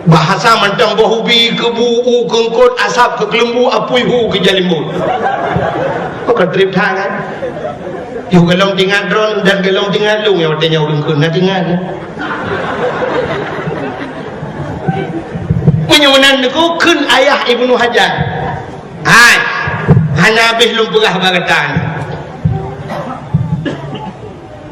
Bahasa mantong boh ubi keu bu, u keu eungkôt, asap keu keuleumbu, apui hu keu jalimbôt. Ka trép that kan? Yôh golom tingat droe dan golom tingat lôn nyang watèe nyan ureueng kheun na tingat. Meunyoe meunan Teungku, kheun ayah Ibnu Hajar. Hai, hana habéh lôn peugah bak gata nyoe.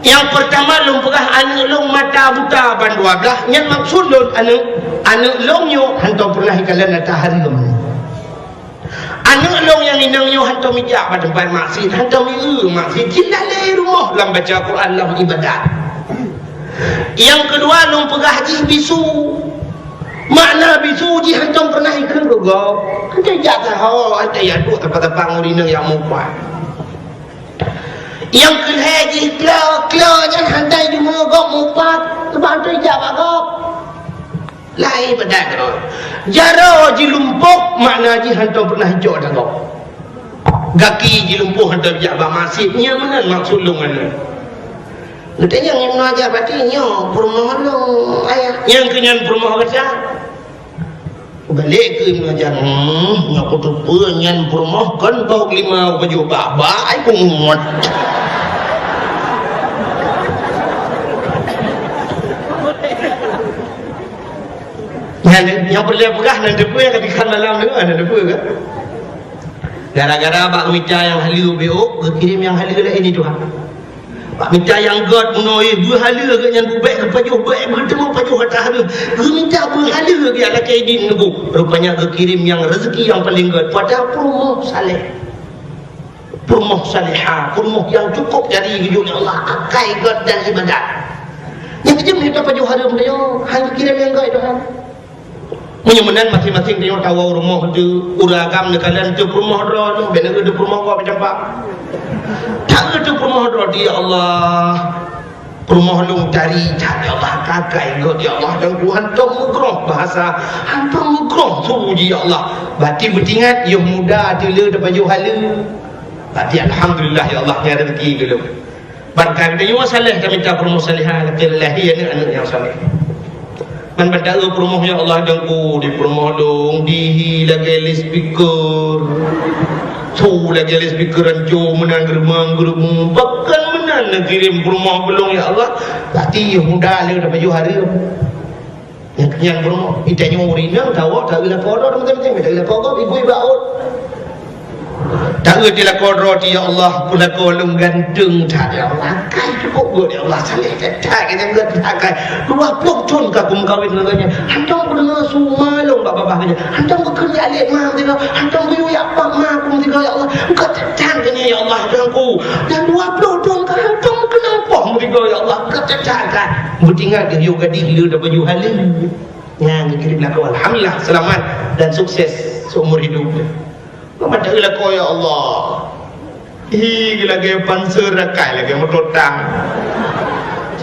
Nyang peurtama lôn peugah aneuk lôn mata buta ban dua blah, nyan maksud lôn aneuk, aneuk lôn nyoe hantom peureunah ikalon ata hareuem. Aneuk lôn nyang inong nyoe hantom ijak bak teumpat maksiet, hantom ieu maksiet, jih lalé rumoh lam baca Quran, lam ibadat. Nyang keudua lôn peugah jih bisu. Makna bisu jih hantom peureunah ikheun keu gob. Hantom ijak saho, hantom ijak duek teumpat-teumpat ngon inong nyang mupat. Nyang keulhèe jih klo, klo nyan hana deungoe gob mupat, sabab hana ijak bak gob. Laén padan keudroe. Jaroe jilumpoh, makna jih hantom peureunah ijok ata gob. Gaki jilumpoh hantom ijak bak maksiet, nyan meunan maksud lôn nyan. Geutanyong Ibnu Hajar, "Berarti nyoe peurumoh lôn, Ayah?" Nyang keu nyan peurumoh gata. Balek keu Ibnu Hajar, "Hmm, nyoe kuteupeue nyan peurumoh kon boh lima pajoh bak-bak, ai kumat." Nyan, nyang peureulèe peugah nan teupeue nyang ka dikheun malam nyoe, nan teupeue kan? Gara-gara bak mita nyang haleue beuôk, geukirém nyang haleue laén di Tuhan. Bak mita nyang gèt meunoe, beuhaleue geuh nyan bubèk geupajoh bèk, beuteumeung pajoh ata hareuem. Geumita beuhaleue geuh lakèe idin Teungku. Rupanya geukirém nyang reuzeki nyang paleng gèt. Padahai peurumoh saleh. Peurumoh salehah, peurumoh nyang cukôp jari geujok lé Allah, akai gèt dan ibadat. Nyang keujeuet mita pajoh hareuem nyoe, han geukirém nyang gèt Tuhan. Meunyoe meunan maséng-maséng tanyoe tawoe rumoh teuh, ureueng agam neukalon teuh peurumoh droe nyoe, bèk neueu teuh peurumoh gob campak. Taeu teuh peurumoh droe teuh, "Ya Allah, peurumoh lôn tari that, ya Allah, ka akai gèt, ya Allah, dan ku hantom meugroh bahasa, hantom meugroh su jih, ya Allah." Bati beutingat, yoh muda teuh le tapajoh haleue. Bati alhamdulillah, ya Allah, nyan reuzeki keu lôn. Ban ka geutanyoe saleh, tamita peurumoh salehah, lakèe lahé aneuk-aneuk nyang saleh. Ban ban taeu peurumoh, ya Allah, Teungku, di peurumoh lôn, dihi lagèe loudspeaker. Su lagèe loudspeaker ranco meunan, geureumeung-geureumeung. Bahkan meunan neukirém peurumoh keu lôn, ya Allah. Bati muda le tapajoh hareuem. Nyang, nyang peurumoh, geutanyoe ureueng inong, tawoe, taeu lakoe droe, teuma-teuma, taeu lakoe gob, ibu iba ôt. Taeu di lakoe droe teuh, "Ya Allah, peunakoe lôn ganteng that, ya Allah. Akai cukôp gèt, ya Allah, saleh that, that, gèt, gèt, akai. Dua ploh thôn ka kumeukawen ngon gobnyan. Hantom kudeungö su ma lôn bak babah gobnyan. Hantom geukheun jak lé ma meusigoe. Hantom geuyue jak pap ma kumeusigoe, ya Allah. Gèt that, that, gobnyan, ya Allah, Teungku. Dan dua ploh thôn ka hantom keunong poh meusigoe, ya Allah. Gèt that, that, that." Beutingat geuh yoh gadih le tapajoh haleue. Nyan geukirém lakoe, alhamdulillah, seulamat dan sukses seumur hidup. Meunan taeu lakoe, ya Allah. Hi, lagèe panser, akai lagèe moto tang.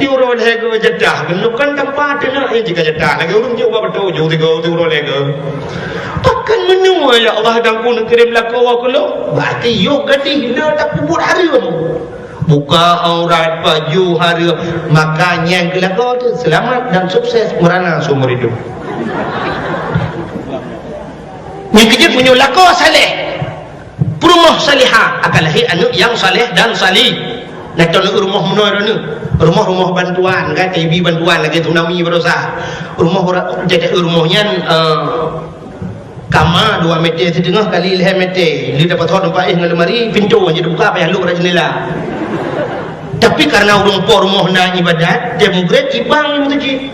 Uroe lhèe go jadah, keunoe kan tampa teunak nyang jika jadah. Lagèe ureueng jok bak beutôi, jok tiga uroe lhèe go. Pakon meunyoe ya Allah dan ku neukirém lakoe keu lôn? Berarti yoh gadih le tapeubuet hareuem. Buka aurat, pajoh hareuem, maka nyang keu lakoe teuh seulamat dan sukses meurana seumur hidup. Nyang keujeuet meunyoe lakoe saleh, peurumoh salihah akan lahé aneuk nyang saleh dan salih. Nah, contoh rumoh meunoe droeneuh. Rumoh-rumoh bantuan, kan, ibi bantuan lagèe tsunami baroesa. Rumoh ora-, jadi rumoh nyan, eh, kama dua meter siteungoh kali lhèe meter. Lheueh dapat thon teumpat éh ngon lemari, pintoe nyan dibuka, payah lhok rot jeundela. Tapi karena ureueng po rumoh na ibadat, dia mugret ibang meuseujid.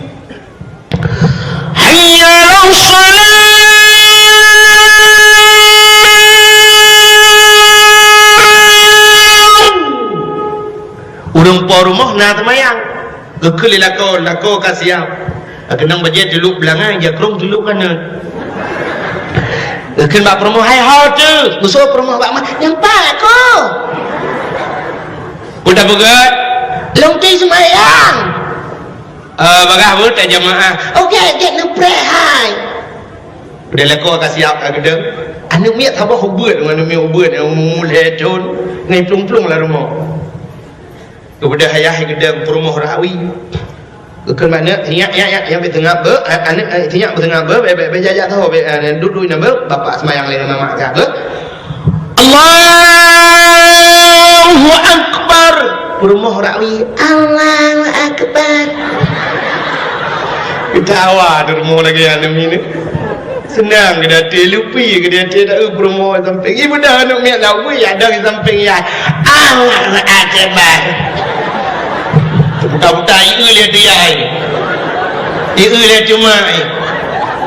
Hayya 'alas shalah. Ureueng po rumoh na seumayang. Geukheun lé lakoe, lakoe ka siap. Keunong bajèe teulok beulangai, jakrong teulok kanan. Geukheun bak peurumoh, "Hai ho teuh?" Geusoe peurumoh bak ma, "Nyang pat ko?" Peue tapeugah? "Lôn teuh seumayang." "Eh, bagah beuet tajamaah." "Oke, jeuet neupreh hai." Udah lakoe ka siap ka geudong. Aneuk miet saboh ubeut, aneuk miet ubeut nyang umur lhèe thon, ngai plueng-plueng lam rumoh. Keubeudoh ayah geudong peurumoh rawi. Geukheun bak aneuk, "Nyak, nyak, nyak, nyak, bèk teungab beuh, aneuk, nyak beuh teungab beuh, bèk, bèk, bèk jak-jak saho, bèk, eh, duek-duek ina beuh, bapak seumayang lé ngon mamak ka beuh." Allahu Akbar. Peurumoh rawi, "Allahu Akbar." Ketawa di rumoh lagèe aneuk miet. Seunang geuh di até, lupi geuh di até, dak eu peurumoh sampéng. Ié beudôh aneuk miet lam, wui, ada di sampéng yah. Allahu Akbar. Buta-buta, ié lé tu yah. Ié lé tu mak.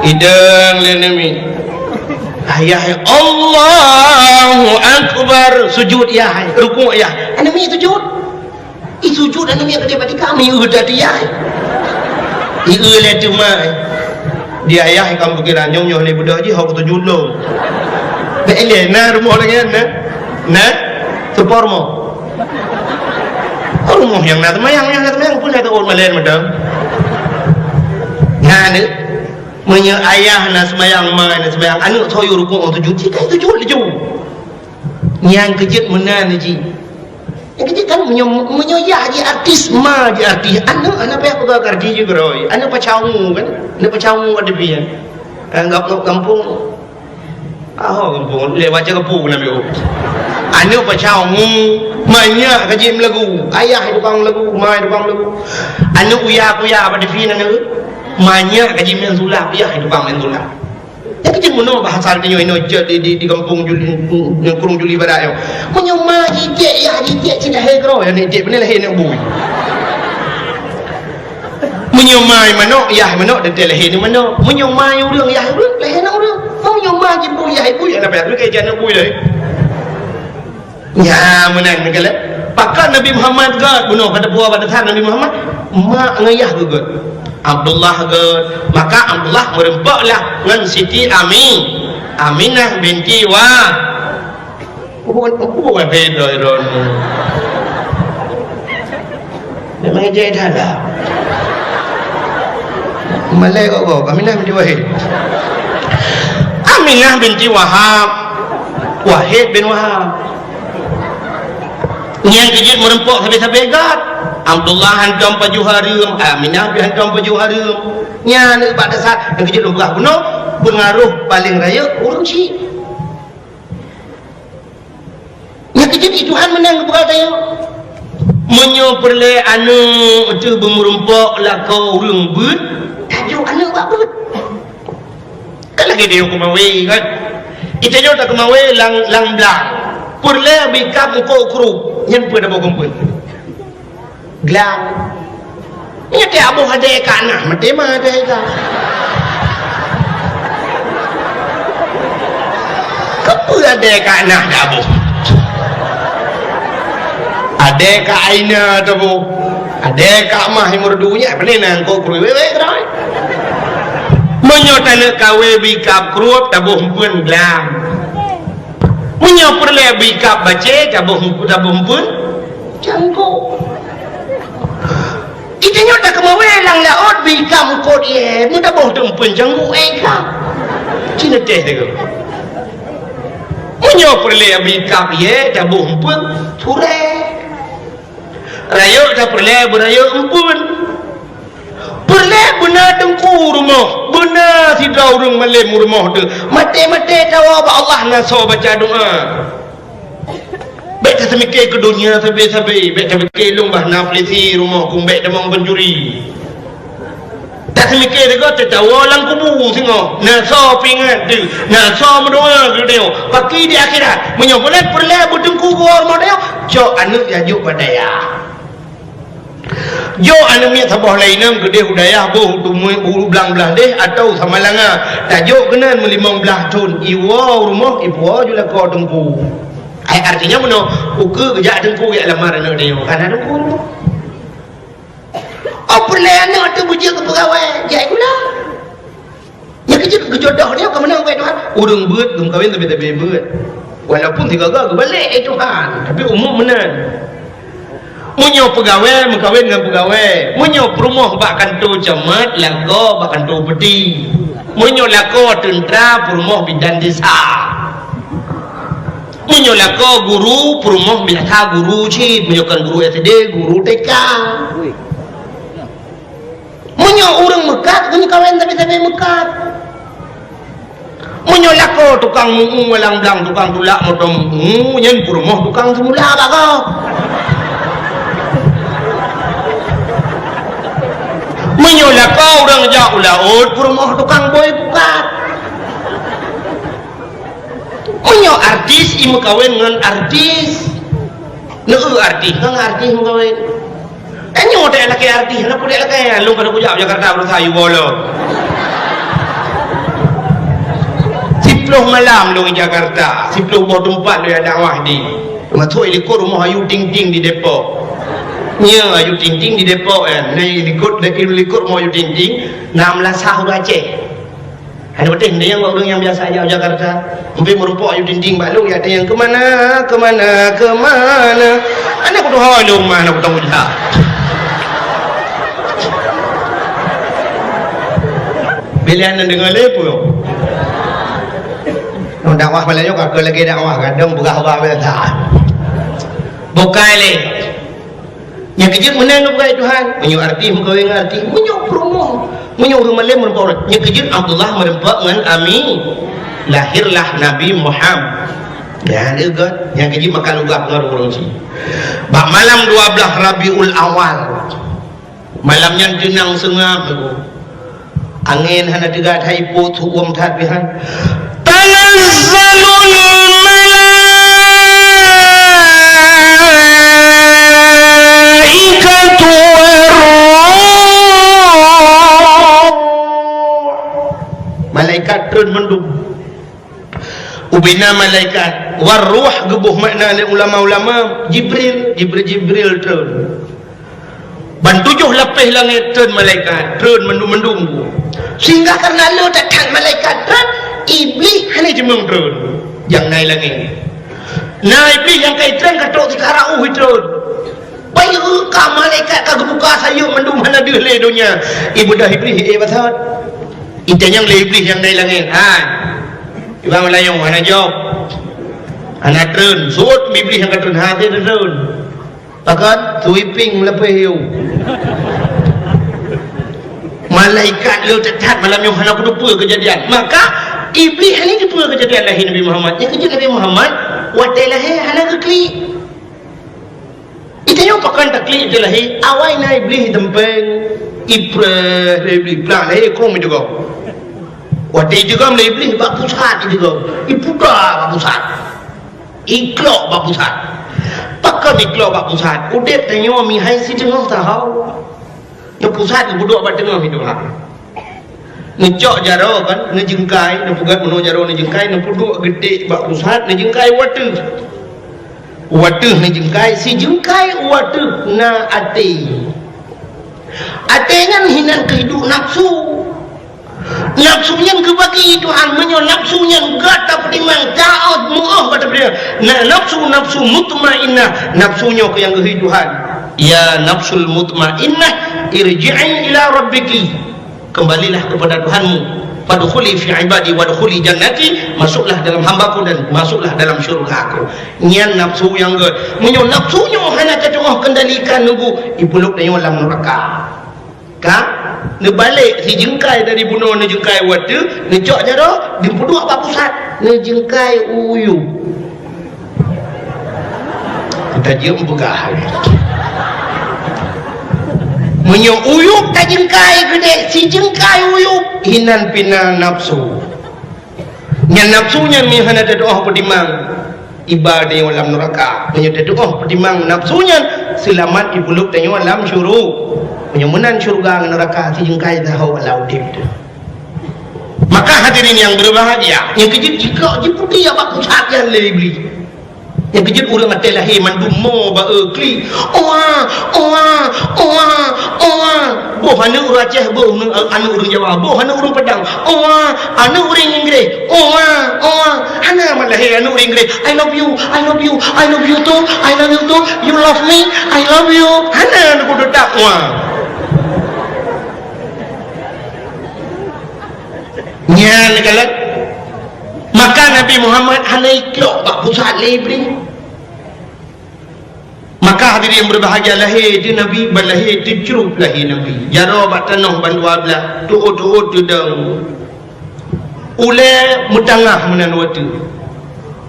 Idong lé aneuk miet. Ayah, Allahu Akbar. Sujud yah, rukuk yah. Aneuk miet sujud. Ih, sujud aneuk miet keudéh bak tika, miyueb that yah. Ié lé teuma. Di ayah ikam pikiran nyoe, nyoe lé beudôh jih, hok sujud lom. Bèk ilèe, na rumoh lagèe nyan, na? Na? Seupôt rumoh. Rumoh nyang na seumayang, nyang na seumayang, peue na teuôt malèe mantong. Nyan, meunyoe ayah na seumayang, ma na seumayang, aneuk soe yue rukuk ngon sujud, jih ka sujud laju. Nyang keujeuet meunan jih. Nyang keujeuet kan meunyoe, meunyoe yah jih artis, ma jih artis, aneuk hana payah peugah keu artis jih keudroe. Aneuk pacau kan? Aneuk pacau ada pih. Eh, gam-, gam-, gampông. Ah, gampông. Lé baca gampông na meu. Aneuk pacau, manyak ka jih meulagu. Ayah tukang lagu, ma tukang lagu. Aneuk uya-kuya bak T V na neu. Manyak ka jih main sulap, yah tukang main sulap. Nyan keuh jeuet meunoe bahasa geutanyoe inoe cit di, di, di gampông Juli, di Krueng Juli Barat nyoe. Meunyoe ma jitiek, yah jitiek, cit lahé keudroe, yah jitiek, beuna lahé aneuk bui. Meunyoe ma manok, yah manok, teuntèe lahé aneuk manok. Meunyoe ma ureueng, yah ureueng, lahé aneuk ureueng. Meunyoe ma jibui, yah bui, hana payah lagèe jih aneuk bui lahé. Nyan meunan meugalak. Pakon Nabi Muhammad gèt bunoe, ka teupeue bak dasar Nabi Muhammad? Mak ngon yah geuh gèt. Abdullah gèt. Maka Abdullah meureumpok lah ngon Siti Ami-, Aminah binti Wah-, Bukan, bukan beda droeneuh. Memang ejek dah lah. Malai kok kau, Aminah binti Wahid. Aminah binti Wahab. Wahid bin Wahab. Nyang keujeuet meureumpok sabe-sabe gèt. Abdullah hantom pajoh hareuem, Aminah pih hantom pajoh hareuem. Nyan bak dasar nyang keujeuet lôn peugah bunoe, peungaroh paleng rayeuk ureueng chik. Nyang keujeuet di Tuhan meunan geupeugah tanyoe. Meunyoe peureulèe aneuk teuh beumeurumpok lakoe ureueng beuet, tanyoe aneuk bak beuet. Kan lagèe tanyoe keumawe kan? Di tanyoe takeumawe lam, lam blang. Peureulèe bikab eungkôt krup, nyan peue taboh keumeung. Glang. Nyan teuh aboh adèe ka na, meuteuma adèe ka. Keupeue adèe ka na teuh aboh? Adèe ka Aina teuh boh. Adèe ka Mah Imur Dunya, pane na eungkôt krup wèk-wèk keudroe. Meunyoe taneuk kawé bikab krup, taboh eumpeuen glang. Meunyoe peureulèe bikab bacé, taboh, taboh eumpeuen cangkok. Tanyoe takeumawé lam laôt bri ikab eungkôt ié, meutaboh teumpeuen canggu éh ikab. Ci neuteh teuh. Meunyoe peureulée bri ikab ié taboh eumpeuen, surée. Rayeuk tapeureulée beurayeuk eumpeuen. Peureulée beuna teungku rumoh, beuna sidroe ureuëng malém rumoh teuh. Maté-maté tawoe bak Allah na soe baca doa. Bék taseumiké keu donya sabe-sabe, bék tapike lôn bah na polisi rumoh kong bék tamong pencuri. Taseumiké sigoe teuh tawoe lam kubu singoh, na soe peuingat teuh, na soe meudoa keu tanyoe. Paki di akhirat, meunyoe buleuen peureulée beuteungku rumoh tanyoe, cok aneuëk jajok bak dayah. Jok aneuëk miet saboh laén inong keudeh u dayah boh u Tumui, u Blang Blahdeh atawa Samalanga. Tajok keunan meulimong blaih thon, iwoe u rumoh, ipuwoe ju lakoe teungku. Ai artinya meunoe, ukeue geujak teungku jak lamar aneuëk tanyoe, ka na teungku rumoh. Oh, peureulée aneuëk teuh beujeuet keu peugawée, jak sikula. Nyang keujeuet geujodoh nyoe keumeunang, wahai Tuhan. Ureuëng beuet geumeukawen sabe-sabe beuet. Walaupun sigoe-goe geubalek, eh Tuhan, tapi umum meunan. Meunyoe peugawée meukawen ngon peugawée, meunyoe peurumoh bak kantô camat, lakoe bak kantô upeti. Meunyoe lakoe teuntra, peurumoh bidan desa. Meunyoe lakoe guru, peurumoh biasa guru cit, meunyoe kon guru S D, guru T K. Meunyoe ureuëng meukat, geumeukawen sabe-sabe meukat. Meunyoe lakoe tukang meu-eu walang blang, tukang tulak moto meu-eu, nyan peurumoh tukang seumula bak gob. Meunyoe lakoe ureuëng jak u laôt, peurumoh tukang bôi pukat. Meunyoe artis, imeukawen ngon artis. Neu artis, ngon artis meukawen. Tanyoe tak lakée artis, hana peue tak lakée. Lôn ka kujak Jakarta beurasa yue bolo. Siploh malam lôn di Jakarta, siploh boh teumpat lôn jak dakwah di. Teumasok i likot rumoh Ayu Ting Ting di Depok. Nyoe Ayu Ting Ting di Depok, eh. Nah, i likot, di likot rumoh Ayu Ting Ting, na meulasah ureuëng Aceh. Hana patéh, nyan bak ureuëng nyang biasa jak Jakarta. Mungken meurumpok Ayu Ting Ting bak lôn, jak tanyong, "Keumana, keumana, keumana?" Hana kutuho lôn mah, hana kutong ujak. Bila hana deungoe lé peue? Nyoe dakwah malam nyoe ka keu lagée dakwah gadong peugah haba biasa. Bukai lé. Nyang keujeuet meunan geupeugah Tuhan, meunyoe artis meukawen ngon artis, meunyoe peurumoh, meunyoe ureuëng malém meureumpok ureuëng. Nyang keujeuet Abdullah meureumpok ngon Ami, lahirlah Nabi Muhammad. Nyan, eh, gét. Nyang keujeuet maka lugah ngon ureuëng cit. Bak malam dua belas Rabiul Awal, malam nyan teunang seungab. Angén hana teuga that, ipot, su'uem that pih han. Tanazzalul malaikatu warruh. Malaikat treun mandum. Ubena malaikat, warruh geuboh makna lé ulama-ulama, Jibril, Jibril, Jibril treun. Ban tujoh lapéh langét treun malaikat, treun mandum-mandum. Sehingga karena le that-that malaikat treun, Iblih hana jimeueng treun nyang na i langét. Na Iblih nyang ka itreun ka trok sikara uh itreun. Bayeue ka malaikat ka geubuka sayeuep mandum hana deuh lé donya. Ibeudôh Iblih, eh, basot. Itanyong lé Iblih nyang na i langét, "Hai, Iblih meulayeue hana jaweueb. Hana treun, sot Iblih nyang ka treun, hase treun." Pakon? Sweeping meulapéh yue. Malaikat le that-that malam nyoe hana kuteupeu keujadian. Maka, Iblih hana teupeu keujadian lahé Nabi Muhammad. Nyang keujeuet Nabi Muhammad, watée lahé hana geuklik. Itanyoe pakon taklik teu lahé, awai na Iblih iteumpéng, ipreh lé Iblih, plah lahé krueng iteugoe. Watée iteugoe lé Iblih bak pusat iteugoe, iputa bak pusat. Iklok bak pusat. Pakon iklok bak pusat? Udeb tanyoe mihai sideungoh sahoe. Nyoe pusat geupeuduek bak teungoh meudoa. Neucok jaroe kan, neujeungkai, neupeugét meunoe jaroe neujeungkai, neupeuduek geutek bak pusat, neujeungkai u ateueh. U ateueh neujeungkai, sijeungkai u ateueh na até. Até nyan hinan keuhidup nafsu. Nafsu nyan geubagi Tuhan, meunyoe nafsu nyan gata peutimang, taát, meu'oh bak tapeutimang. Na nafsu, nafsu mutmainnah, nafsu nyoe keu nyang geuhi Tuhan. "Ya nafsul mutmainnah, irji'i ila rabbiki." Kembalilah kepada Tuhanmu. "Fadkhuli fi ibadi wadkhuli jannati." Masuklah dalam hamba-Ku dan masuklah dalam syurga-Ku. Nyan nafsu nyang gét. Meunyoe nafsu nyoe hana tatuoh kendalikan, nunggu ipulop tanyoe lam neuraka. Ka? Neubalek sijeungkai dari bunoe, neujeukai u ateueh, neucok jaroe, dipeuduek bak pusat, neujeukai u yup. Tajeuem peugah. Meunyoe u yup tajeukai geudeh, sijeungkai u yup, inan pih na nafsu. Nyan nafsu nyan meunyoe hana tatuoh peutimang, iba tanyoe lam neuraka. Meunyoe tatuoh peutimang nafsu nyan, seulamat ipulop tanyoe lam syuru-, meunyoe meunan syeuruga ngon neuraka sijeungkai saho lam udeb teuh. Maka hadirin nyang berbahagia, nyang keujeuet jikok jiputéh bak pusat nyan lé Iblih. Nyang keujeuet ureueng até lahé mandum mo ba-e klik. Oa, oa, oa, oa. Boh aneuk ureueng Aceh, boh aneuk, aneuk ureueng Jawa, boh aneuk ureueng Padang. Oa, aneuk ureueng Inggréh. Oa, oa. Hana mat lahé aneuk ureueng Inggréh. "I love you, I love you, I love you too, I love you too. You love me, I love you." Hana aneuk ureueng Padang. Oa. Nyan kalon. Maka Nabi Muhammad hana iklok bak pusat lé Iblih. Maka hadirin yang berbahagia, lahé di Nabi, ban lahé teucrup lahé Nabi. Jaroe bak tanoh ban dua blah, tuot-tuot teudong. Ulée meutangah meunan watée.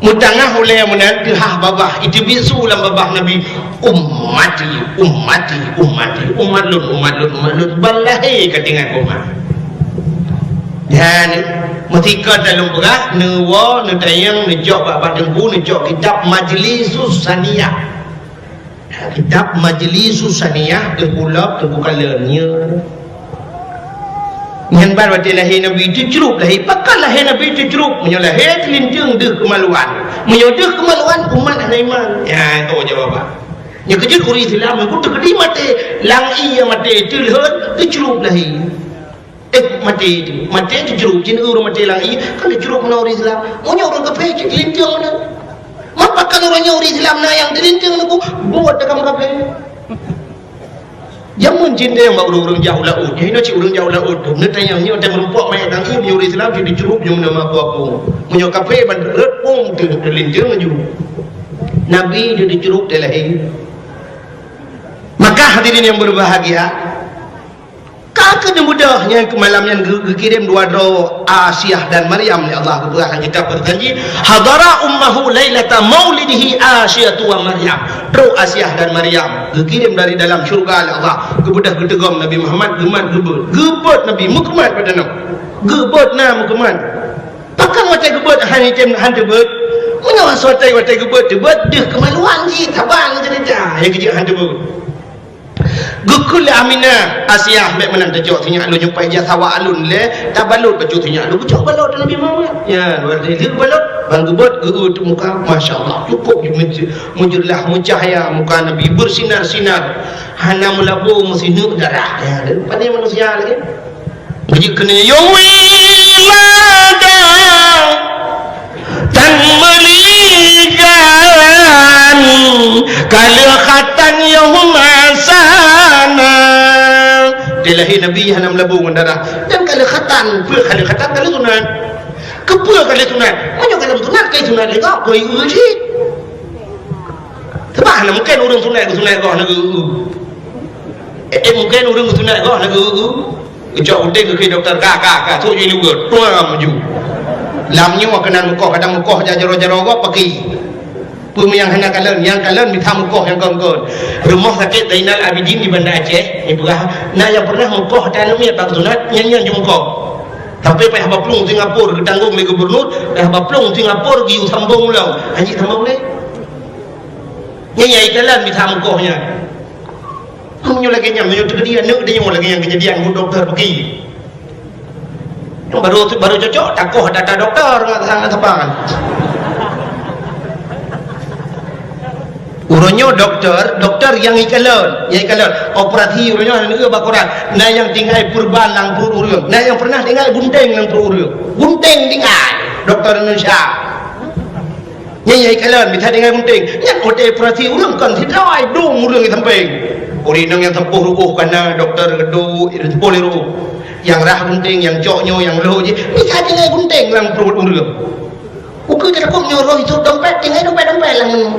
Meutangah ulée meunan teuhah babah, iteubiet su lam babah Nabi, "Ummati, ummati, ummati, umat lôn, umat lôn, umat lôn, ban lahé ka tinggai umat." Dan meutika dalam beurah, neuwoe, neutanyong, neucok bak, bak teungku, neucok kitab Majlisus Saniyah. Kitab Majlisus Saniyah, Teungku Lop, Teungku Kalon, nyoe. Nyan ban watée lahé Nabi teucrup lahé, pakon lahé Nabi teucrup, meunyoe lahé teulinteung deuh keumaluan. Meunyoe deuh keumaluan, umat hana iman. Nyan, oh, jawaban. Nyoe keujeuet ureueng Islam, nyoe teukeudi maté, lam ié maté, teulheueh, teucrup lahé. Eh, maté tu. Maté tu jrup, jih ureueng maté lagèe, kan jrup meunan ureueng Islam. Meunyoe ureueng kafé, cit linteung meunan. Meupakat ureueng nyoe ureueng Islam na nyang teulinteung nunggu, buet takam kafé. Jameun cit deh bak ureueng-ureueng jak u laôt. Nyoe hinoe cit ureueng jak u laôt tu. Neutanyong nyoe teuh meurumpok manyét tangieng, meunyoe ureueng Islam cit jrup, nyoe meunan meuaku-aku. Meunyoe kafé ban rhot pong tu teulinteung laju. Nabi tu jrup teuh lahé. Maka hadirin yang berbahagia, Ka keuneuk beudôh nyan keu malam nyan geu-, geukirém dua droe Asiah dan Maryam lé Allah geupeugah lam kitab Perjanjian, "Hadara ummahu lailata maulidihi Asyatu wa Maryam." Trok Asiah dan Maryam geukirém dari dalam syeuruga lé Allah, geubeudôh geuteugom Nabi Muhammad, geumat geubeuet. Geubeuet Nabi, meukeumat pada nyoe. Geubeuet na meukeumat. Pakon watèe geubeuet han item han teubeuet? Meunyoe watèe, watèe geubeuet teubeuet, deuh keumaluan jih, saban ceurita. Nyang keujeuet han teubeuet. Geukheun lé Aminah, "Asiah, bèk meunan tacok sinyak lôn, nyoe paih jak sawak lôn lé, tabalot bacut sinyak lôn, geucok balot Nabi Muhammad." Ya, lheueh balot, ban geubeuet, geu-eu muka, masya Allah, cukôp meujeurlah, meucahya muka Nabi, beusinar-sinar, hana meulabô meusineuk darah. Ya, padahai manusia lagèe. Beujeuet keuneuk, "Ya wiladah, tan meuligan, ka lheueh khatan yoh masana." Dilahé Nabi hana meulabô ngon darah. Dan ka lheueh khatan, peue ka lheueh khatan, ka lheueh sunat. Keupeue ka lheueh sunat? Meunyoe ka lheueh sunat, ka sunat lé gob, keu ié cit. Sabab hana mungken ureueng sunat geusunat goh na geu-eu. Eh, eh, mungken ureueng geusunat goh na geu-eu. Geucok uteng geukheun dokto, "Ka, ka, ka, sôk ju ilu geuh." Tuam ju. Lam nyoe keunan mukoh, kadang mukoh jak jaroe-jaroe gob paki. Peue nyang hana kalon, nyang kalon mita mukoh nyang kon-kon. Rumoh Sakét Zainal Abidin di Banda Aceh, nyan peugah, na nyang pernah mukoh ata aneuk miet bak geusunat, nyan, nyan ju mukoh. Sampai payah baplueng Singapura geutanggong lé gubernur, payah baplueng Singapura geuyue sambong ulang. Hanjeuet sambong lé. Nyan nyang ikalon mita mukoh nyan. Meunyoe lagèe nyan, meunyoe teukeudi aneuk tanyoe lagèe nyan keujadian, bu dokto peugi. Nyang baru, baru cocok, takoh data dokto ngon, ngon saban. Uroe nyoe dokto, dokto nyang ikalon, nyang ikalon. Operasi uroe nyoe hana neueu bak koran. Na nyang tinggai peureban lam pruet ureueng. Na nyang pernah tinggai bunteng lam pruet ureueng. Bunteng tinggai. Dokto Indonesia. Nyan nyang ikalon, mita tinggai bunteng. Nyan watèe operasi ureueng kon sidroe, dum ureueng di sampéng. Ureueng inong nyang sempôh ruôh ka na dokto geuduek, sempôh lé ruôh. Nyang rhah gunting, nyang cok nyoe, nyang lhôk jih, bisa tinggai gunting lam pruet ureueng. Ukeue teutakot nyoe roh jiteuek dompet, tinggai dompet-dompet lam nyoe.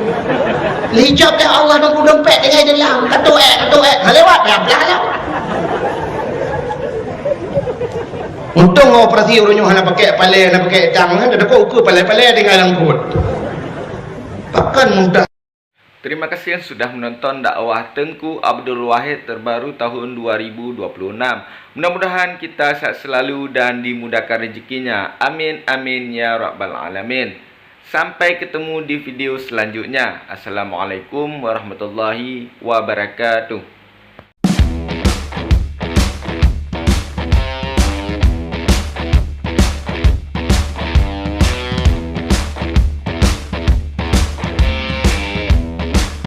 Lheuh ijab lé Allah dong ploh dompet tinggai di lam, katuek, katuek, ha lewat, ya blah lah. Untông operasi ureueng nyoe hana pakai palé, hana pakai tang, hana teutakot ukeue palé-palé tinggai lam pruet. Pakon mudah. Terima kasih sudah menonton dakwah Teungku Abdul Wahid terbaru tahun dua ribu dua puluh enam. Mudah-mudahan kita sehat selalu dan dimudahkan rezekinya. Amin, amin, ya rabbal alamin. Sampai ketemu di video selanjutnya. Assalamualaikum warahmatullahi wabarakatuh.